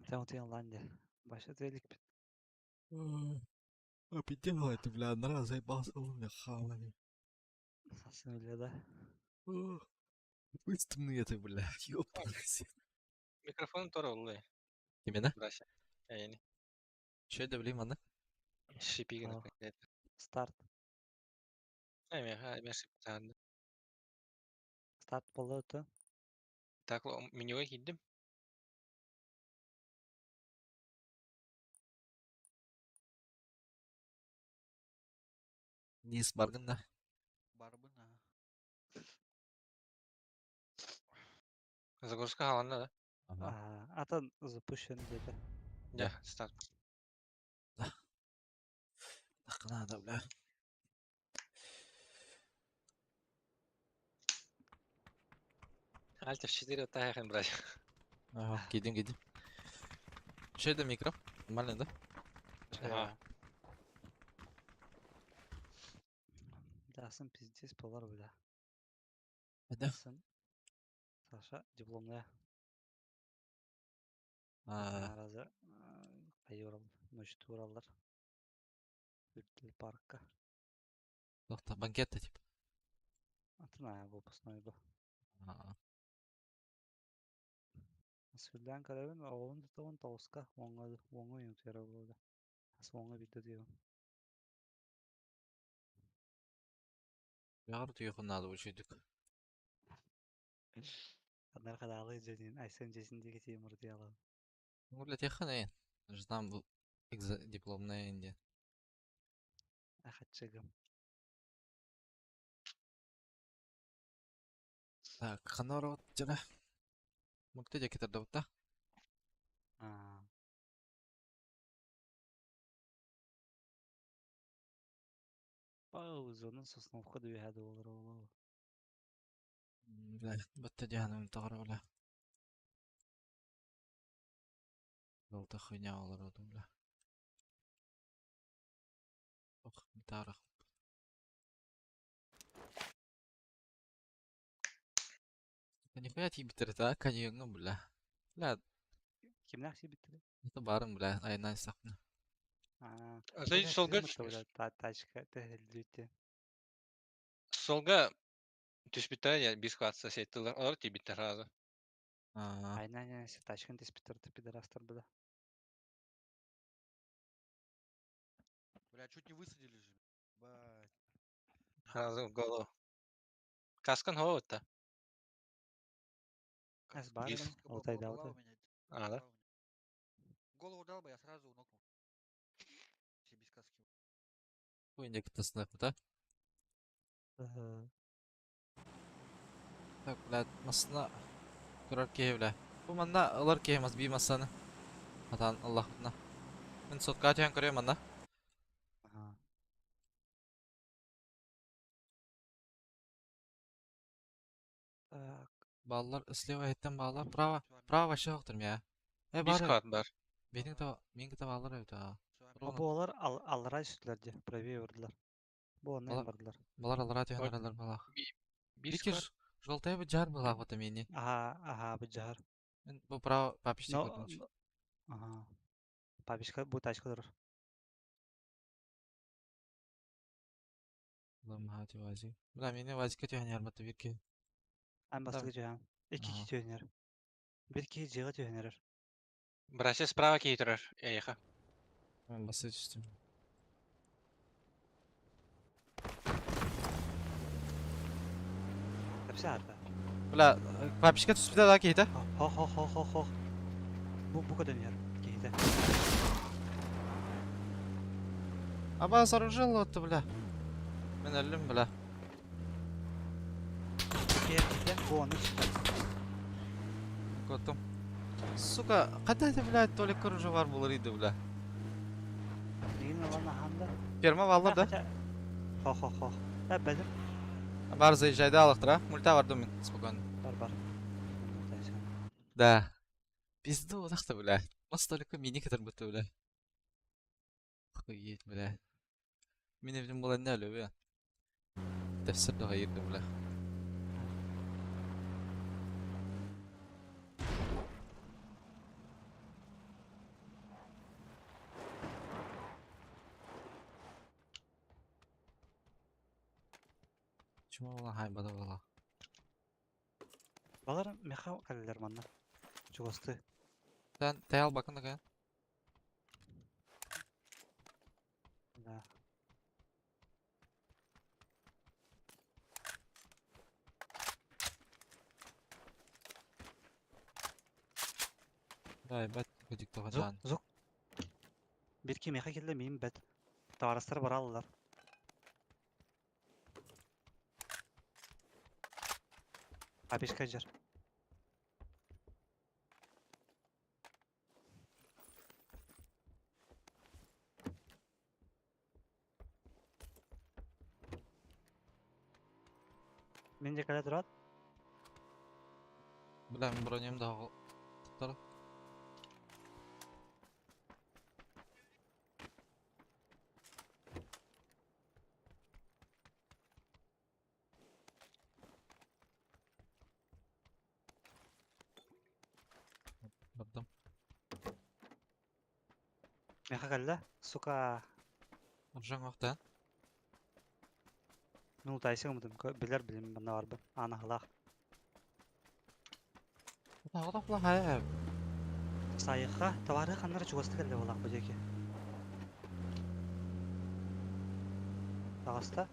Там вот Ирландия. Баша телек бит. Опидело это, бля, одна раз заебался, у меня хавали. Сасын бля, да. Быстро это, бля, ёпаный. Микрофон тороллы. Именно? Брася. Эйни. Че это, блин, аны? Шипигин. Ох. Старт. Эми, ха, эми шиптанды. Старт болду. Так, менюга киддим. Низ баргын да. Барбын, ага. Загрузка халанна да. Ага. А, атын запущен где-то. Да, старт. Надо, бля. Альт F4 оттаһыахын, брат. Ага, кидим, кидим. Что это микро? Нормально, да? Ага. Дасын пиздец болар, бля. Да. Дасын. Саша дипломная. А, Наразы кайы ночь тураллар. Үрдүл паркка. Тоқта, банкетта типа. Атын выпускной бу. А, Сүллээн көрөбүн, оҕобун тутабын тоҕуска, уоҥҥа уоҥҥа уйумтуйара буолла. Хас уоҥҥа биирдэ утуйабын. Бэҕэр утуйуохун наада үчүйдүк. Ханнар хадаалы дьэнин, Айсен дьэсин диэки тиийэн мурутуйалаҕын. Ну, бля, техан эйин. Там был дипломная Индия. Ахатчыгым. Так, ханна жана. Мукта жеке тарда Аа. Паузанын сосновка дүһәде болар ол. Бля, батта жаһаным тоҕор бля. Жолта хуйня олар одум, бля. Ох, тарах. Нихуя тиибиттэр этэ, каньоҥҥа, бля. Бля, Кимнээх сиэбиттэрэ? это барым, бля, айаннаан истэхпинэ. Аа. Ата солга Тачка тэһэлдүүтэ. солга түспүттэрэ я бис класса сеттилер. Олар тиибиттэр сразу. Аа, Айнан тачкын теспиттер пидорастар бля. Бля, чуть не высадили же. Бать. Сразу в голову. Каскан хоута. Ас Каска бар Бис. была- Алтай была даалта. у меня, А, да? была у меня. Голову дал бы, я сразу нокнул. Все без каски. хуйня кытасынах да? Так, бля, масына турар киһи, бля. Бу манна ылар киһи мас бии массаны. Атан Аллахна. Мин сотка түһэн көрөм манна. Аа. Так. Баллар слева эттен баллар право. С вами. Право вообще хоқтырм я. Э, Бис бар. класс бар. Менің та менің та баллар өтө. С вами. Бу олар аллара үстүлэр дии, правее бардылар. Бу онно Балар- бардылар. Балар алара түһэн Ой. аралар балах. Бис Бикер класс. жолтай бу жар балах бата мени. Аха, аха, бу жар. Мен бу право папиште Но, көрдүм. Аха. Папишка бу тачка турар. Ламхати вази. Бля, мени вазика түһэн ярбата бирке. Ан бастыгы түһэн. Икки Аха. киһи түһэнэр. Бир киһи дьиэҕэ түһэнэрэр. Братья справа кейтерер. Эйха. Мен басы түстүм. Тэпсэ ата. Бля, папишка түспүтэ да кейте. Хо хо хо хо хо. Бу бу көтөн иһэр киһитэ. Аба сооружил отто, бля. Мен өллүм, бля. Киһи киһитэ бу онно түстэ. Көттүм. Сука, ката это, блядь, толик уже бар булар иди, бля. Мигин ылан аханда. Ферма баллар да. Хо хо хо. Э бәдим. Бар заезжай да алықтыр, а? Мульта бар мен, спокойно. Бар бар. Да. Пизду удахта, бля. Мас только мини катар бутты, бля. Охуеть, бля. Мин evim була не әлі, бля. Тәфсир да ғайырды, бля. Чума була хай бада була. Балар меха калелер манна. Чугасты. Сен таял бакын да каян. Да. Да, бат көдік Зук тоғадан. зук. Бир ки меха келде мин бет. Товарыстар баралылар. Апишка жер. Мин де кэлэ турат. Бля, мин броням да туттара. Бардым. Меха кэллэ. Сука. Уржаң охтан. Ну, тайсы гымытым. Билер билим манна барбын. Аана хылаах. Тағы плохая. Сайыха, товары ханнара чугасты кэллэ буолаах бу диэки. Таҕыста.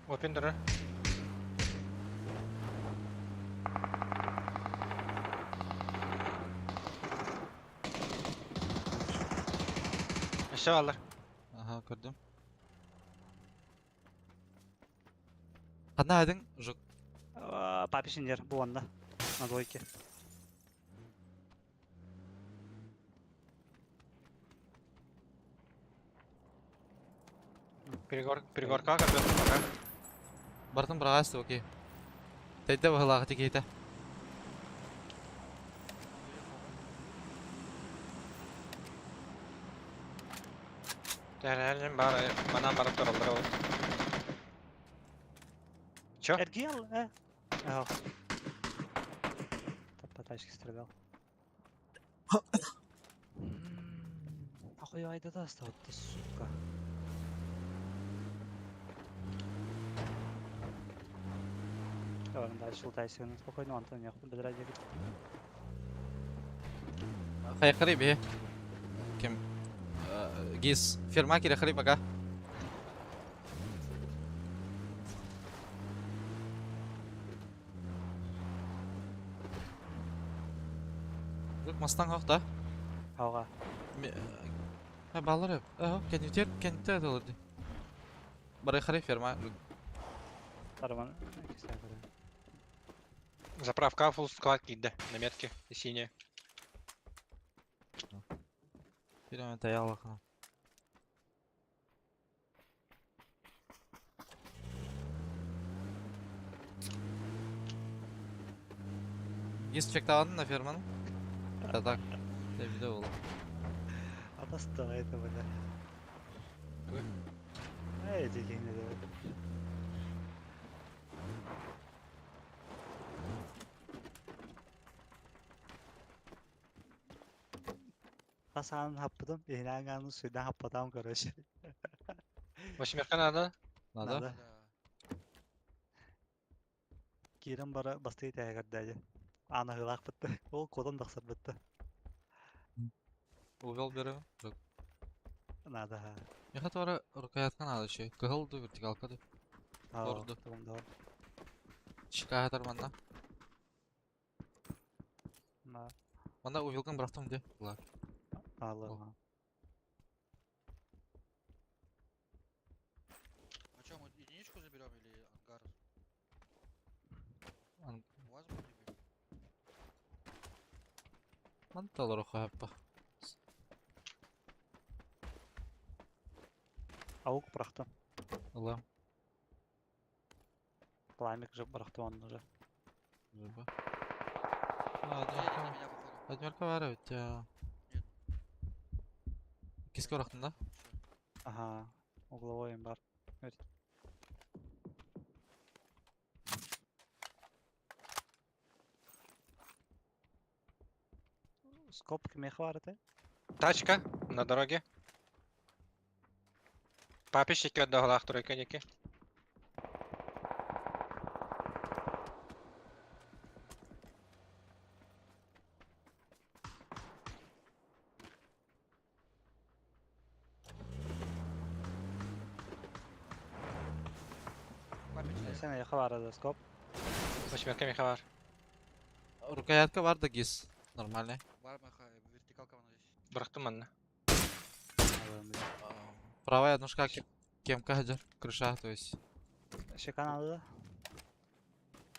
Опен турар. Өссө бааллар. Ага, көрдүм. Ханна айдың? Жук. Папишин жер, бу онда. На двойке. Пригор, пригорка көрдüm пока. Бартын бырағасты, окей. Тәйді бағылағы текейті. Тәрәлем бар, манан барып тураллар ол. Чё? Эргиэл, э? Ах. По тачке стрелял. Охуй айда да ты, сука. Давай, дальше лутайся, спокойно, Антон, я хуй бедра дегит. Хайқыры бе. Кем? Гиз. Ферма кире хры пока. Жук мастан хоқ да? Хауға. Ха баллар. Ага, кенитер, кенитер алырды. Бары хры ферма. Тарман. Заправка фулл склад кидді на метке синяя. Ферма таялы. Гиз чектавадın на ферманы? Да так. Видео было. Атасты это бля. Эй, дегенде деп. Тасанын хаппыдым, инанганын суйдан хаппатам, короче. Восьмерка надо? Надо? Надо. Кирен бара бастый тәгәрдәде. Аны хылак битте. Ол кодан дақсар битте. Увел берем. Жок. Надо. Меха твара рукоятка надо еще. Кыгыл ду, вертикалка ду. Орду. Чика манна. На. Манда увелган бырахтым де. Ла. Алла. А чё, мы единичку заберем или ангар? У вас будет или? Манталар хаппа. Аук бырахтым. Алла. Пламик же бырахтым оны уже. Жыба. Едет на меня, походу. Адмерка бар ведь. Нет. Киске бырахтың да? Ага. Угловой бар. Скоп кимех бар это? Тачка на дороге. Папич екі отдағылақ тройка неке. Сен яха бар да скоп. Восьмерка меха бар. Рукоятка бар да гиз. Нормальный. Бар меха, вертикалка вон здесь. Бырахтым манна. Правая ножка кемка хаджар. Крыша, то есть. Щека надо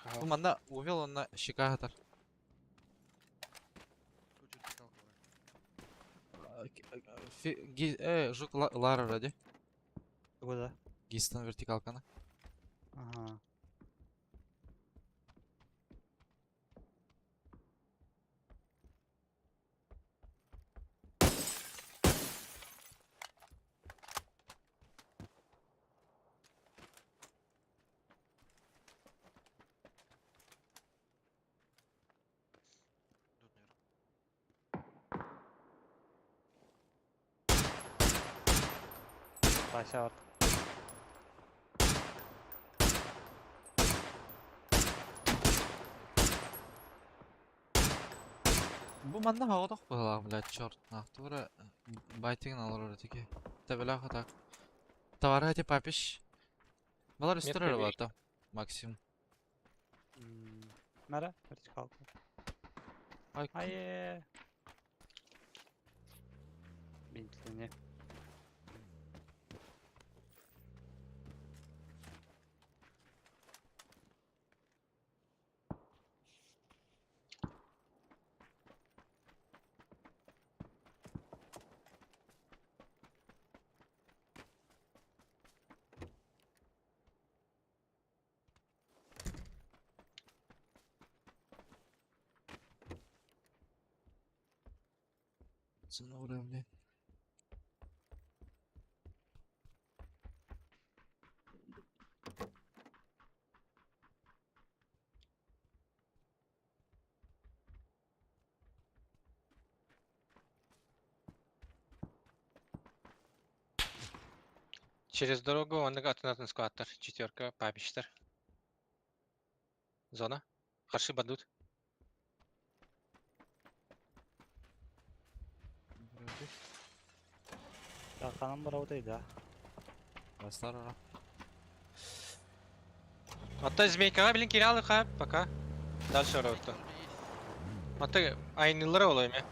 да? Ну, манда увел он на щека хатар. Тут вертикалка вроде. Жук Лара ради. Куда? Гистан вертикалканы. Ага. Идут наверх. Вася бар. Бу манна хаҕытах быһалаах, блядь, черт, нах, тура байтигин алар этики. Табелах так. Товары эти папиш. Балар Метка үстөр бери. бата. Максим. Нара, вертикалка. Ай, Айе. Бинтлини. Цена уровня. Через дорогу оннук атын скваттар. Четверка, папичтар. Зона. Харшы бадут. Канам бар да. Бастар ора. Ата змейкаға билин киралы ха, пока. Дальше роуту. Вроде есть. Ата айнылары олай ме.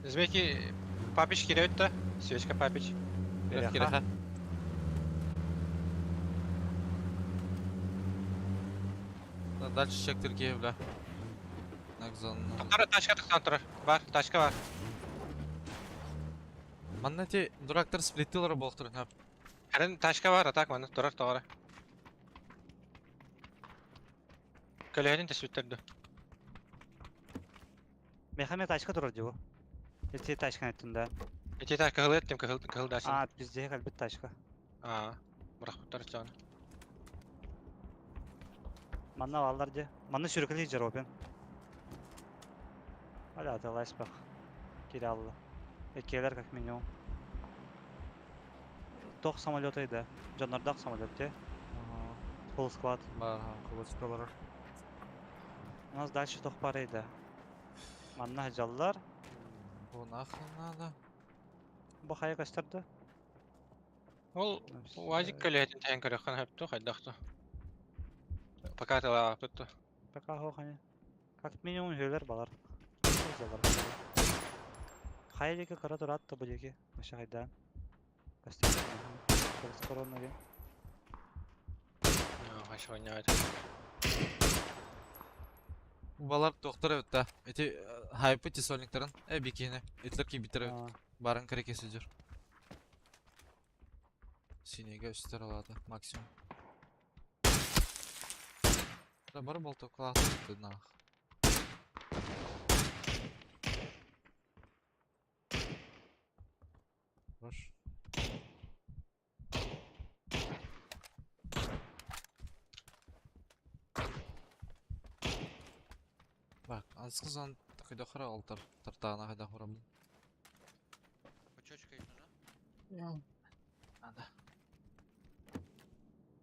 Змейки папич кирет да. Свечка папич. Киреха. Киреха. Да, дальше чектир киһи, бля. Нак зона. Тара тачка тахсан турар. Бар, тачка бар. Манна эти дурактар сплиттилер болтур. Харин тачка бар, атак маны турар тоғара. Көлөһүн төсүттерди. Мехамед тачка турар диво. Эти тачка неттин да. Эти та кыһыл эттим, кыһыл кыһыл дашын. А, пизде калбит тачка. Аа, бырахпыттар чон. Манна баллар де. Манна сүркүлей жер опен. Аля аталайс бак. Кире алды. Эккелер как минимум. Тох самолет да. Жанардак самолет те. Full squad. Бар, кылычкалар. У нас дальше тох бар edi. Манна жаллар. Бу нахрен надо. Бу хая көстөрдү. Ол уазик көлөһүн тәһен көрөхөн хөптү, хайдахту. Пока тала апытту. Пока хохани. Как минимум хөлөр балар. Хая деки кара туратты бу деки. Аша хайда. Көстөрдү. Скоро ноги. Хаш ойнайт. Балар доктор эбит да. Эти хайпы тесольниктарын, э бикини. Этлер ки битер эбит. Барын керек жүр. Синеге үстер алады максимум. Да бар болто класс нах. Хорош. Бак, анскызан кайда хара алтар тартагына кайда хара. Бычочка есть нужна? Надо.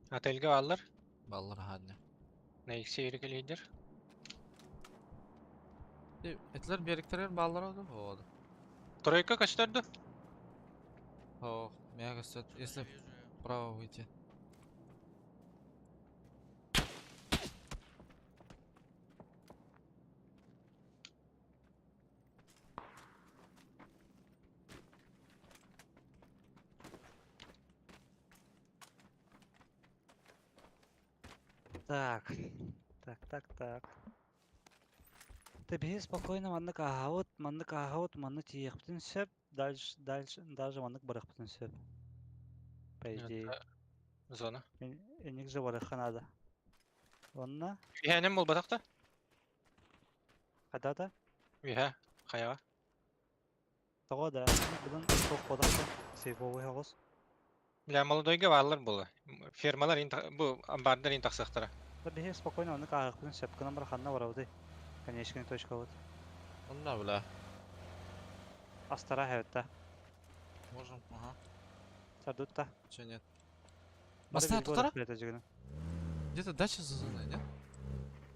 Отельге аллар. Баллар хадны. На иксе лидер. Этлер бериктерер баллар оду. Вот. Тройка көстөрдү. Ох, мега стоит, Что-то если не вижу я. вправо выйти. Так, так, так, так. Тэ биһи спокойно маннык ааһабыт, маннык ааһабыт, манна тиийиэхпитин сөп, дальше, дальше, даже маннык барыахпытын сөп. По идее. Зона. Инник же барыахха наада. Уонна? Үһээним буолбатах да? Хата да? Үһэ, хайаҕа. Тоҕо да, быдан суох буолбатах да, сейфовый оҕус. Бля, молодойга бааллар буолла. Фермалар бу амбардар ин тахсыахтара. Да биһи спокойно оннук ааһыахпытын сөп гынан баран ханна барабытый? Конечный точкабыт. Онно бля. Астара хэбит да. Можем, ага. Сардут да. Че нет? Бастаа тутара? Где-то дача за зоной, нет?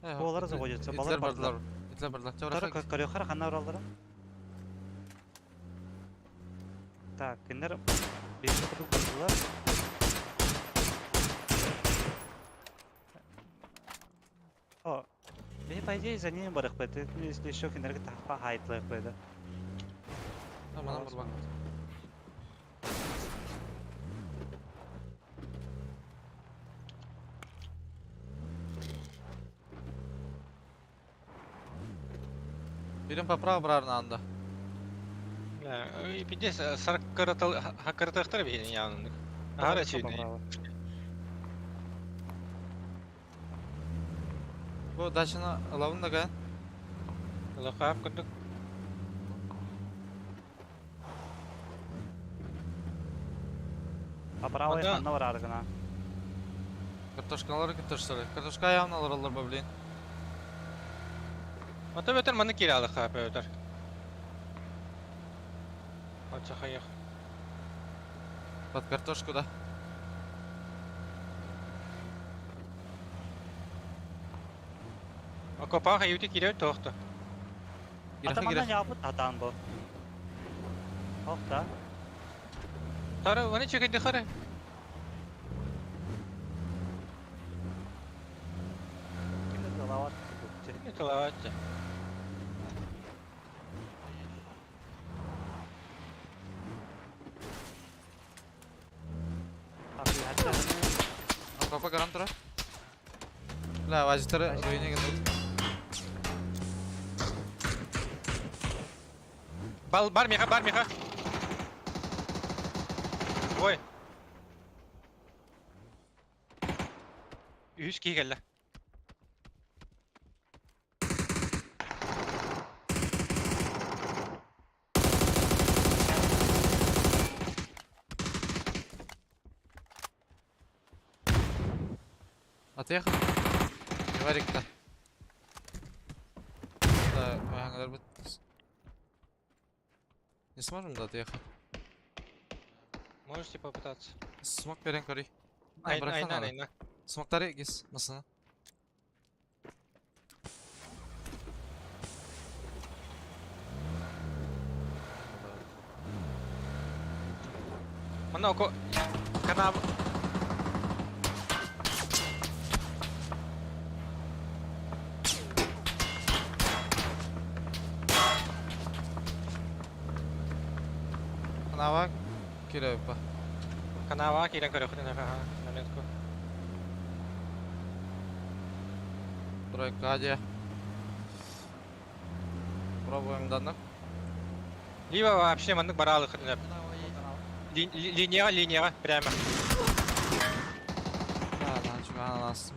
Буолара заводится, балар бардылар. Итлер бардылар. Тара көрүөххэ ханна бараллара? Так, кинилэр бииргэ курдук бардылар. О, биһи по идее за ними барыахпыт. Если еще кинилэргэ тахпа хаайтлыахпыт. Манан барбан. Бирин поправ барар анда. Бля, пиздец, саркаратахтар биһини яанынык. Аһара чүйдэ. Бу дачаны ылабын да кайын. Ылахаап курдук. Поправой ханна барар гына. Картошкалары картошкалары. Картошка аягын алар ба, блин. Ата бөтер маны кире алыхаап өтөр. Ача хайах. Под картошку, да? Окопа хайути кире тоохто. Ата манна япыт атаан бу. Ох да. Тары, оны чекейди хары. Ким да талават. Не талават. Папа гаран тура. Бля, вазитары руине генут. Бал, бар меха, бар меха. Ой. Үс киһи кэллэ. Отъехал. Не варик-то. Да, не сможем, да, отъехать? Можете попытаться. Смок берен кори. Айна, айна, айна. Смоктары гис, масына. Манна око... Канав... Канава кирепа. Канава кирен көрөхүтүн аха, наметку. Тройка где? Пробуем данных. Либо вообще маннык баралы хытынап. Линияга, линияга, прямо. Да, да, чугана нас.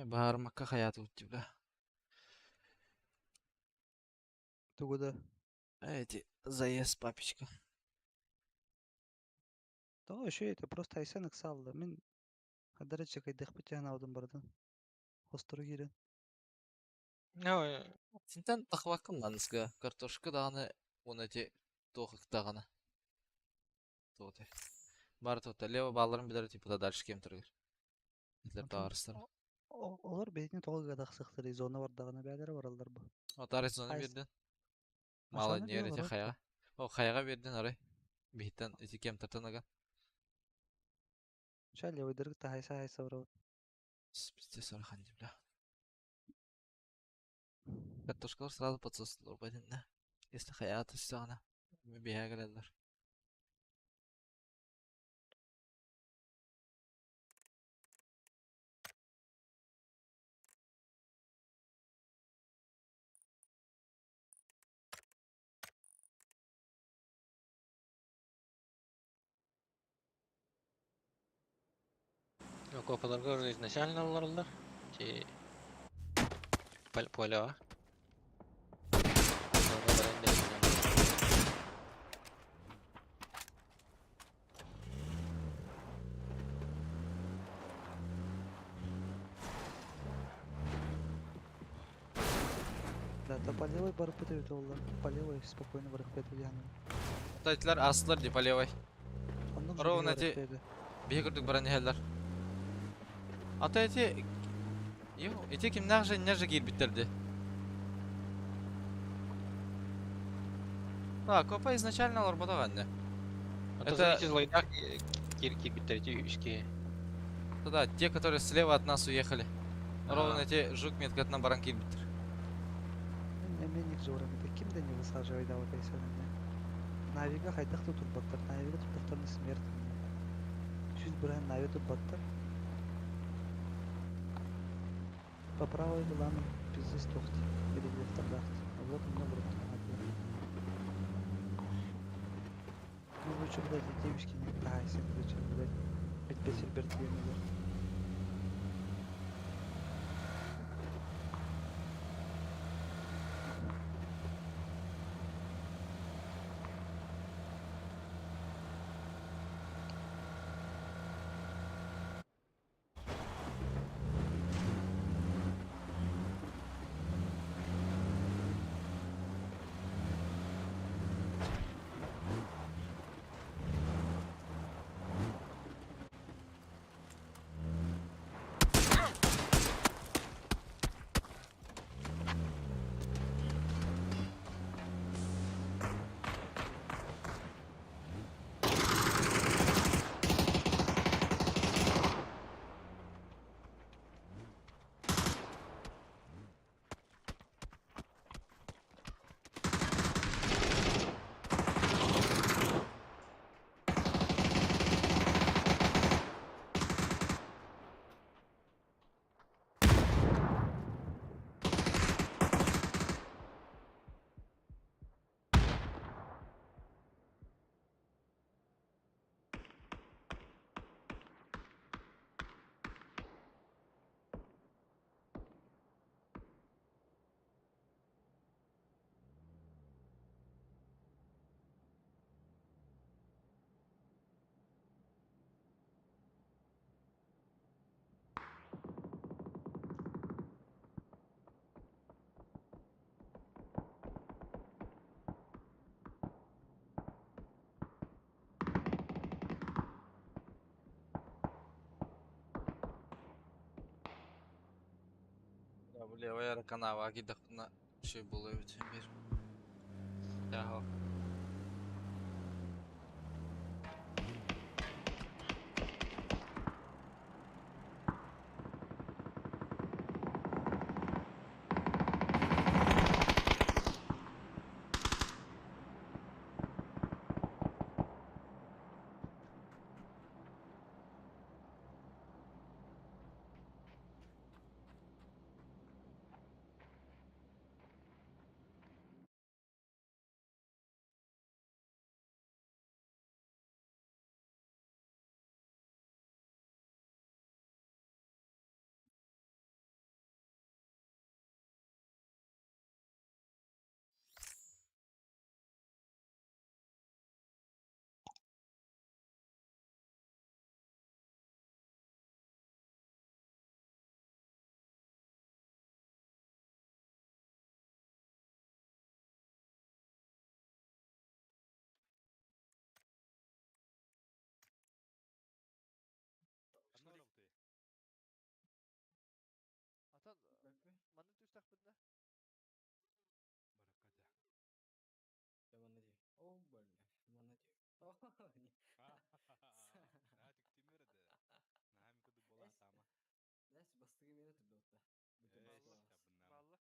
Баармакка хаят у тебя. Тугу да. Эти заезд папичка. То еще это просто Айсен ыксалды. Мин хадара чекайдых бутян алдым бардан. Хостору кирен. Ну, Синтен тахвакым манысга картошка даганы он эти тохык даганы. Тоты. Бар тота лево балларын билер типа дальше кем тургер. Итлер таарыстар. Олар бетин тоҕо гадахсыхтары зона бардагына бээлere бараллар бу. Отар зона бердин. Мало не эти хаяга. О хаяга бердин ары. Биттен эти кем тартанага. Ча левый дырык та хайса хайса барабыт. Пиздец архан бля. Картошкалар сразу подсоснулар байтынна. Если хайаҕа түстэҕинэ, биһээ кэлэллэр. Окопаларга уже изначально аллараллар. Ти полева. Да, то по левой барыппыт эбит буолла. По левой спокойно барыппыт диэхинэ. Тайтылар астылар ди по левой. Оннук же Ровно биһи эти барыппыт этэ. биһи курдук баран иһэллэр. Ата эти Йо, ити кимнээх же инньэ же киирбиттэр ди. Да, копа изначально олорботох анне. Это Это злайдах кирбиттер эти үске. Да, те, которые слева от нас уехали. Ровно Ага. эти жук меткатынан баран киирбиттэр. Мин эмиэ Никзором это ким да не высаживай давай кайсананне. Навига хайдах да турбаттар. Навига турдахтарына смерть. 100% Нави турбаттар. По правой булан пиздец тохти. Переглохтардаахт. Вот у меня вроде. Ну вы чё, блядь, девушки не тайся, короче, блядь. Бит бет диэнилэр. Да, бу левая канава киирдэхпинэ үчүгэй буолуо эбит биир. Тааһа. Atan манны түстэхпинэ. О, бля, манна Эс, бастыгы мені турдуутта. Балла.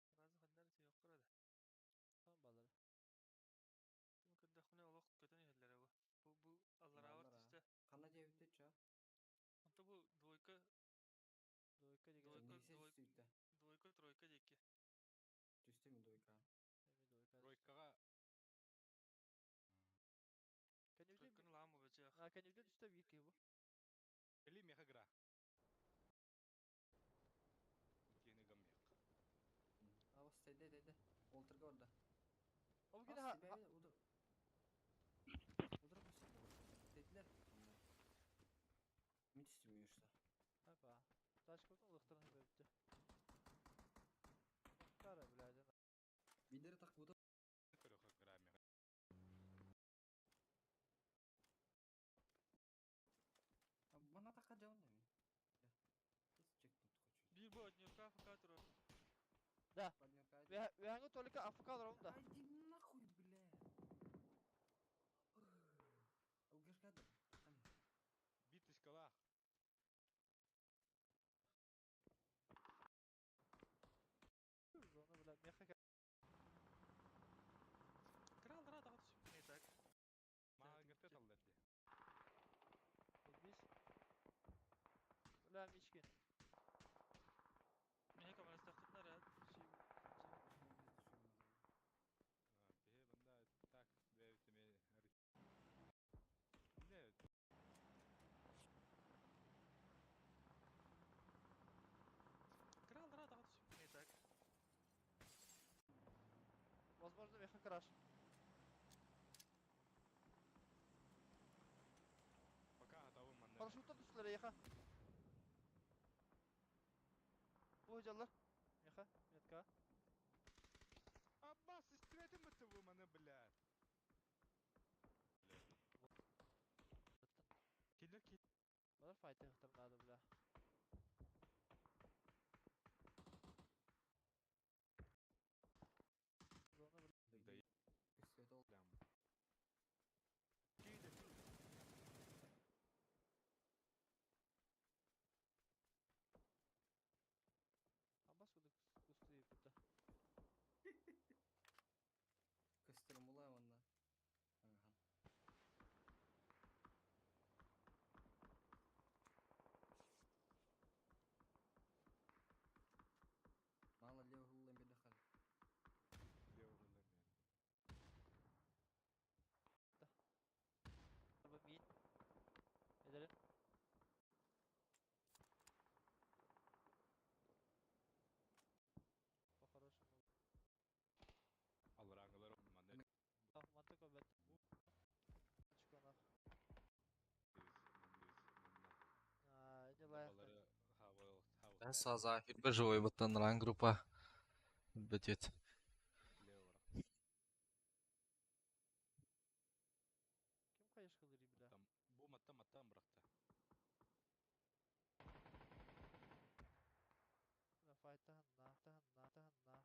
Балла. Двойка, Двойка деген. Двойка, Нельзя двойка. түстүйді. Двойка, тройка диэки. Түстү ми двойка? Эми двойка. Тройкаҕа Кеневде Тройканы лаам бу бече. А кеневде түстө бир киһи бу. Кели меха гра. Кини гаммек. Абас тейде тейде. Олтырга орда. Ол Ас кини ха тебе удар. Удар басып. Dediler. Мен түстүм işte. Опа. Ташкотун ылыктырын бөптү. Кара блядь. Бидери так буду. Көрөхө гра меха. Bana taka cevap ne? Чекпунт хочу. Бир бу однюрка АФК турар. Да. Поднюрка. Веһаңы только АФК алар да. Иди нахуй, бля. Угашка да. Там. Бит искалах. Зона бля меха Крал рада түсүп не так. Маагырты талларды. Biz. Бля Мичкин. Меха камерасы тактытнар Бе банда так бе теме. Не Крал рада түсүп не так. Возможно меха краш. пока атабын манна. Парашюттан түстүлөр еха. Бу жаллар. Меха, метка. Аббас, истибетин битти бу маны бля. Киллер ки. Булар файты ыктырнады бля. Зона бля. Да Күскөт ол. лям. Киде. Аббас куду кусты бутта. Көстөрүм булай онда. Ага. Мало левый хулла бедахал. Левый хулла. Бу мин. Эдерин. По-хорошему. Алраңылар манна. Мантык обет. Чуканах. А, не лайықты. Балары хавал хавал. Ben саза бір живой бұттан ран группа. Бөтет. Левый. Ким кайыш кылыр бля? Там бу матта маттан быракты. Бля файта на та на та нахуй надо бля.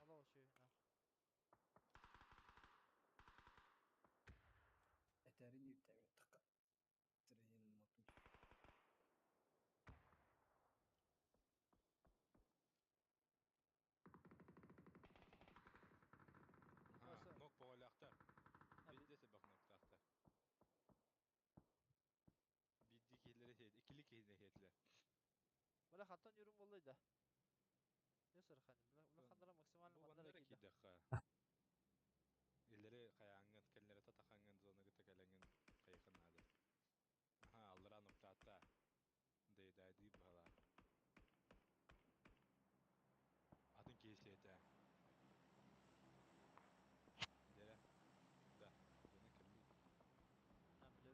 Ала ошой на. Этерин юттәме така. Тренин мотун. Ha, Varsa- нок боголяктар. Ha, Бидде себек ноктактар. Бидди кихилери хет, икили кихилери хетлер. Бля хаттан юрум болду да. Не сырхани бля. Бля хандара максимально Бу мандара бандара кийди. кидеха. Илери каяңын, келлери татахаңын, зона гыта келеңин кайыкын ады. Аха, аллара ноктатта. Дейдай дип бала. Атын кейсете. Дере. Да, зона келли. Ha бля.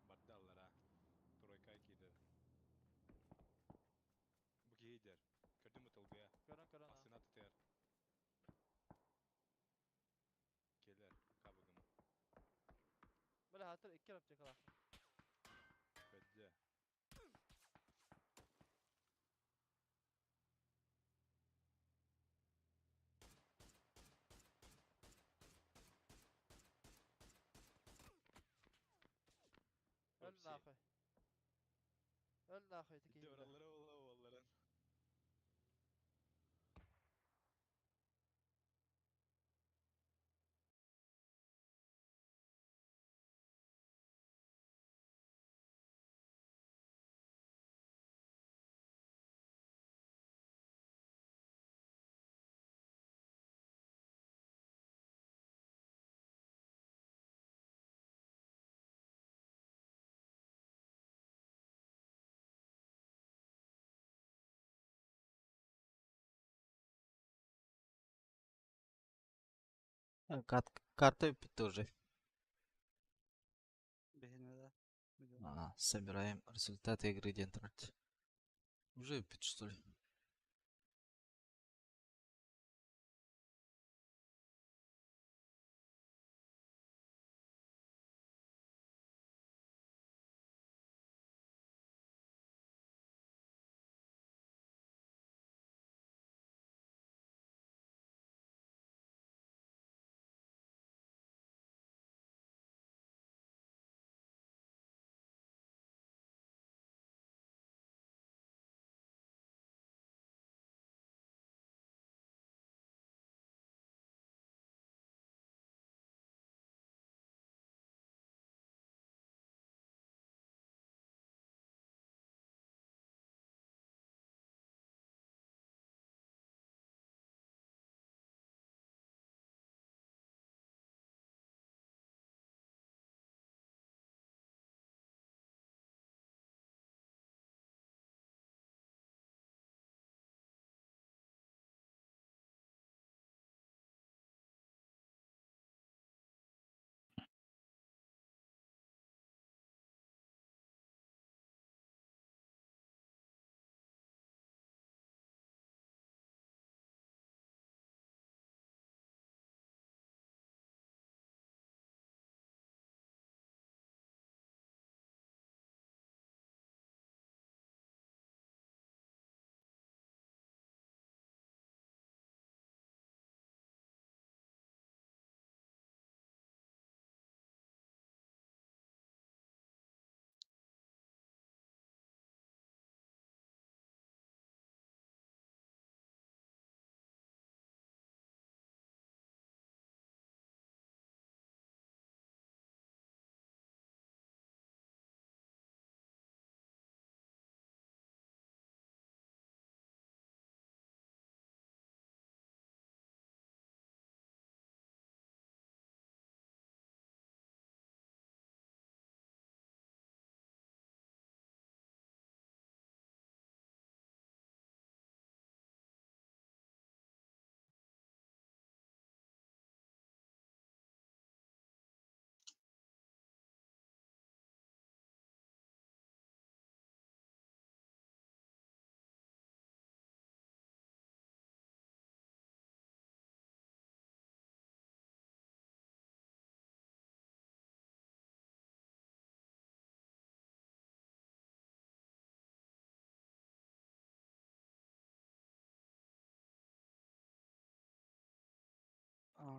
Барда аллара. Тройка кидер. Бу кейдер. Көрдүм утылгыя. Көрөн көрөн. ha. Асына тытыр. Келер, кабыгым. Бля хатыр икки аптекалар. Көддө. Öl нахуй. Öl нахуй тики. Идде ораллары ола олларын. Карта бүппүт уже. Биһиэнэ да. А, собираем результаты игры диэн турар. Уже бүппүт, что ли?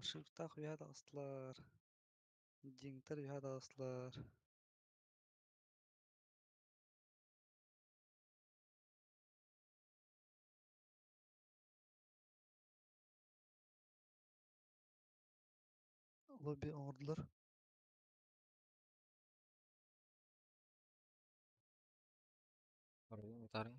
Шифтах үөһэ таҕыстылар. Диҥтэр үөһэ таҕыстылар. Лобби оҥордулар. Барылын утаарыҥ.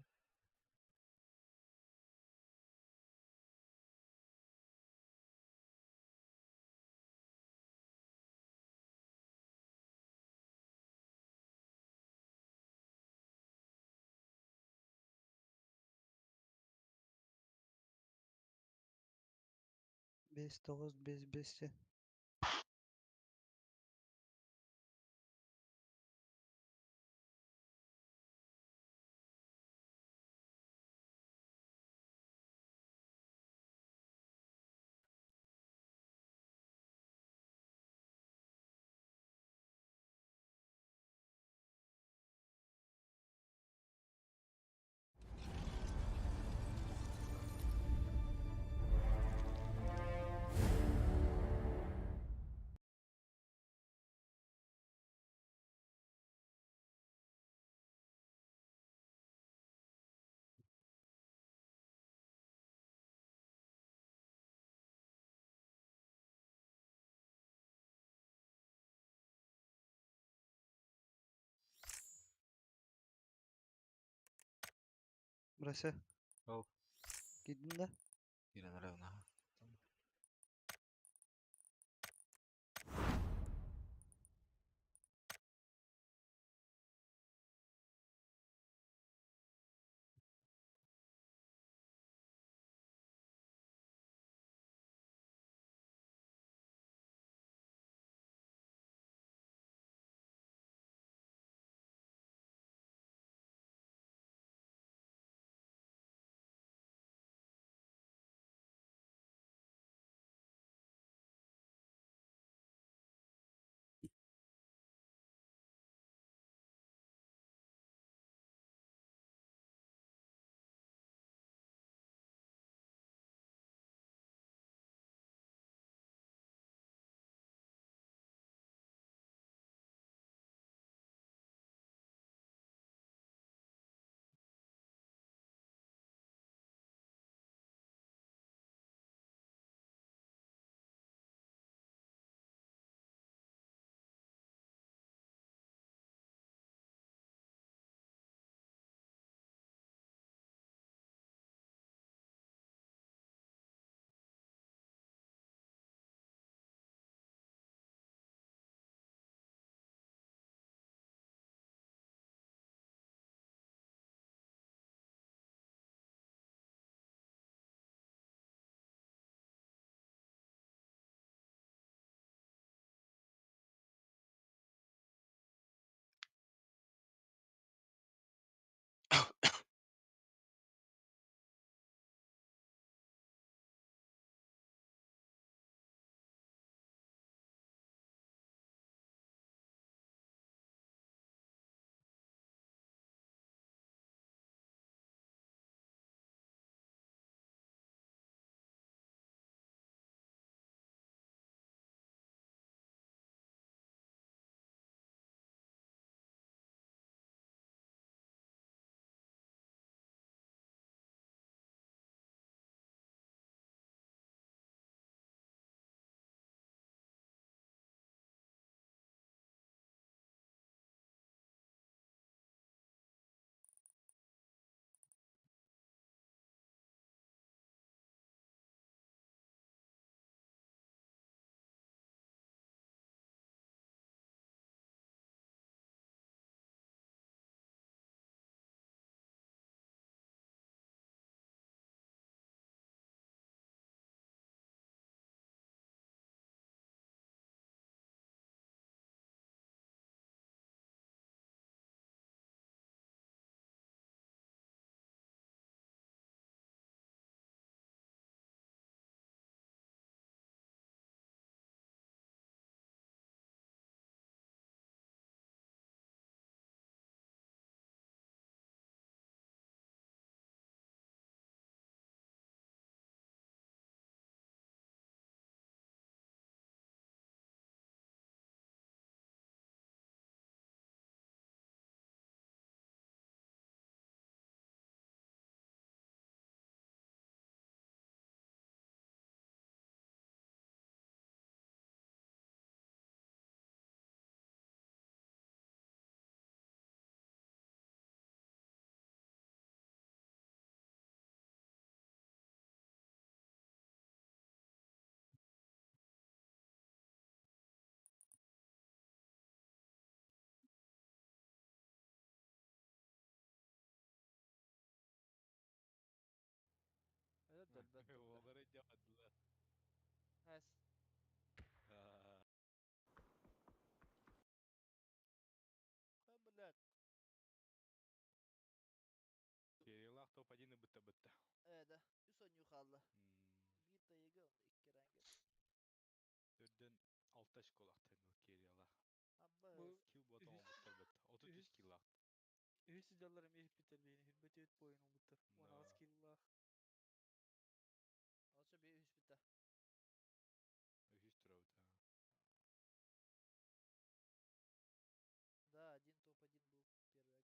Бэс тоҕус бэс бэс Бырася. Ол. Киирдиҥ да? Киирэн эрэбин аха. Билбэт турда. Уоллары дьабадылар. Эс. Ха, блядь. Кириллах топ-1 бытта-бытта. Ээ да. Үс оонньуу хаалла. Биир тайыга, онно икки рангер. Төрдөн 6 очколаах Кириллах. Абба. Бу Килл ботон үһүс оҥостор бит. 33 үһүс киллаах. үһүс сыдьаллар эмиэ иһиппиттэр биһини хүрбэт буойун ылбыттар. Да. 18 киллаах. Очо би үһүс бүтэ. Үһүс турабыт. Да, один топ-1 был. Первая катка.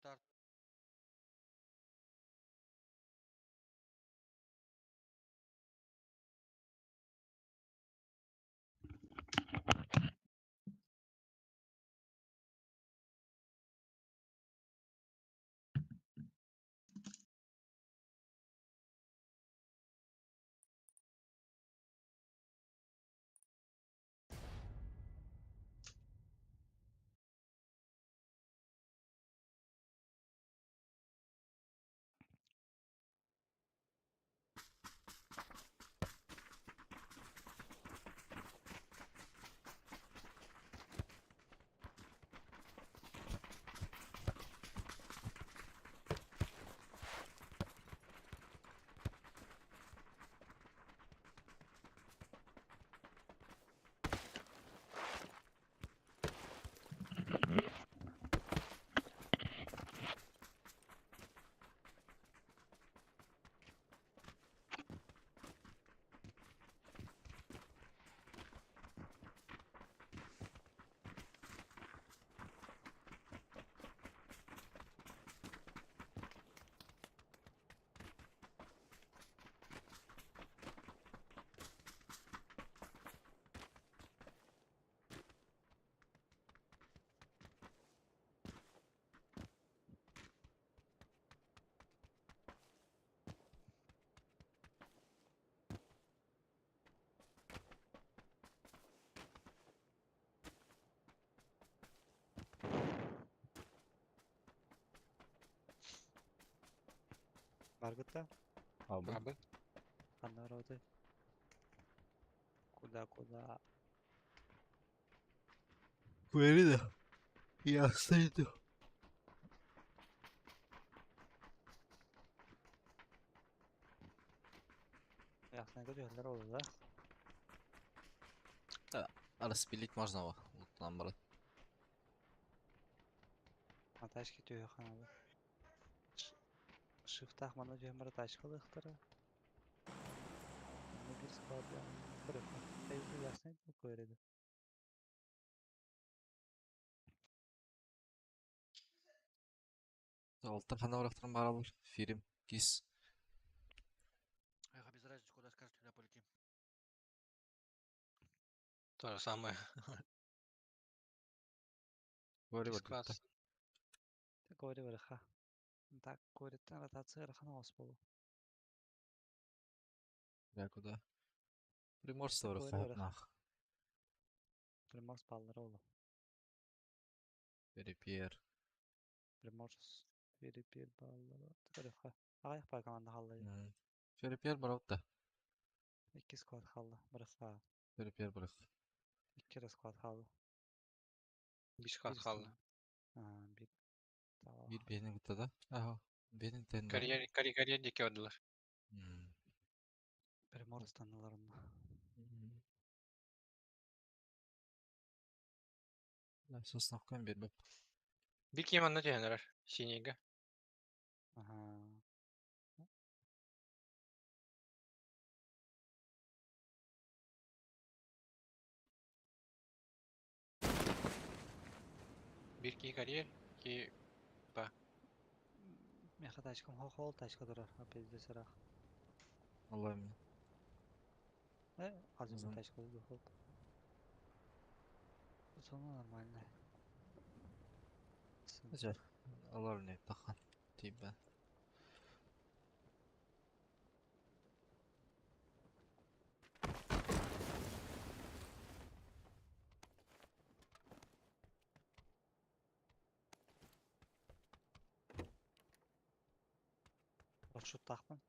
Старт. Баргыта, Абы. Абы. ханна роды. Куда, куда? Уверена? Я стою. Ясно, говорю, роды, да? Распилить можно его. Вот нам, брат. На тачке түйе ханады. Шифтах мана түйе мара тачка лыхтара. Мана bir склад я. Ясно, көреді. Алтын хана барахтарым баралар. Фирим. Кис. Эх, без разницы, куда скажете, туда полетим. То же самое. Говори, Склад. Говори барыха. Так, говорит, ротация рахана осполу. Я куда? Приморство Говори, барахта. барыха. Нах. Приморс баллары олу. Перепер. Приморс перепер баллары. Барыха. Аяқ бар команда халлы. Перепер барахта. Икки склад халлы. Барыха. Перепер барах. Икки склад халлы. Биш склад Bir халлы. А, bir. Tamam. Bir бейнин гытта да. Ага. Бейнин тенде. Карьер, карьер, карьер дике одылар. Перемор ыстаннылар онно. Сосновкам биэрбэп. Бир киһи манна түһэн эрэр. Синийгэ. Аха. Бир киһи карьер, ки ба. Миэхэ тачкам хохол тачка турар, опять сырах. Аллам. Азым Зон. тачка духол. Зона нормальная. Жа. Алар не тахан. Тиба. Маршруттаахпын.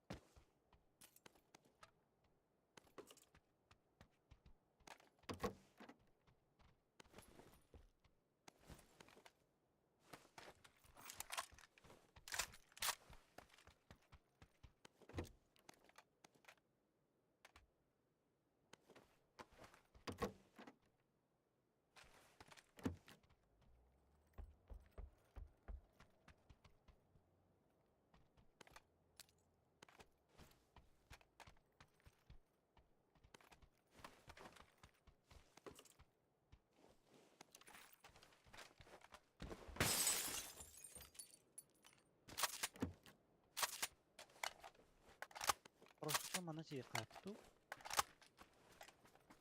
Парашюттан манна тиийэ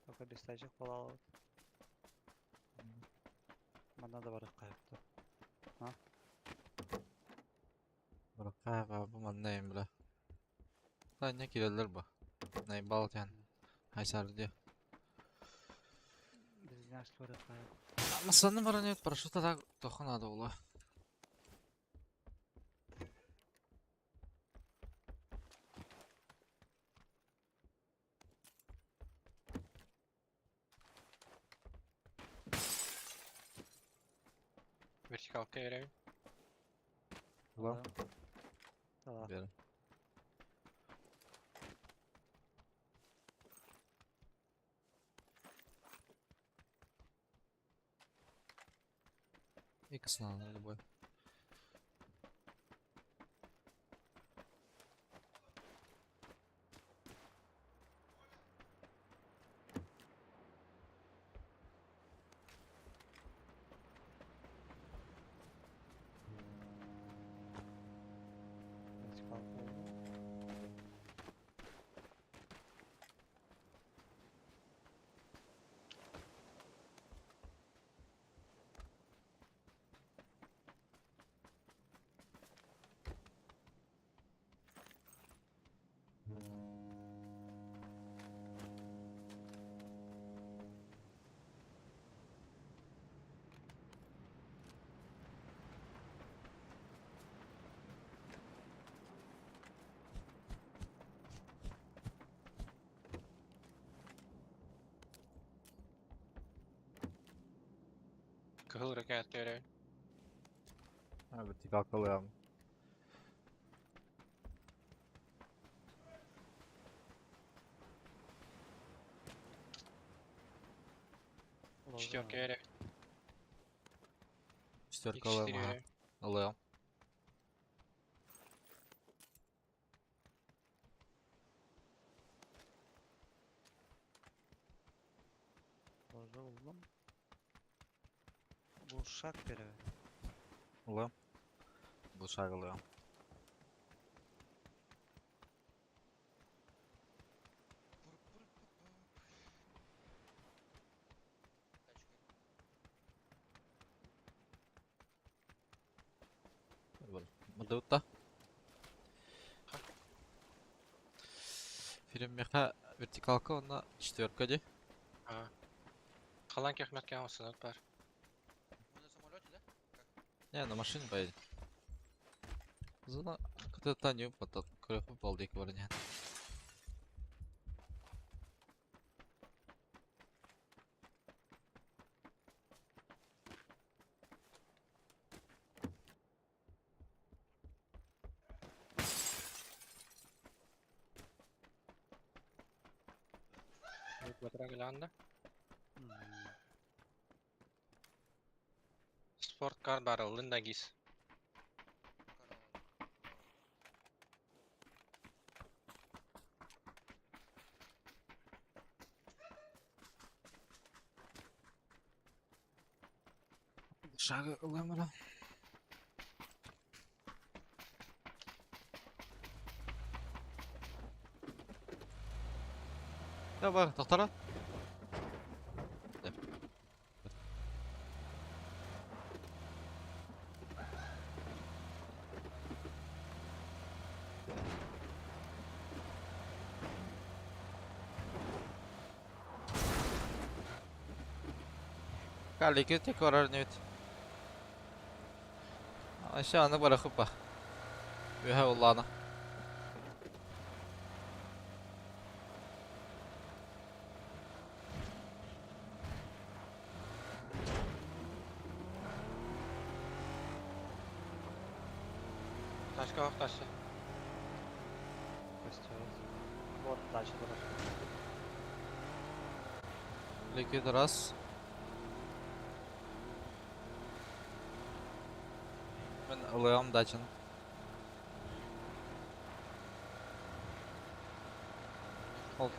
Только без тачек буолаалабыт. Манна да барыахха сөп А? Баракка ба бу манна эм бля. Та не киреллер ба. Найбал тян. Хайсар диэ. Близняшки барыахха сөп. Масаны баран нет парашюта так тоха надо было. Вертикалка беребин. Ла. Да. Бер. Икс надо любой. Вертикалка. Кыһыл ракетка беребин. А, вертикалка лыам. Четверка беребин. Четверка Х4 лыам. Ага. беребин. Лыам. Боже, буллум. Глушак беребин. Лыам. Глушак лыам. Тачка. Мадутта. Фильм меха вертикалка онна четверка ди. А. Халан кехмет кемосунут бар. Мы на самолете, да? Не, на машине поедем. Зона ката не поток крепу балдик варня. Батыра да. Спорткар бар ыллын да гиз. Шага ылам. Давай, доктора. Калики текорар нет. Aşağı bırakıp bak. Ühe Allah'ına. Ташка ох ташка. Костер. Вот дальше дорог. Ликвид раз. Мен ылыам дачын. Ол.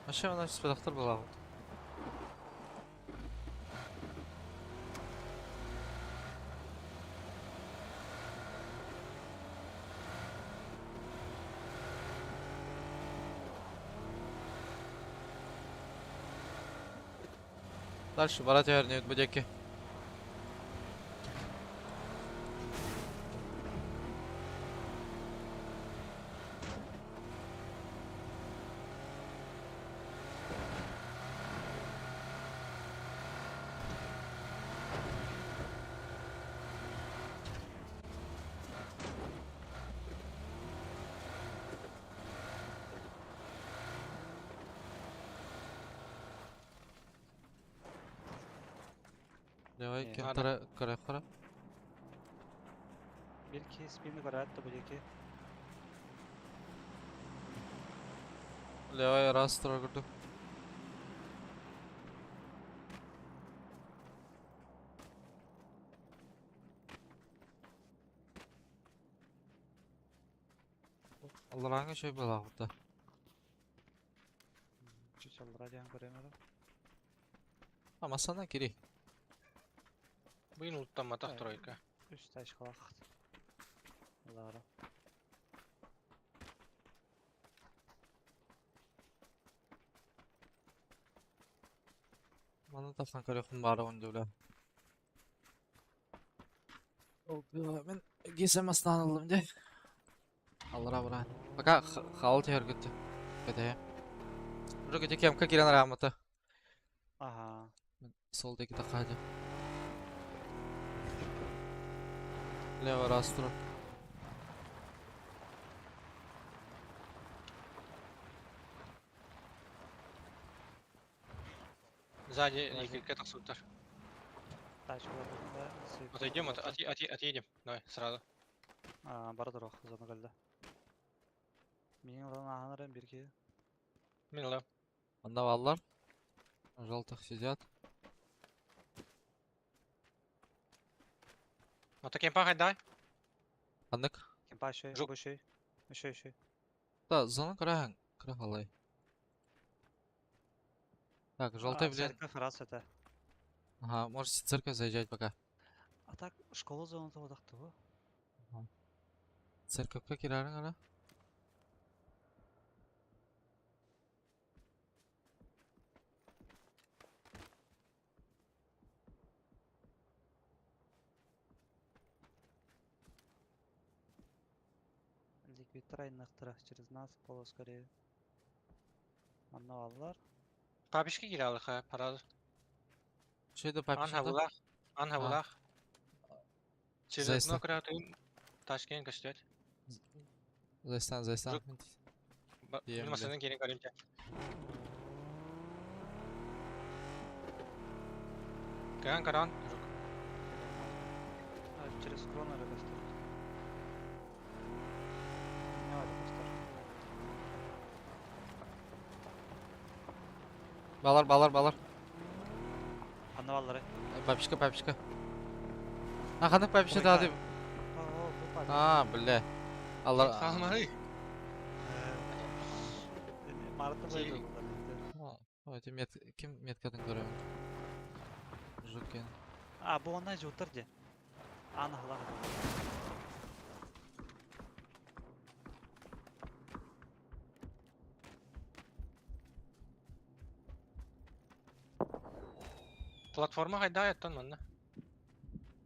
Вообще она спидахтар была. Дальше барат ярнет будеки. Давай, Не. кентара карахара. Bir iki birini karar da bu iki. Левай раз трогаю. Аллараңа шөй была да. Чуть аллара диэн көрөмөрө. Ama sana кири. Быйын улуттамматах тройка. Үс ташкалах. Аллара. Маны тапсан көрөхүн бары ондула. Мен гесем астан алым де. Аллара бара. Пока хал тер күттү. Кете. Уже кете кемка кирен рамата. Ага. Сол деки такады. Лево раз тур. Сзади ликвидка тахсуттар. Ташкалах. Отойдем, отъедем. Давай, сразу. А, бара дорог зона калды. Менин улан аханарым бир ки. Мин ылам. Анда баллар. Желтых сидят. Ата кемпа хайдай. Андык. Кемпа шөй, Жок. бу шөй. Шөй шөй. Да, зона карахан. Карахалай. Так, желтый, блин. Церковь раз это. Ага, можете в церковь заезжать пока. А так школа зона одакты бу. Церковька кирарың ара. Ликвидтар айнактыра через нас поло скорее. Манна аллар. Папишке кире алыха, паразы. Шөйді Анха папишында. булах. Анха А. булах. Через Зайста. одно кратын Ташкент көстөт. Зайстан, зайстан. Жок. Дием, Билмасынан келин көрүмчө. Каян каран? Жок. А, через крону көстөр. Не бар көстөр. Балар, балар, балар. Ханна баллары? Папочка, папочка. А ханнык папочка Тройка. даады? А, бля. Аллар. Хаамарый. Марты Чи- бойду. Ой, ти мет ким меткатын көрөбүн. Жукен. А, бу онна жутар же. Аны хлах. Платформа хайда аяттан манна.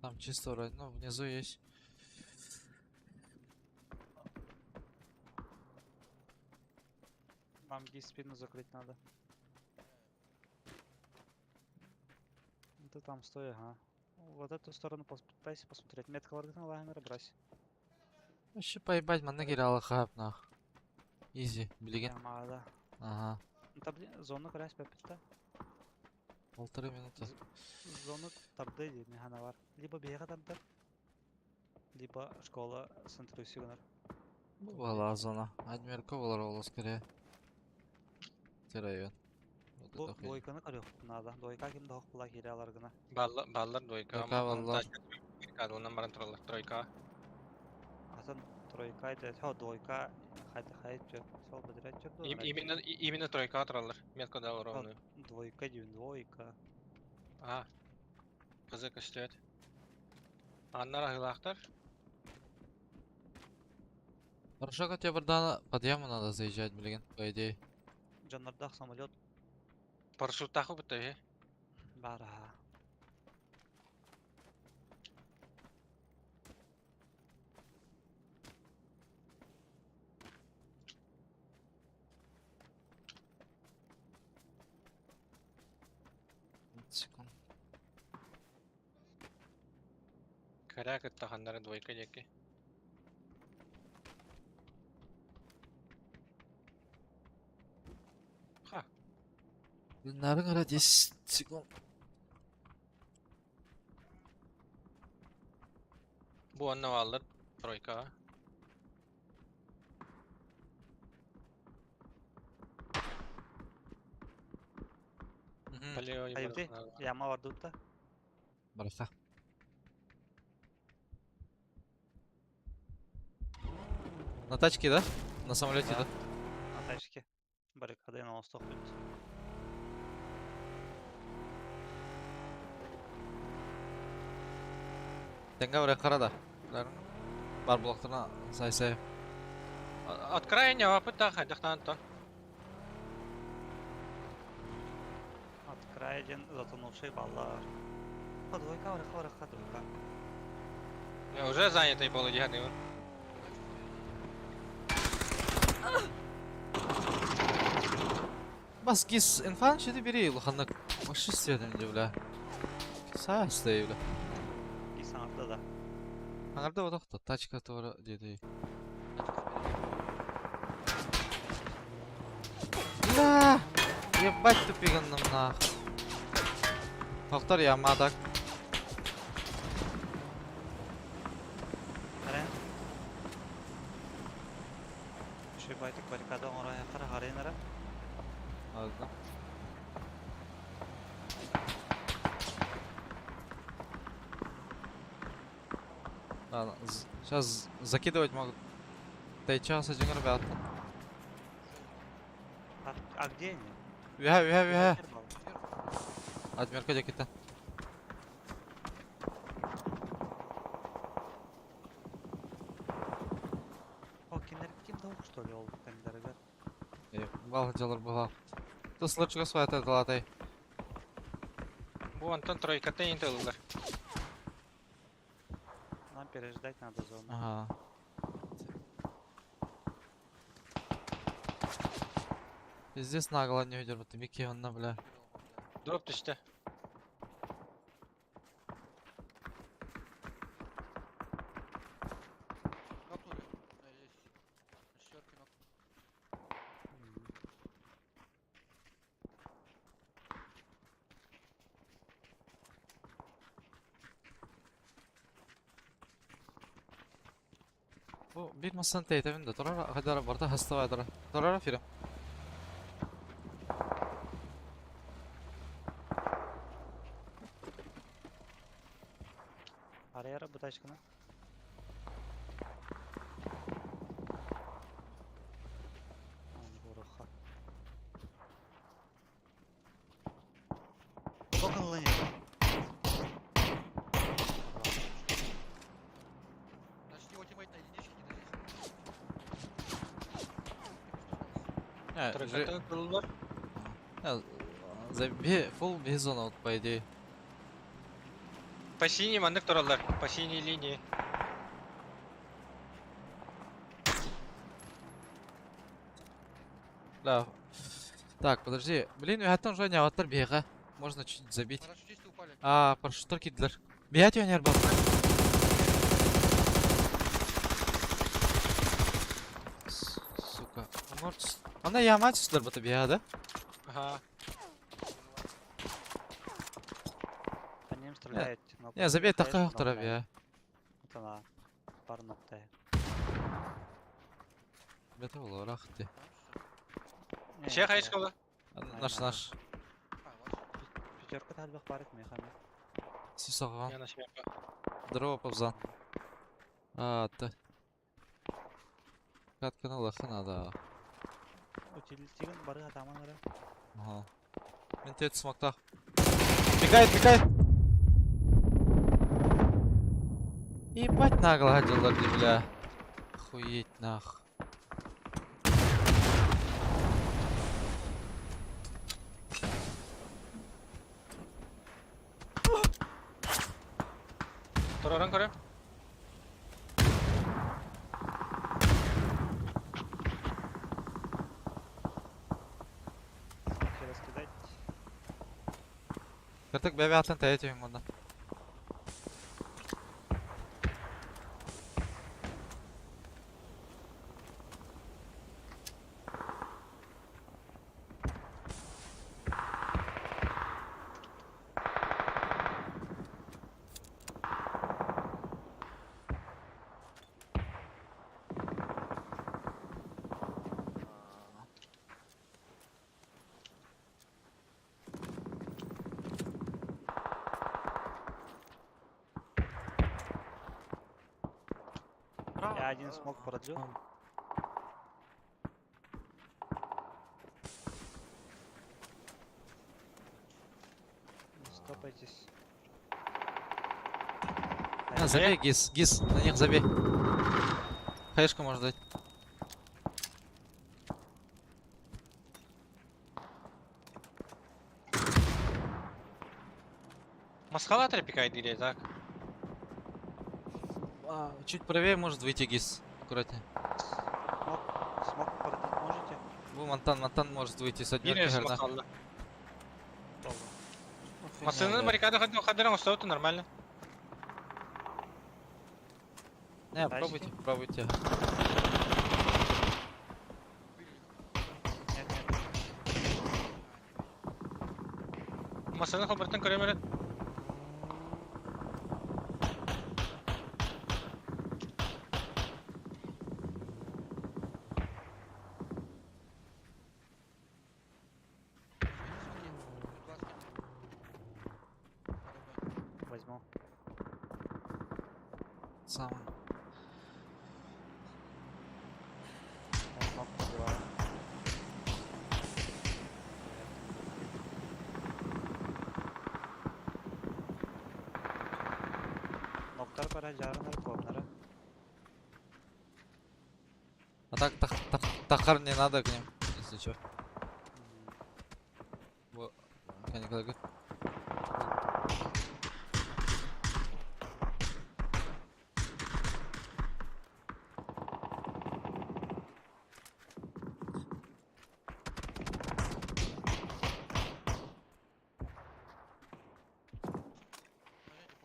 Там чисто вроде, ну, внизу есть. Нам ги спину закрыть надо. Ну Ты там стой, ага. Вот эту сторону пытайся посмотреть. Метка варгана лагеря брась. Вообще поебать, манна кире хап нах. Изи, билеген. Ямада. Ага. Ну, там, блин, зону крась пеппита. Полторы минуты. Зону тарды механа бар. Либо бега тардар, либо школа центру сигнал. Была зона. Адмирка болар ол скорее. Те район. Вот Бу это хуйня. двойканы көрүөх надо. Двойка ким да хокпула кире алар гына. Баллар, баллар двойка. Тройка баллар. Онан баран тураллар. Тройка. Атын тройка айда, хо двойка хайда хайт жок. Сол бедирет жок. Именно, именно тройка тураллар. Метка да ровную. Двойка дүйүн двойка. А. Кызы көстөт. Аннар ахылаактар. Хорошо, хотя бы под яму надо заезжать, блин, по идее. Жаннардах самолет Парашюттахы бутта бара. Секунд. Көрә кытта двойка деки. Ха. Нарын гара 10 секунд. Бу анна баллар. Тройка. Айбди, яма бар дутта. Бараха. На тачке, да? На самолете, да? На тачке. Баррикады на восток будет. Тенга бар карада. Бар блоктарына сай-сай. От крайнего опыта хайдахтан то. От края один затонувший баллар. Ха, двойка, бараха, бараха, двойка. Уже занятый был диганы. Бас гис инфан шеди бери улаханна. Вообще светом не бля. Сай стай бля. И саңарда да. Аңарда одохто тачка тура деди. Бля! Ебать тупиганным нах. Тоқтар ямадак. Қарай. Шүй байтык баррикада оңорой қара харайнара. Ладно. Ладно, сейчас закидывать могут. Тайча с один ребята. А где они? Виха, виха, виха. Адмирка декита. О, кинер ким да что ли ол кендерге? Бал жалар була. Туслычка свата далатай. Бу Антон тройка тейн тылылар. Нам переждать надо зону. Ага. Пиздец нагло не выдержит, Микки он на бля. Дроп түштү. Нокнули. Здесь. На четверке нок. Бу бир масан тейтебин да турара хадара барда хаста бардара. Турара фира. Арыйара бу тачканы. Уруха. Около. Значит, его тиммейт на единичке где-то здесь. Не, Трекатын кылылар. Не, забей, фул без зона, вот, по идее. По синей маннык тураллар, по синей линии. Да. Так, подожди. Блин, я там же не аватар бега. Можно чуть забить. Парашютисты упали. А, парашютер кидлер. Бегать я не арбал. Сука. Может... Она я мать сюда бата бега, да? Ага. По ним стреляют. Но Не, забей хаешка такая автора нокнает. бега. Вот она. Пар ноктай. Бета было, рах ты. Не, Че хайшкала? Наш, наш. А, ваш. Пятерка тальбах барык мехами. Сисага. Я на шляпа. Здорово, папзан. А, ты. Катка на лоха надо. Утилитигин бары атаман ара. Ага. Мен тет смокта. Бегает, бегает! Ебать нагло дела, бля. Охуеть нах. Тураран көрө. Смоки раскидать. Кыртык бәбе атын тәйет өйін онда. Я один смог продлю. Не стопайтесь. На, забей, Гис, Гис, на них забей. Хаешку можно дать. Масхала трепикает или так? А, чуть правее может выйти Гис. Аккуратнее. Смог, смог продлить можете? Бу Монтан, Монтан может выйти с одной Бире горна. смахалла. Масыны баррикада хадыран хадыран устауту нормально. Не, Тачки. пробуйте, пробуйте. Нет, нет. Масыны хабыртын көрөмөрө. Смоки. Тут два скинули. Подо мной. Возьму. Сам. Я смог пробиваю. Ноктар бара жарынар комнара. А так, так, так, тахар не надо к ним, если чё. Бу, Николай, Подождите, пол.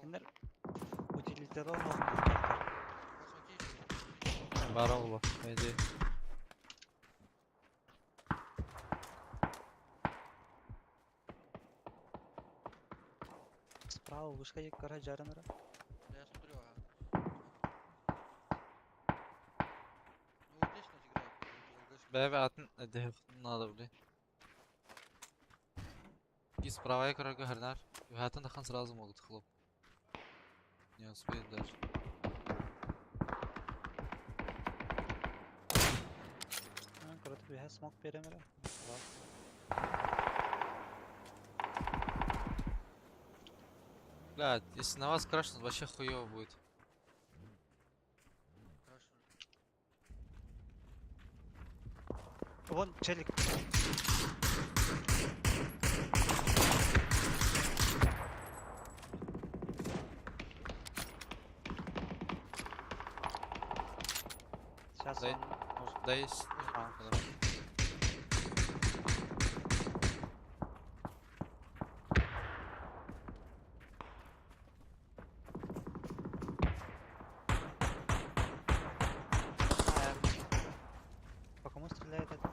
Кинер утилитарал ноктар. Вот смоки еще. Бароло, по идее. Справа вышка кара жарынара. Да я смотрю, ага. Ну вот здесь у нас играет. вот ЛГшка. Бәбе атын әдәһ надо, блин. И справа я короче, гарнар. Хатын тахан сразу могут хлоп. Не успеет даже. Короче, үһэ смок берем эрэ. Бля, если на вас крашнут, вообще хуёво будет. Вон челик. Сейчас Дай- он может... Да есть. А. По кому стреляет это?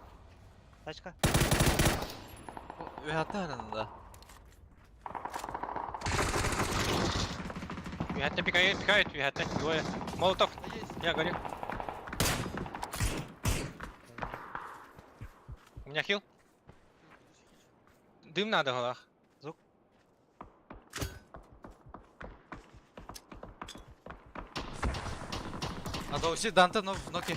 Тачка? Үһәттә да. Үһәттен пикает, пикает, үһәттен. Двое. Молотов. Я говорю. У меня хил. Дым надо, голах. Звук. Надо уйти, Данте, но в ноке.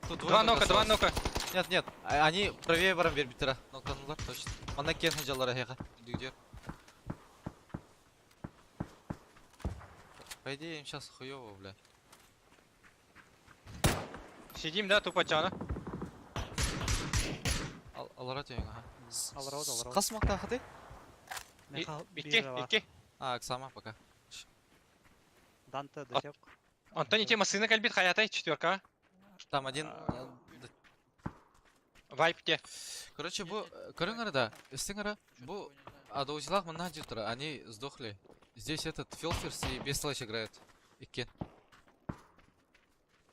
Тут двое Два только нока, два осталось. нока. Нет, нет, они правее баран бербитера. Ноктанулар, точно. Манна кен хаджалара хеха. Дюгдер. По идее им сейчас хуёво, бля. Сидим, да, тупо чана. Алара түйін, ага. Алара, алара. Қас мақта хаты? Икки, икки. А, Оксама пока. Данте, досек. Антон, те машина кальбит, хаятай, четверка. Там один... Вайп где? Короче, бу... Көрүңөр да, үстүңөр бу Адоузилах манна жутра, они сдохли. Здесь этот Филферс и Бестолочь играют. Икки.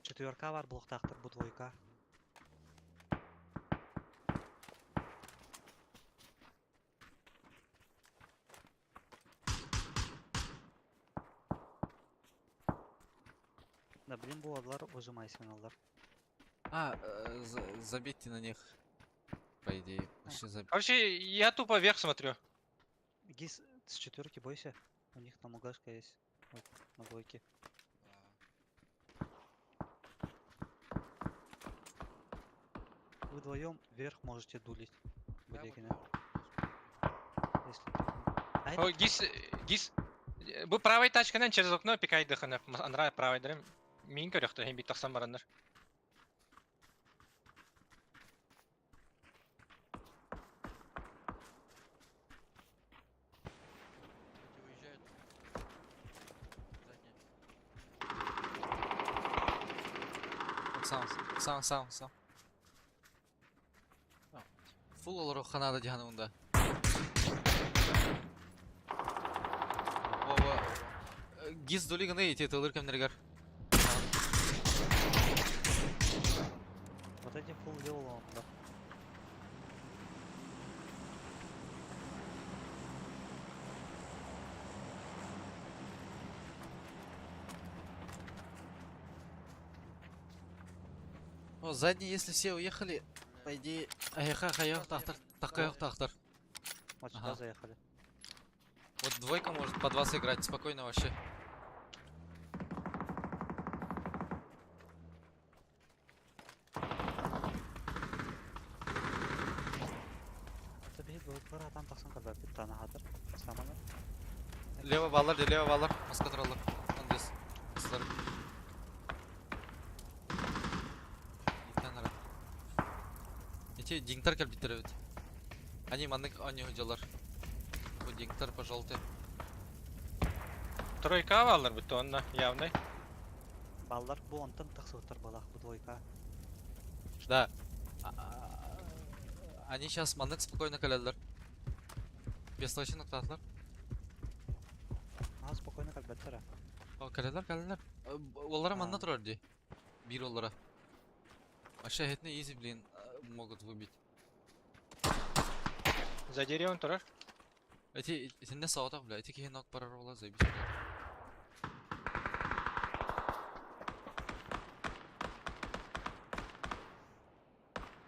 Четверка бар блоктахтар, бу двойка. Да блин, бу адлар выжимайся алар. А, забейте на них. По идее, вообще забить. Вообще, я тупо вверх смотрю. Гис, с четверки бойся. У них там угашка есть. Вот, на двойке. Вы вдвоем вверх можете дулить. Будегина. Если... А О, гис, гис. Бу правой тачканан через окно пикай дыханов. Анра правой дрем. Мин көрөхтө, хем бит тахсан бараннар. Сам, сам, сам, сам. Фул олар ханада диханында. Оба. Гиз дули гына ити тылыр кемнергер. Вот эти фул делал да. О, задние, если все уехали, по идее, аяха, хаях, тахтар, такая тахтар. Вот сюда заехали. Вот двойка может по два сыграть спокойно вообще. Лево баллар, лево баллар, маскатраллар. Андес. Кызлар. Эти дингтар келбиттер бит. Они маннык они ходжалар. Бу дингтар пожалуйста. Тройка баллар бит онна, явный. Баллар бу онтан тахсыттар балах бу двойка. Да. Они сейчас маннык спокойно калялар. Без лощинок татлар. А, спокойно как беттер. О, калялар, калялар. Олара манна турар ди. Бир олара. Вообще хетне изи, блин, могут выбить. За деревом турар. Эти, сенде саутах, бля, эти кихи нок парар ола, заебись, бля.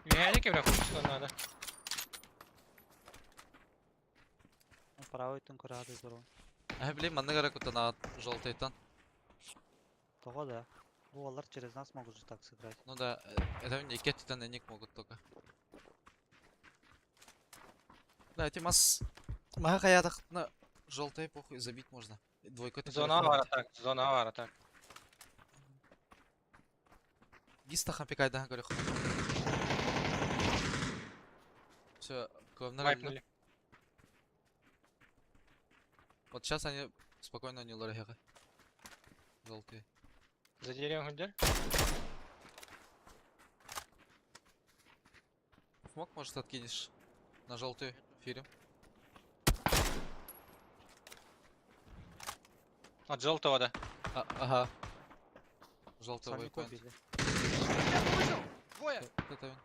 Үһәне кемне фокуслан надо. Правый тун көрады здорово. А блин, маннык эрэ куттанаҕыт желтыйтан. Того да. Бу олар через нас могут же так сыграть. Ну да, это икки өттүттэн эник могут только. Да, эти мас... Маһы хайаатахтына желтый похуй забить можно. Двойка Зона бар атак, зона бар атак. Гиста хампикайдахан көрөх. Все, главное. Вайпнули. Вот сейчас они спокойно не лорехи. Желтые. За деревом где? Смок, может, откинешь на желтую фирю. От желтого, да. А, ага. Желтого Сами вайпоинт. купили. Я вышел! Двое! Это он.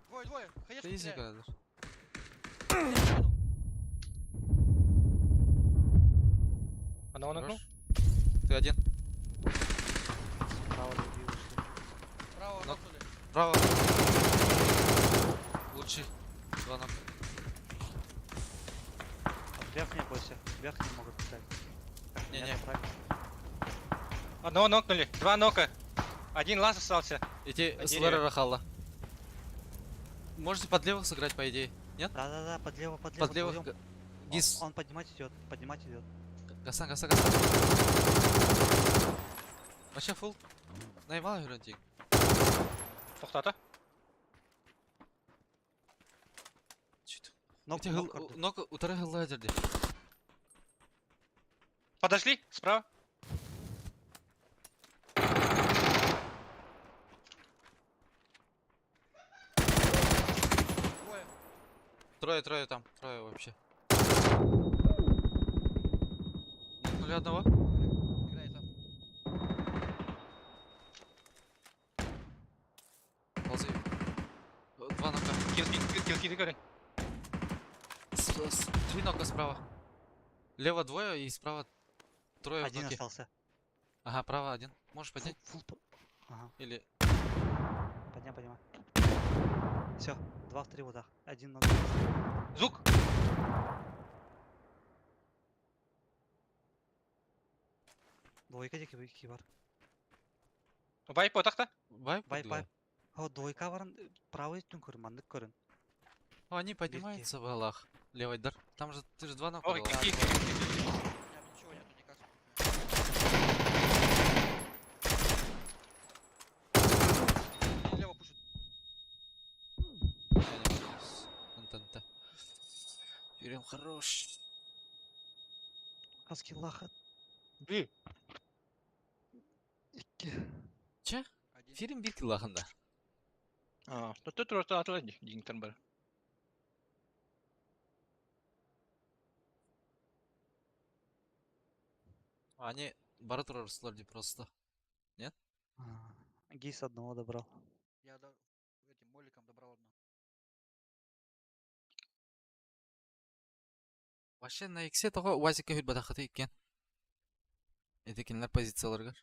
Двое, двое! Хаешку Ты изи стреляю. когда Скинул. Одного нокнул? Ты один. Справа другие вышли. Право, Нок. нокнули. Право. Лучший. Два ног. Вот верхний бойся. Верхний могут писать. Не-не. Одного нокнули. Два нока. Один лаз остался. Эти На с дереве. Лера Рахала. Можете под левых сыграть, по идее. Нет? Да-да-да, под лево, под лево. Под левых. вдвоем. Гис. Он поднимать идет, поднимать идет. Гасан, гасан, гасан. Вообще фул. Наебал Юрантик. Тоқтата. Чуть. Нок, Эти нок гыл- орду. ног утары гылла дерди. Подошли, справа. Двое. Трое, трое там, трое вообще. Нокнули одного. Играет сам. Ползи. Два нока. Килки, килки, ты говори. Три нока справа. Лево двое и справа трое в Один ноке. остался. Ага, право один. Можешь поднять? Фул, фул Ага, Или... поднял, поднимай. Все, два в три вот так. Один ног. Звук. Двойка дики кибар. Вайп отақта. Вайп? Вайп, было? вайп. О, двойка баран правый түн көрін, мандык көрін. О, они поднимаются в голах. Левый дар. Там же ты же два нока Ой, дала. какие, какие. У меня ничего нету, никак. Они лево пушат. Я не могу. Антента. Юрим хорош. Хаски лаха. Би. Икки. Че? Один. Фирим бир киллахында. А, ну тут просто атылады дигинтен бар. Они бары турар ди просто. А, Гис одного добрал. Я до... этим моликом добрал одну. Вообще на иксе того УАЗика хүрб батахаты иккен. Этикинлер позицияларгар.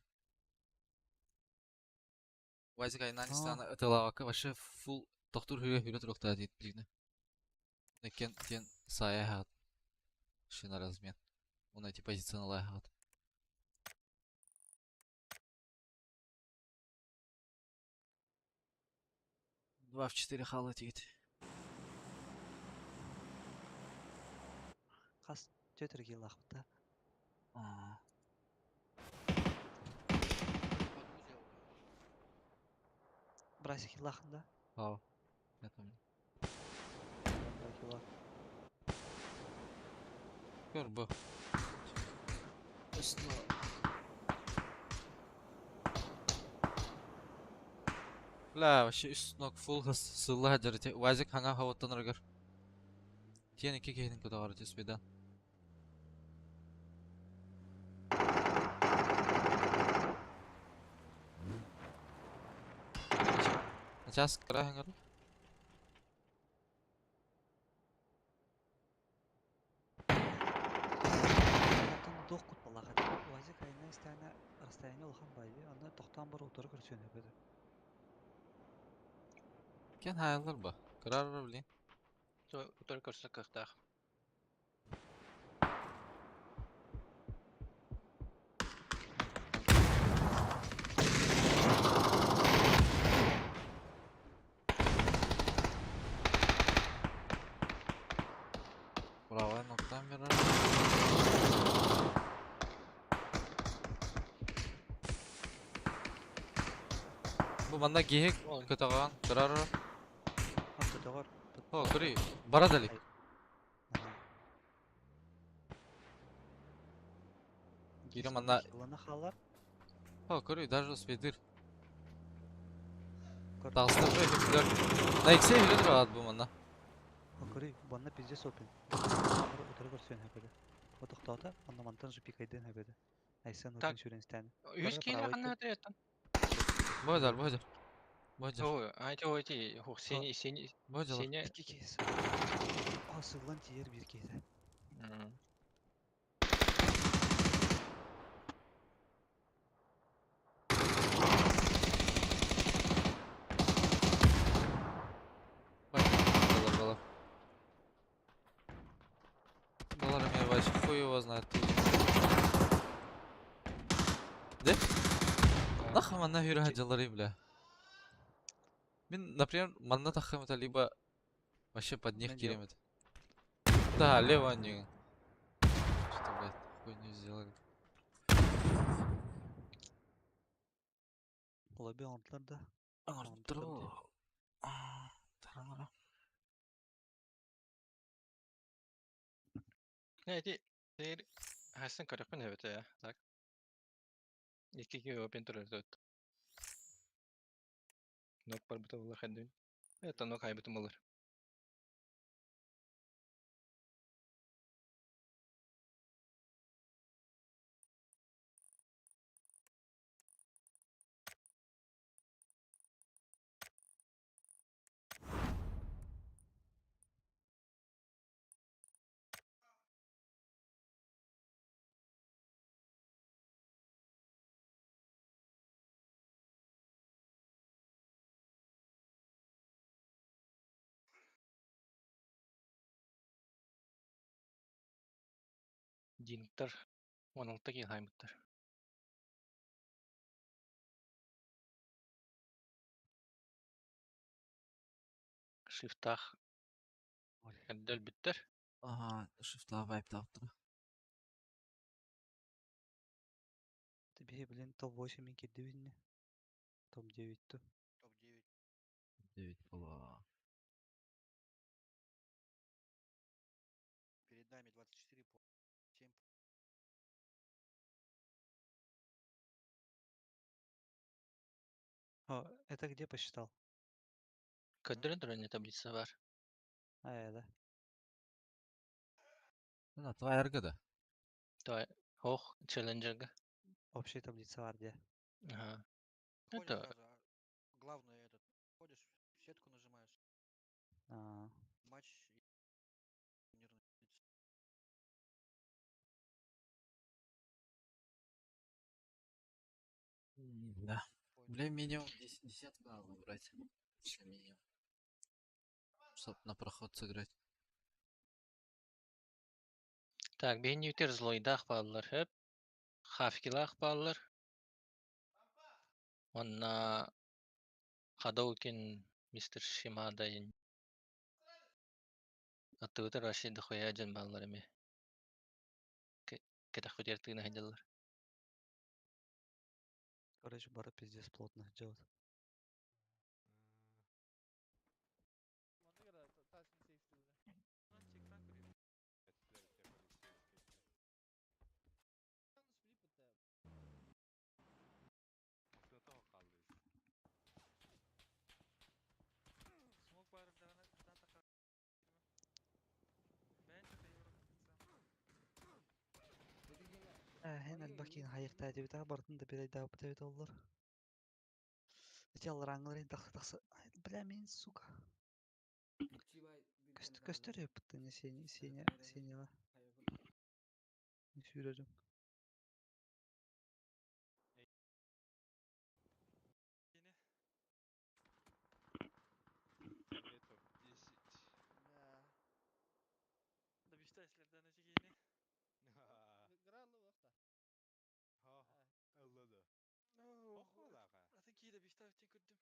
УАЗик айнан истана ытылавака вообще фул тохтур хүрө хүрө турукта дейт билгине. Экен тен сая хат. Шина размен. Он эти позиции хат. Два в четыре хала тигит. Хас төтер лахпта. А. Одну сделал. Брасик лахында. Ау. Я там. Көр бу. Бля, вообще үс ног фул сылла дерте. УАЗик хаңа хаваттан аргар. Тен iki кейдин кудагар теспедан. Сейчас кара хаңар. Оттон дух кутпалаха. УАЗик айна истана расстояние улахан байды. Аны тоқтан бар отыры көрсөнө бөдө. Кен хаялар ба. Карар блин. Только көрсө кықтақ. Там мираж. Бу манна киһи көтөҕөн турар. Көтөҕөр. О, көрүй, бара да илик. Киирэ манна. Ылана хаалар. О, көрүй, даже успейдыр. Таҕыста бу эһиктер. На иксе эһиги тураат бу манна. О, көрүй, банна пиздец опен. Утары көрсүөн хөбөдө. О тохтоото, онно мантан же пикайдын хөбөдө. Айсан Так. отун сүрэн истээн. Үс киһи ханна өтөр Бу бу Бу Ой, а эти ой, эти, хух, сени, сени, Бу сени. Икки киһи. О, сыллан тиийэр биир киһитэ. Балар, балар. Балар мне вообще хуй его знает. Де? Нахуй манна хүрэ дьаллары, бля. Мин, например, манна таххым это либо вообще под них Мен киремет. Да, лево они. Что, блядь, хуйню сделали. Лобби оҥордулар да. Оҥордулар. Таранара. Не, эти, тэр, хасан көрөкпүн эбит я, так. Икки киһи опен турар тут. Нок барбыта булар хэддүн. Это нок хайбытым булар. Динктер 16 киһи хайбыттар. Шифтах эрдэ өлбүттэр. Ага, шифта вайп таптыра. Тебе, блин, топ-8 мен кирдибинне. Топ-9 ту. Топ-9. 9 было. Перед нами 24 по 7. О, это где посчитал? Көрдөрөн туран таблица бар. А, да. На, твоя да. Той ох, челленджерга. Общая таблица бар где. Ага. Заходишь Это сразу, а главное этот, ходишь, в сетку нажимаешь, А, матч и турнирная таблица. Да. Бля, минимум 10 десятку надо набрать. Вообще минимум. Чтоб на проход сыграть. Так, биһин злойдах бааллар хөп. Хафкилах бааллар. Онна Хадоукин мистер Шимада ин. Аттыбытыр вообще дохуя дьон бааллар эми. Кэтэх тыына хадьаллар. Короче, бары пиздец плотно делать. Смок барып даҕаны дата Бэйэн Хэн элбэх хайыктаа диэбит бартын да бирайдаабыт эбит оллар. Ити аллараңыларын тахса тахса. Бля, мин, сука. Көстөр өппүттэн сене сене сенева. Сүүрэрим. Эмиэ топ-10. Да. Да биште эслерден эчигини. Граллы вақта. Ха, ылла да. Охолаға. Атын киһи да биште өттен көрдүм.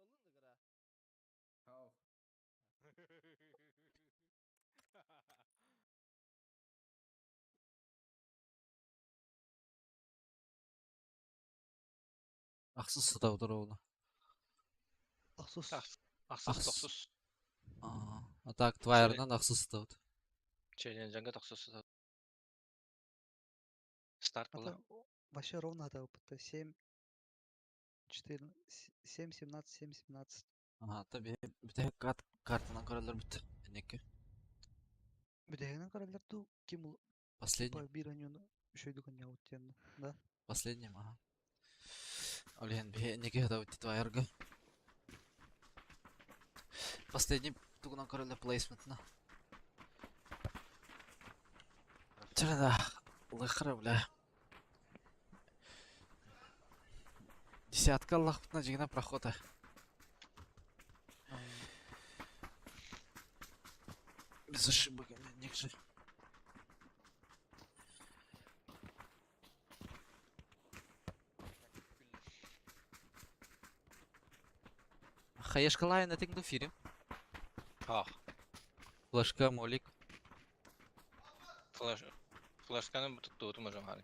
Асылы ола гра. Олун да гра. Хау. Ахсыс сытабыт ровно. Ахсыс. Ахсыс Ахс. тохсус. А так твайрынан ахсыс сытабыт. Челленджанга тохсус сытабыт. Старт А была. то вообще ровно это опыта. 7, 4, 7, 17, 7, 17. Ага, таби бүтэһик картанан көрөлөр бүт. Энеке. Бүтэһигинэн көрөллөр дуу, ким ул Последний. по биир онньууну үчүгэйдик оонньообут диэн, да? Последним, ага. Блин, энеке сытабыт твайрга. Последний тугунан көрөлөр плейсментна. Чырада, лыхра, бля. Десятка Аллахпытна дьигинэ прохода. Без ошибок, негже. Хаешкалай на тинг фирим. Ах. Флешка, молик. Флеш. Флешканы туттуутум уже хали.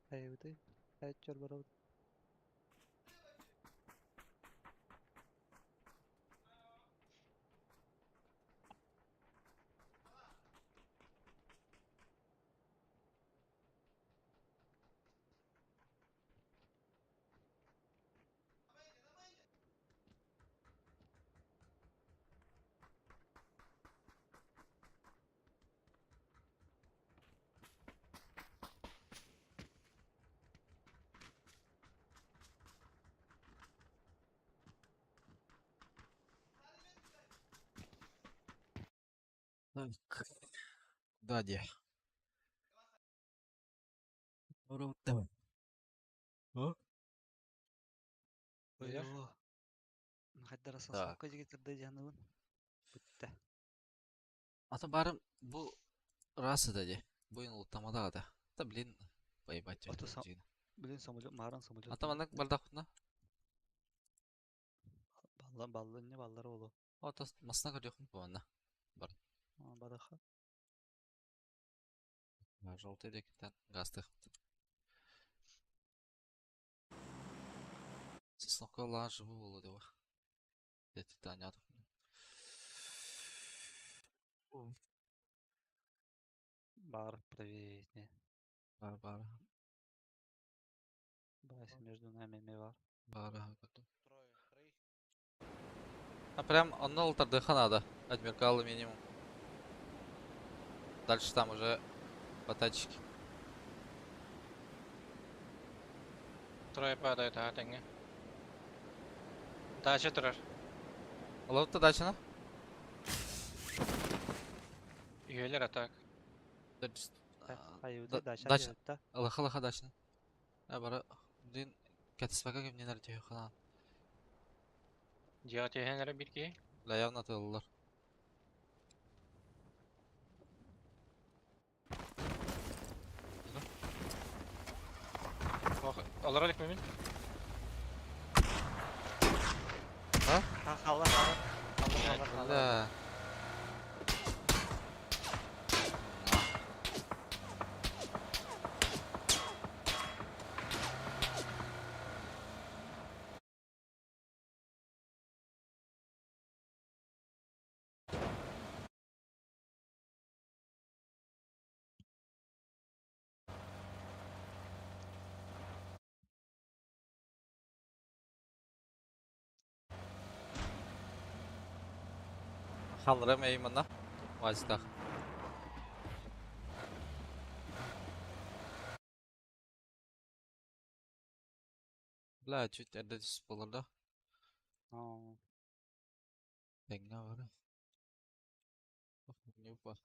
Хайыбыты. Хайчор барабыт. Так. Да, де. Давай. А? Билэр. Ой, Хайдара Так. сосновка дигиттер дьаһаныбын. Бүттэ. Ата барым бу раса да де. Бу ин ултамада да. Та блин, поебать. Ото Блин, самолет, мааран самолет. Ата маннык бардахпына. Балла, балла, не баллар олу. Ото масна көрдөхүм бу анна. Бараха. Желтый декетен гастых. Сосновка лажы болу деп. Дети танядық. Бар, привет, не. Бар бар. Бася между нами ме бар. Бар. Трое, троих. А прям онно тардыха надо. Адмиркалы минимум. Дальше там уже по тачке. Трое падают, ага, тэҥҥэ. Дача турар. Ловта дачана? Үйэлэр атак. Хайыбыты, дача Дача. диэбитта. Лаха лаха дачана. А бара. Блин, катасфака кем не нарте хана. Дьиэҕэ түһэн эрэ биир киһи. Ла явно тыллар. Ох, олорор илик мин. Ха, халла, халла. Халла, халла, халла. Бля. Халрым эймана. Вазитах. Бля, чуть эрдэ түс болар да. Оо, Тэҥҥэ бары. Ох, не упал.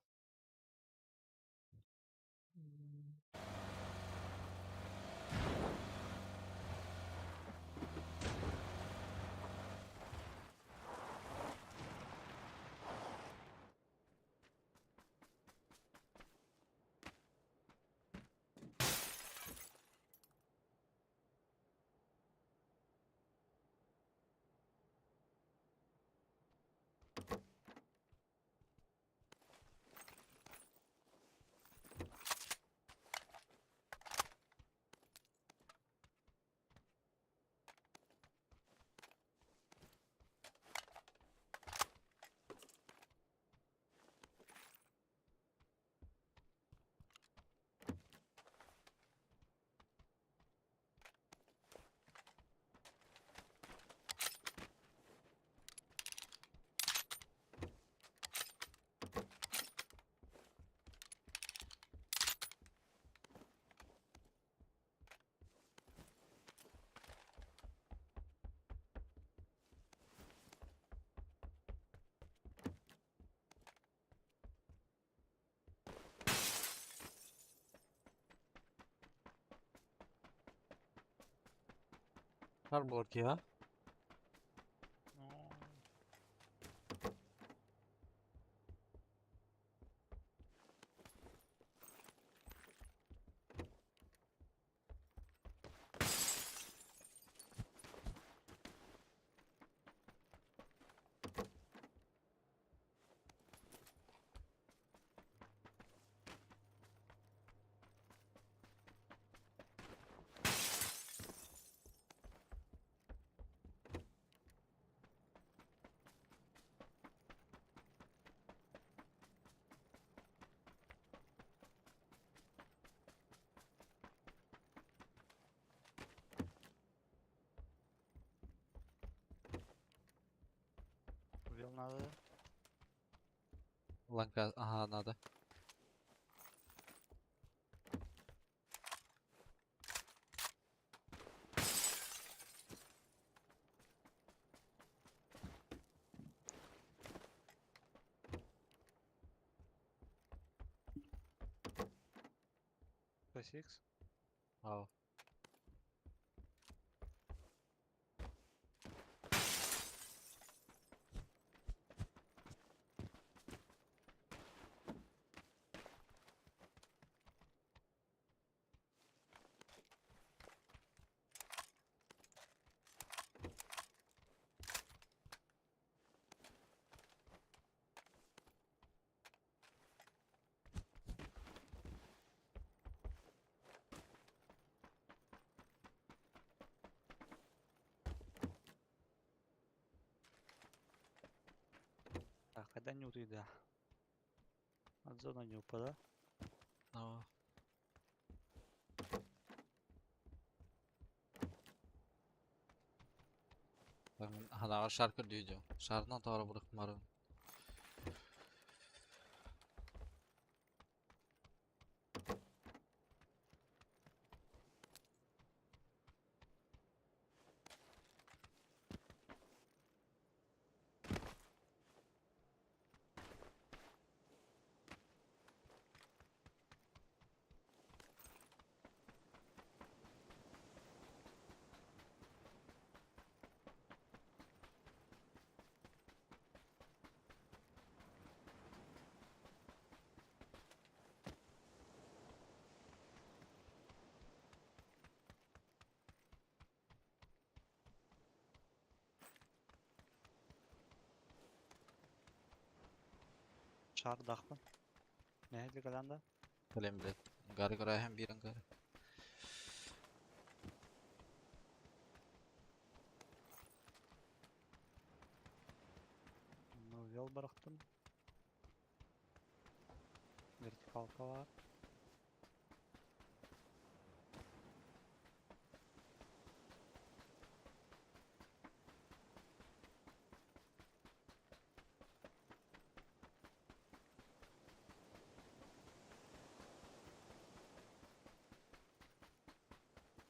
Шар буолар киһи, а? Увел надо, да? Ланка, ага, надо. P6. Ау. Так, когда не утуйда. От зоны не упада. Ау. Ханаҕар шар көрдүү дьон. Шарынан тоҕо бырахмарын. Шар дахпын. Нәһәлі каланда? Кэлэн билет. Гары көрөөһөн биир ангары. Ну, вел барахтым. Вертикалка бар.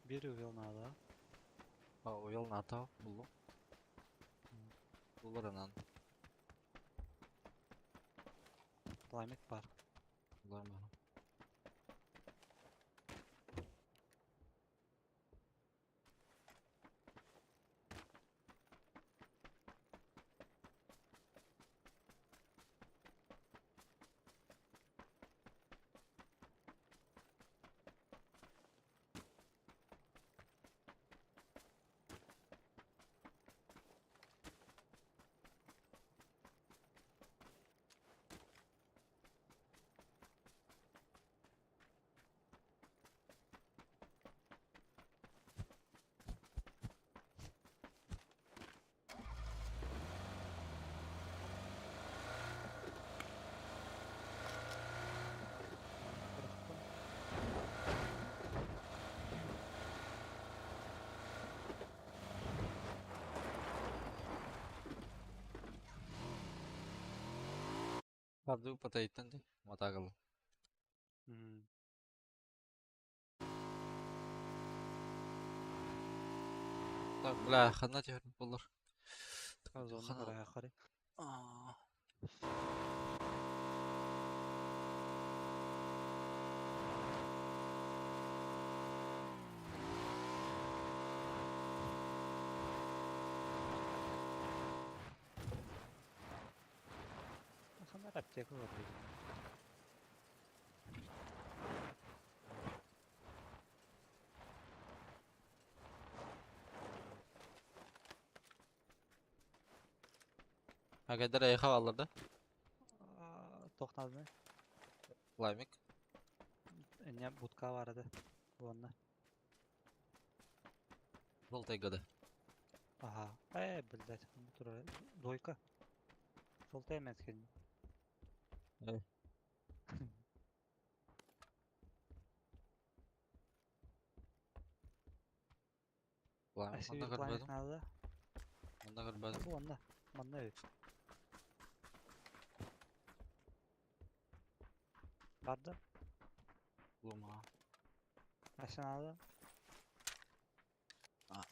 Бир увел надо. А, уел НАТО буллум. Булар анан. Пламек бар. Булар маны. Барахтым. Карды патайттан ди. Матагыл. Так, бля, хана түһэр буллар. Зона Хана. карая карай. Аа. Аптека көрдүм. Агайдар эйха алларда. Тохнадны. Лаймик. Эне будка бар иде. Онна. Желтый года. Ага. Блядь, бу турар. Дойка. Желтый эмес кин. Лаймик. Онда көрбөдүм. Надо. Онда көрбөдүм. Бу онна. Манна бит. Барды. Лума. Ася надо. А,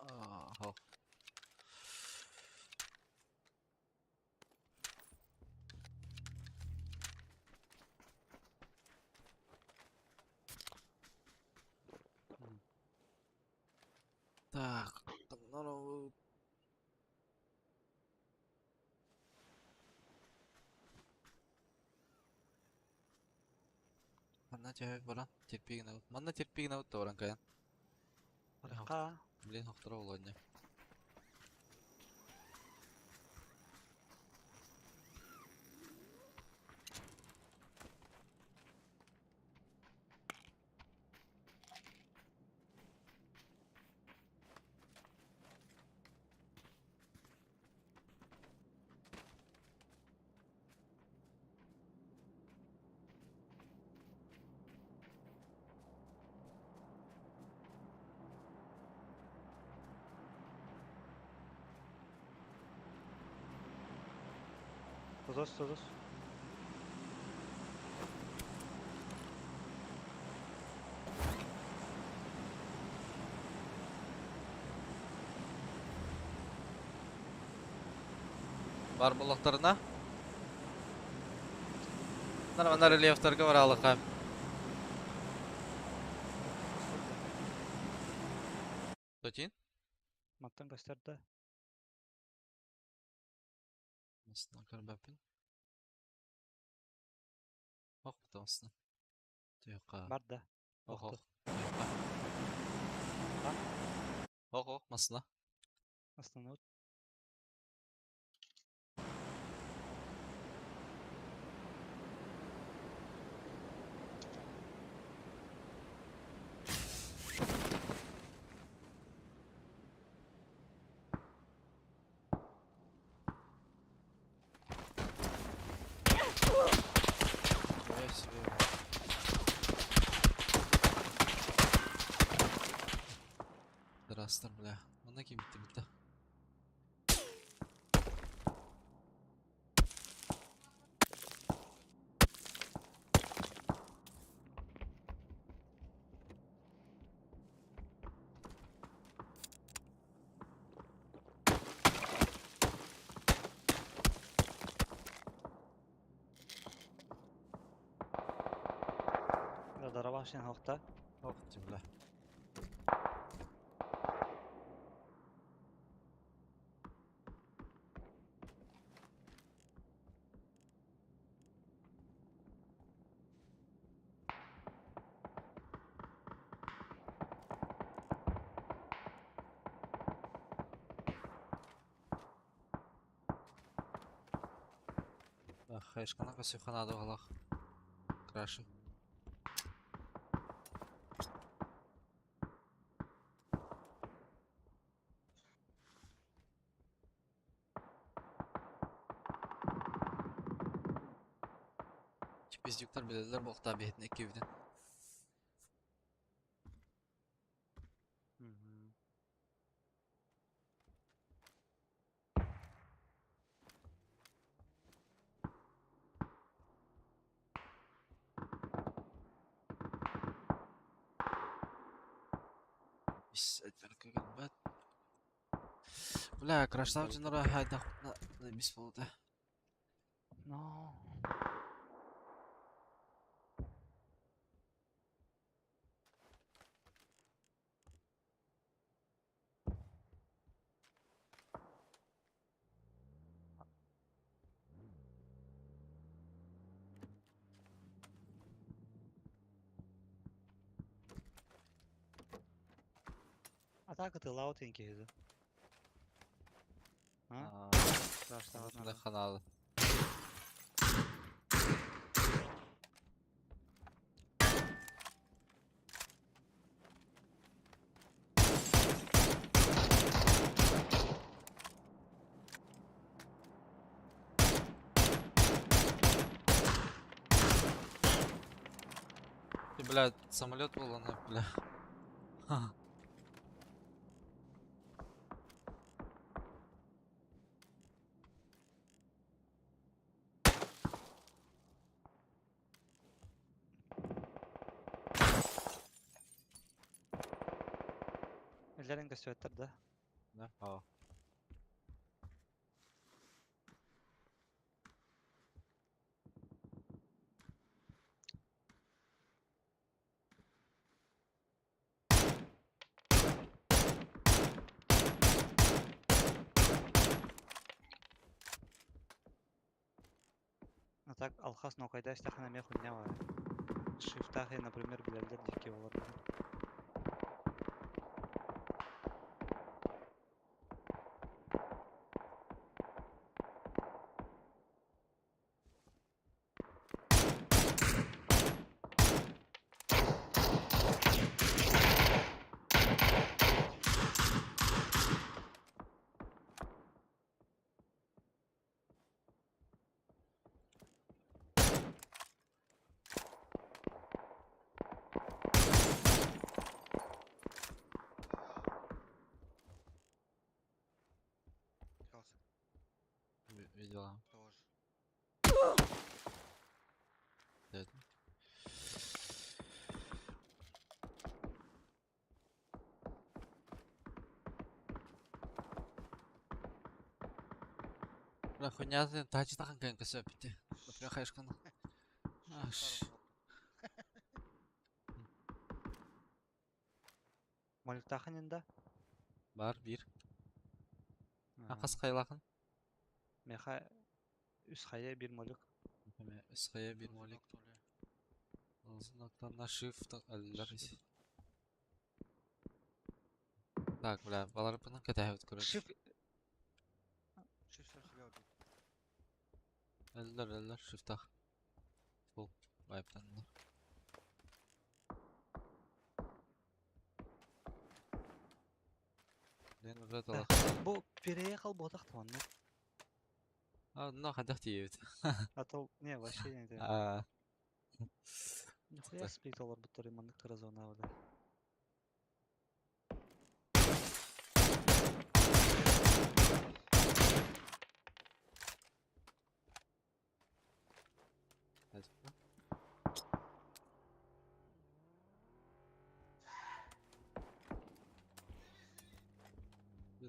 Так, ну, Манна чай баран терпигин аут. Манна терпигин аут да баран каян. Барка. Блин, хохтора болоння. Тозос, тозос. Бар булактарына. Нормально рельефтарга бар алыкам. Тотин? Маттан көстөрдө. Масына көрбөпүн. Ох, бутамсына. Туякка. Барды. Ох, ох. Охту. Туякка. Ох, ох, масына. Основной. Я себе. Здравствуй, бля. Манна ким битти битти. Да, дарабашын хохта. Ох, ти, бля. Ах, хайшкана косюхана догалах. Краши. Пиздюктар билелер бохта бетне кивден. Бля, краштав жинара хайда на бис болду. Но. так ытыалаабыт иһин киһи дуо? А? Страшно. Каналы. Ты, бля, самолет был, она, бля. Эллэрин көстүбэттэр да? Да, а. А так алхас нокайда истэххинэ эмиэ хуйня баар. Шифтаах например билэллэр диэки буолар. Терялся. Видела. Тоже. Да. Бля, хуйня ты, тачи тахан кэн кэсэ пити. Например, хайшкан. Аш. Моликтаханин да? Бар, бир. Акас кайлахын? Меха үс хайа бир молик. Үс хайа бир молик. На shift аллар. Так, бля, балар пынан кәтәһәбит короче. Shift Shift сам себя убил. Әлләр, әлләр, shiftах. Фул, вайптаннар. Лен уже талах. Бу переехал ботах тонны. А, ну, хадах тиебит. А то не, вообще не. А. Нихуя сплит олар буттар иманнык кыра зона бля.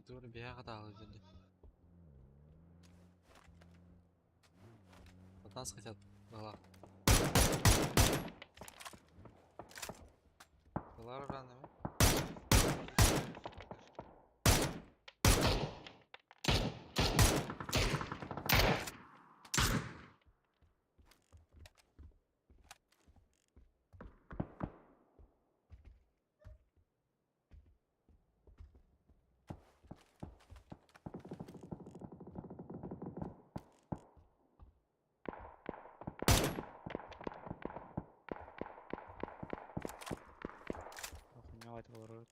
Doğru bir yere kadar aldı. От нас хотят. Была. Была рано. Охуевать олорор.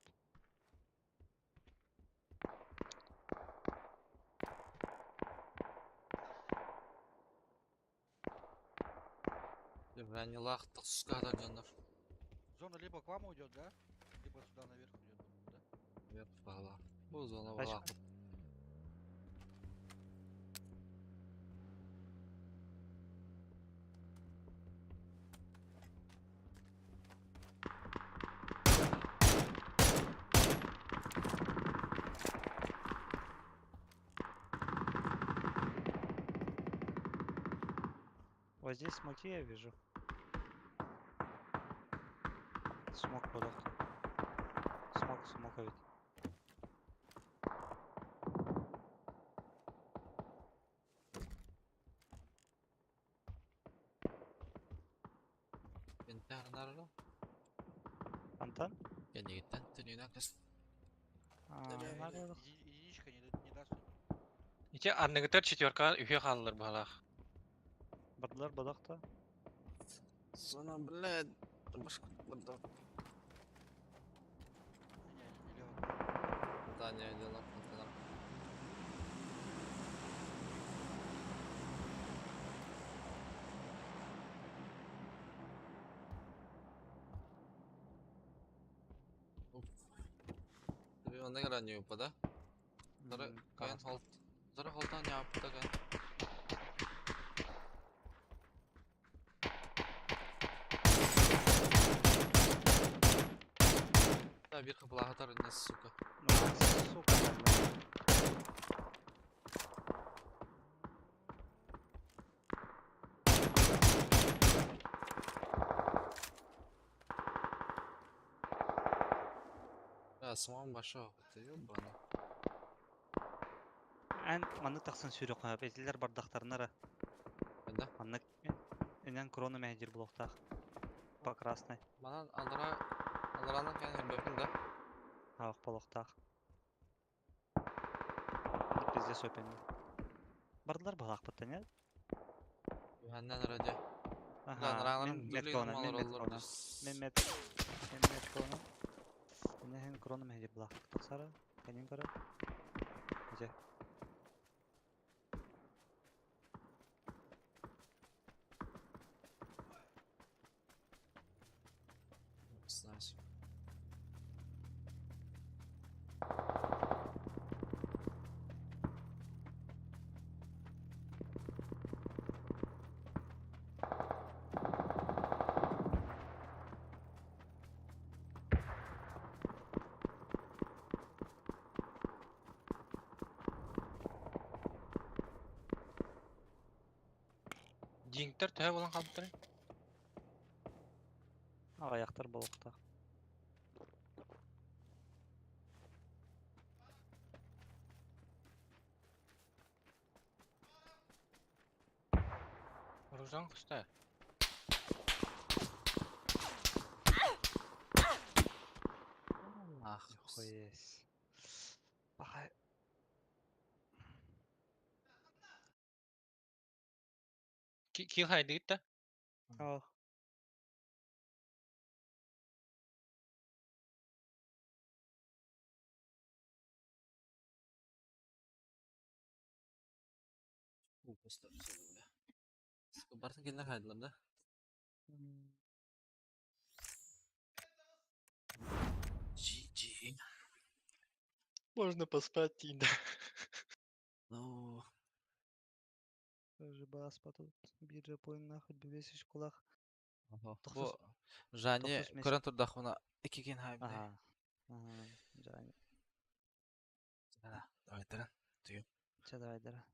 Бля, лах, тосскада жандар. Зона либо к вам уйдет, да? Либо сюда наверх уйдет, да? Вверх была. Бу зона была. Вот здесь смоки я вижу. Смок подох. Смок, смок ведь. Антон? Я не Единичка не даст им. Ити анныгытар четверка үһүө хааллар баһалаах. Бардылар бодохто. Зона, блядь. Башку бардак. Не, они не лево. Да, не, не, нок, нок, нок. Онно гранью да? Зара каян холт. Зара холтан япта каян. Да, бир хаплагатар не сука. Сука, блядь. Да, самам баша, это ёбаный. Эн маннык тахсан сүүрүөххэ сөп. Этилэр бардахтарына эрэ. Да? Маннык инэн крона мэһэйдиир буолуохтаах. По красной. Манан аллара алларанан каян хөрбөппүн да? Аах буолуохтаах. Пиздец опенни. Бардылар баһаахпыттан нет? Үһэннэн эрэ дьэ. Аха, Да, мин нрааларын меткаланан, дүрлүгүн мин малар оллор меткаланан. Мин мет мин меткаланан. Инэһин крона мэһэйдиир буолаахтык тахсара. Кэнин көрө. Дьэ. Nice. Диңтер төһө болан хаалбыттар. Аҕыйахтар буолуохтаах. Оружан куста. Ах, Нихуя себе. Пахай. Кил хайдыгыт да? Ох. Бартын келдер хайдылар да? GG. Можно поспать, да. Ну, Тоже баспа тут биржа поинна хоть бы весь школах. ага. Тохсус Бу Жани тохсус месяц. көрөн турдахуна икиген хайбы. Ага. Ага. Жани. Давай, давай, Чэ, давай, дара.